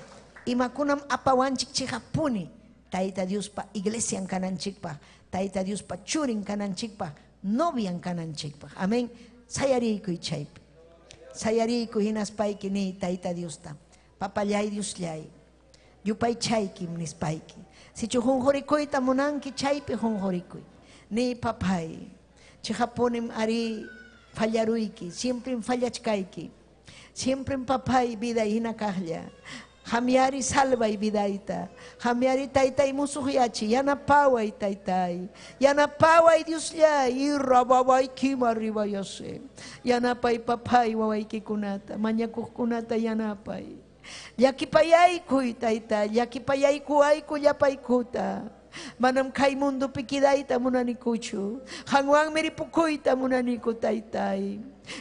imakunam apawanchik chiqapuni Tayta Diospa iglesian kananchikpaq, Tayta Diospa churin kananchikpaq, novian kananchikpaq. Amén. Sayariykuy chaypi. Sayariykuy hinaspayki ni Tayta Diosta. Papallay Diosllay. Yupaychaykim nispayki. Sichu qunqurikuyta munanki chaypi qunqurikuy. Ni papay. Chiqapunim ari fallaruyki, siemprem fallachkayki. Siemprem papay vida hina kaqlla. Qamyari salvay vidayta. Qamyari taytay musuqyachi, yanapaway taytay. Yanapaway Diosllay, irrabawaykima ribayase. Yanapay papay wawaykikunata, mañakuqkunata yanapay. Llakipayaykuy tayta, llakipayaykuwayku llapaykuta. Manam kay mundupi kidayta munanikuchu. Qanwanmi ripukuyta munaniku taytay.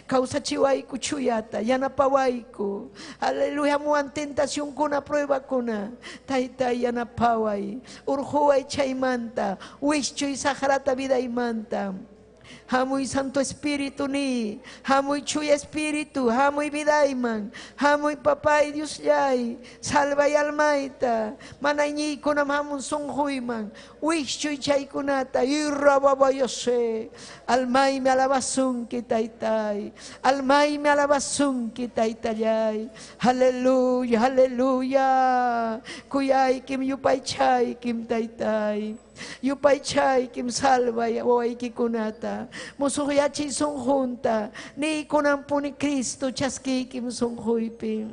Kawsachiwayku chuyata, yanapawayku. Aleluya, muwan tentacionkuna, pruebakuna. Taytay yanapaway. Urquway chaymanta, wischuy saqrata vidaymanta. Hamuy Santo Espíritu ni, hamuy Chuya Espíritu, hamuy vidayman, hamuy papay Diosllay, salvay almayta, manayñiykunam hamun sunquyman, wischuy chaykunata, irrababayose, almaymi alabasunki taytay, almaymi alabasunki taytallay, aleluya, aleluya, kuyaykim yupaychaykim taytay. Yupaychaykim salvay wawaykikunata, musuqyachiy sunqunta, niykunampuni Cristo chaskiykim sunquypi.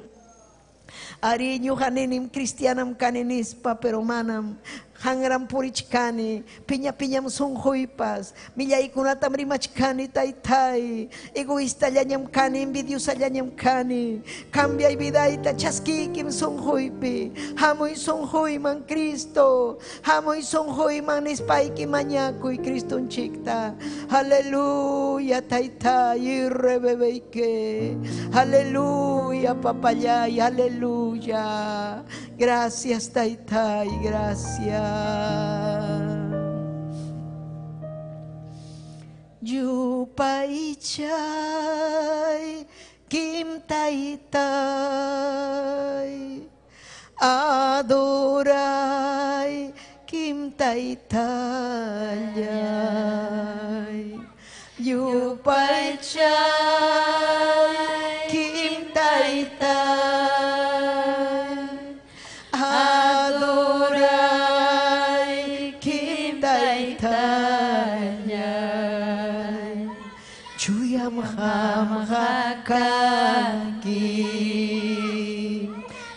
Ari ñuqa ninim cristianam kani nispa, pero manam hangram purichkani, piña piñam sunquypas, millaykunatam rimachkani taytay, egoistallañam kani, envidiosallañam kani, cambiay vidayta chaskiykim sunquypi, hamuy sunquyman Cristo, hamuy sunquyman nispayki mañakuy Cristonchikta. Aleluya taytay, irrebebeyke, aleluya papallay, aleluya. Gracias taytay, gracias. Yupaychay kim taytay, adoray kim taytallay. Yupaychay kim taytay, adoray kim taytallay. Chuyam qamqa kanki,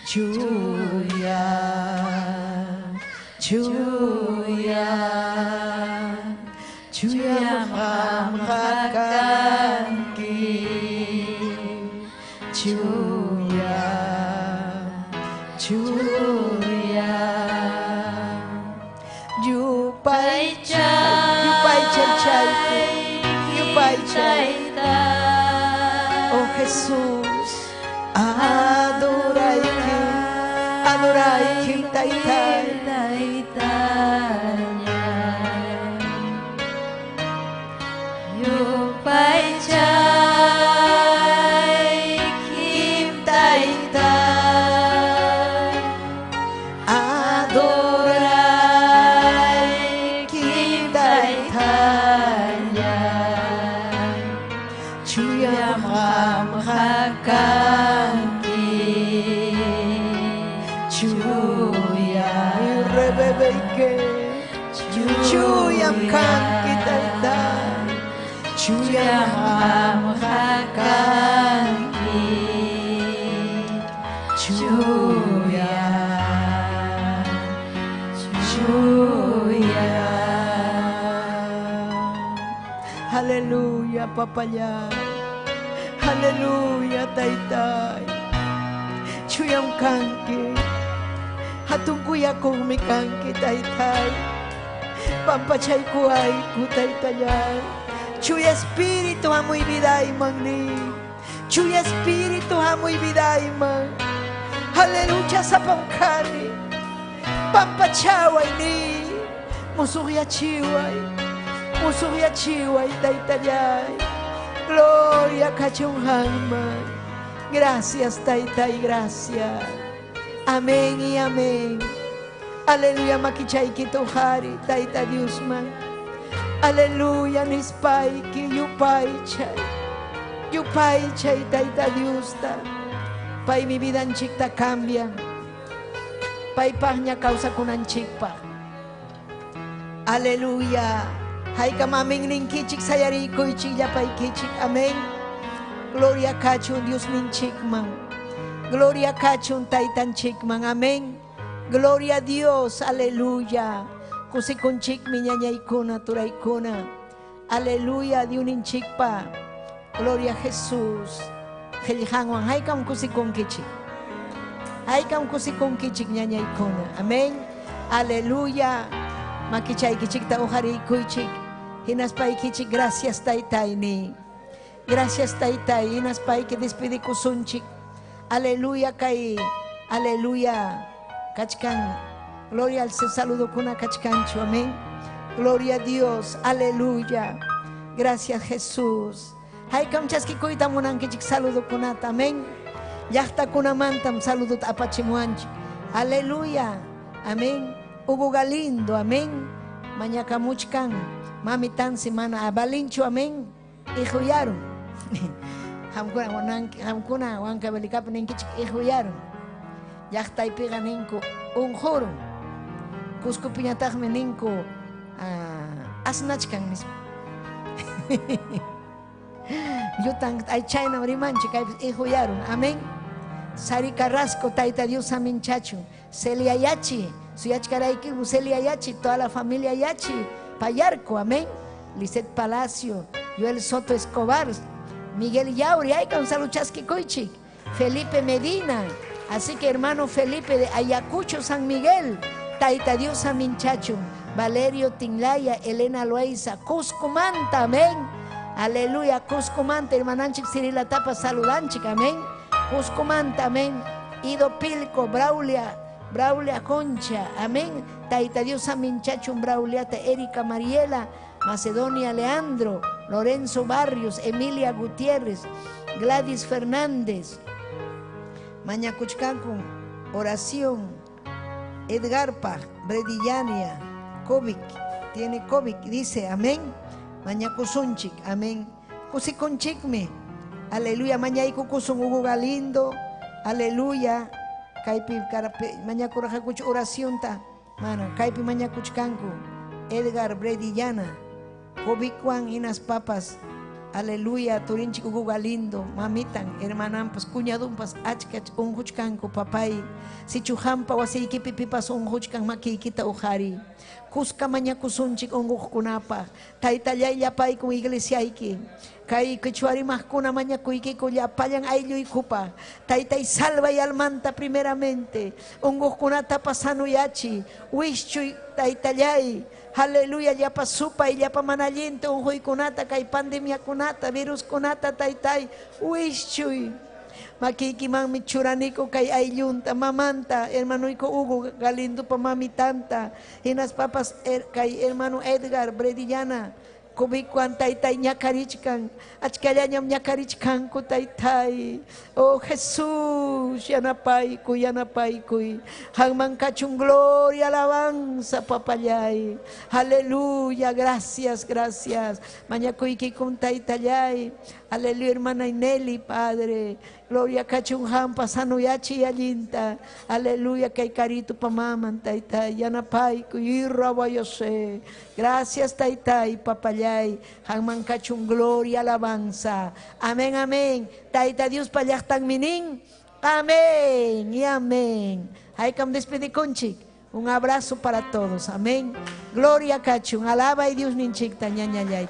chuya, chuya, chuyam qamqa kanki, chuya, chuya. Yupaychay, yupaychay chaypi, yupaychay. Oh Jesús, adorayki, adorayki. taytay. Yupaychaykim taytay, Adoraykim taytallay, Chuyam qamqa kanki, chuya, Rebebeke. Chuyam kanki taytay. Chuyam qamqa kanki, chuya, chuya. Aleluya, papallay. Aleluya, taytay. Chuyam kanki. Hatun kuyakuqmi kanki, taytay. Pampachaykuwayku, taytallay. Chuya espíritu hamuy vidayman ni. Chuya espíritu hamuy vidayman. Aleluya, sapam kani. Pampachaway ni. Musuqyachiway. Musuqyachiway, taytallay. Gloria kachun qamman. Gracias, taytay, gracias. Amén y amén. Aleluya, makichaykita uqariy, tayta Diosman. Aleluya, nispayki, yupaychay. Yupaychay, tayta Diosta. Paymi vidanchikta cambian. Paypaqña kawsakunanchikpaq. Aleluya. Haykam amén ninkichik sayarikuychik llapaykichik. Amén. Gloria kachun Diosninchikman. Gloria kachun taytanchikman. Amén. Gloria a Dios. Aleluya. Kusikunchikmi ñañaykuna turaykuna. Aleluya. Diosninchikpa. Gloria a Jesús. Qillqanwan haykam kusikunkichik. Haykam kusikunkichik ñañaykuna. Amén. Aleluya. Makichaykichikta uqarikuychik. Hinaspaykichik gracias taytayni. Gracias taytay. Hinaspayki despedikusunchik. Aleluya kay. Aleluya. Kachkan. Gloria al saludukuna kachkanchu. Amén. Gloria a Dios. Aleluya. Gracias Jesús. Haykam chaskikuyta munankichik saludukunata. Amén. Llaqtakunamantam saluduta apachimuwanchik. Aleluya. Amén. Hugo Galindo. Amén. Mañakamuchkan. Mami tansi mana abalinchu. Amén. Iqhuyarun. Qamkuna wananki, qamkuna Huancavelicapi ninkichik iqhuyarun. Llaqtaypiqa ninku unqurun. Cuscopiñataqmi ninku asnachkan nispa. Llutan ay chaynam rimanchik kaypis iqhuyarun. Amén. Sari Carrasco, Tayta Dios aminchachun. Celia Yachi, suyachkaraykiku Celia Yachi, toda la familia Yachi, Payarco, amén. Lisette Palacio, Joel Soto Escobar, Miguel Yauri, ay, Gonzalo Chasquicuychik, Felipe Medina, así que hermano Felipe de Ayacucho, San Miguel, Tayta Dios aminchachun, Valerio Tinglaya, Elena Loaiza, Cusco Manta, amén. Aleluya, Cusco Manta, hermananchik Cirila Tapa, saludanchik, amén. Cusco Manta, amén. Ido Pilco, Braulia, Braulia Concha, amén. Tayta Dios aminchachun, Brauliata, Erika Mariela, Macedonia Leandro, Lorenzo Barrios, Emilia Gutiérrez, Gladys Fernández, Mañakuchkanku, oración, Edgar Paj, Bredillania, COVID, tiene COVID, dice, amén. Mañakusunchik, amén. Kusikunchikmi, aleluya, mañaykukusun Hugo Galindo, aleluya. Kaypi mañakurqakuch oracionta, mana, kaypi mañakuchkanku, Edgar Bredillana, Covidwan hinaspapas, aleluya, turinchik Hugo Galindo, mamitan, hermanampas, cuñadumpas, achka unquchkanku, papay, sichu hampa wasiykipi pipas unquchkan makiykita uqariy. Kuska mañakusunchik unquqkunapaq, taytallay llapaykun iglesiayki, kay qichwarimaqkuna mañakuykiku llapallan aylluykupaq, taytay salvay almanta primeramente, unquqkunatapas sanuyachi, wischuy taytallay, aleluya, llapa supay, llapa mana allinta unquykunata, kay pandemiakunata, viruskunata, taytay, wischuy. Makiykimanmi churaniku kay ayllunta, mamanta, hermanoyku Hugo Galindopa mamitanta, hinaspapas kay hermano Edgar Bredillana, Covicwan taytay ñakarichkan, achkallañam ñakarichkanku taytay. Oh Jesús, yanapaykuy, yanapaykuy. Qamman kachun gloria, alabanza, papallay. Aleluya, gracias, gracias. Mañakuykikum taytallay. Aleluya, hermana Ineli, Padre. Gloria kachun qampa sanoyachiy allinta. Aleluya, kay karitupa maman, taytay. Yanapaykuy, irrabayose. Gracias, taytay, papallay. Qamman kachun gloria, alabanza. Amén, amén. Tayta Diospa llaqtanmi nin. Amén y amén. Haykam despedikunchik. Un abrazo para todos. Amén. Gloria kachun. Alaba y Dios ninchikta ñañallay.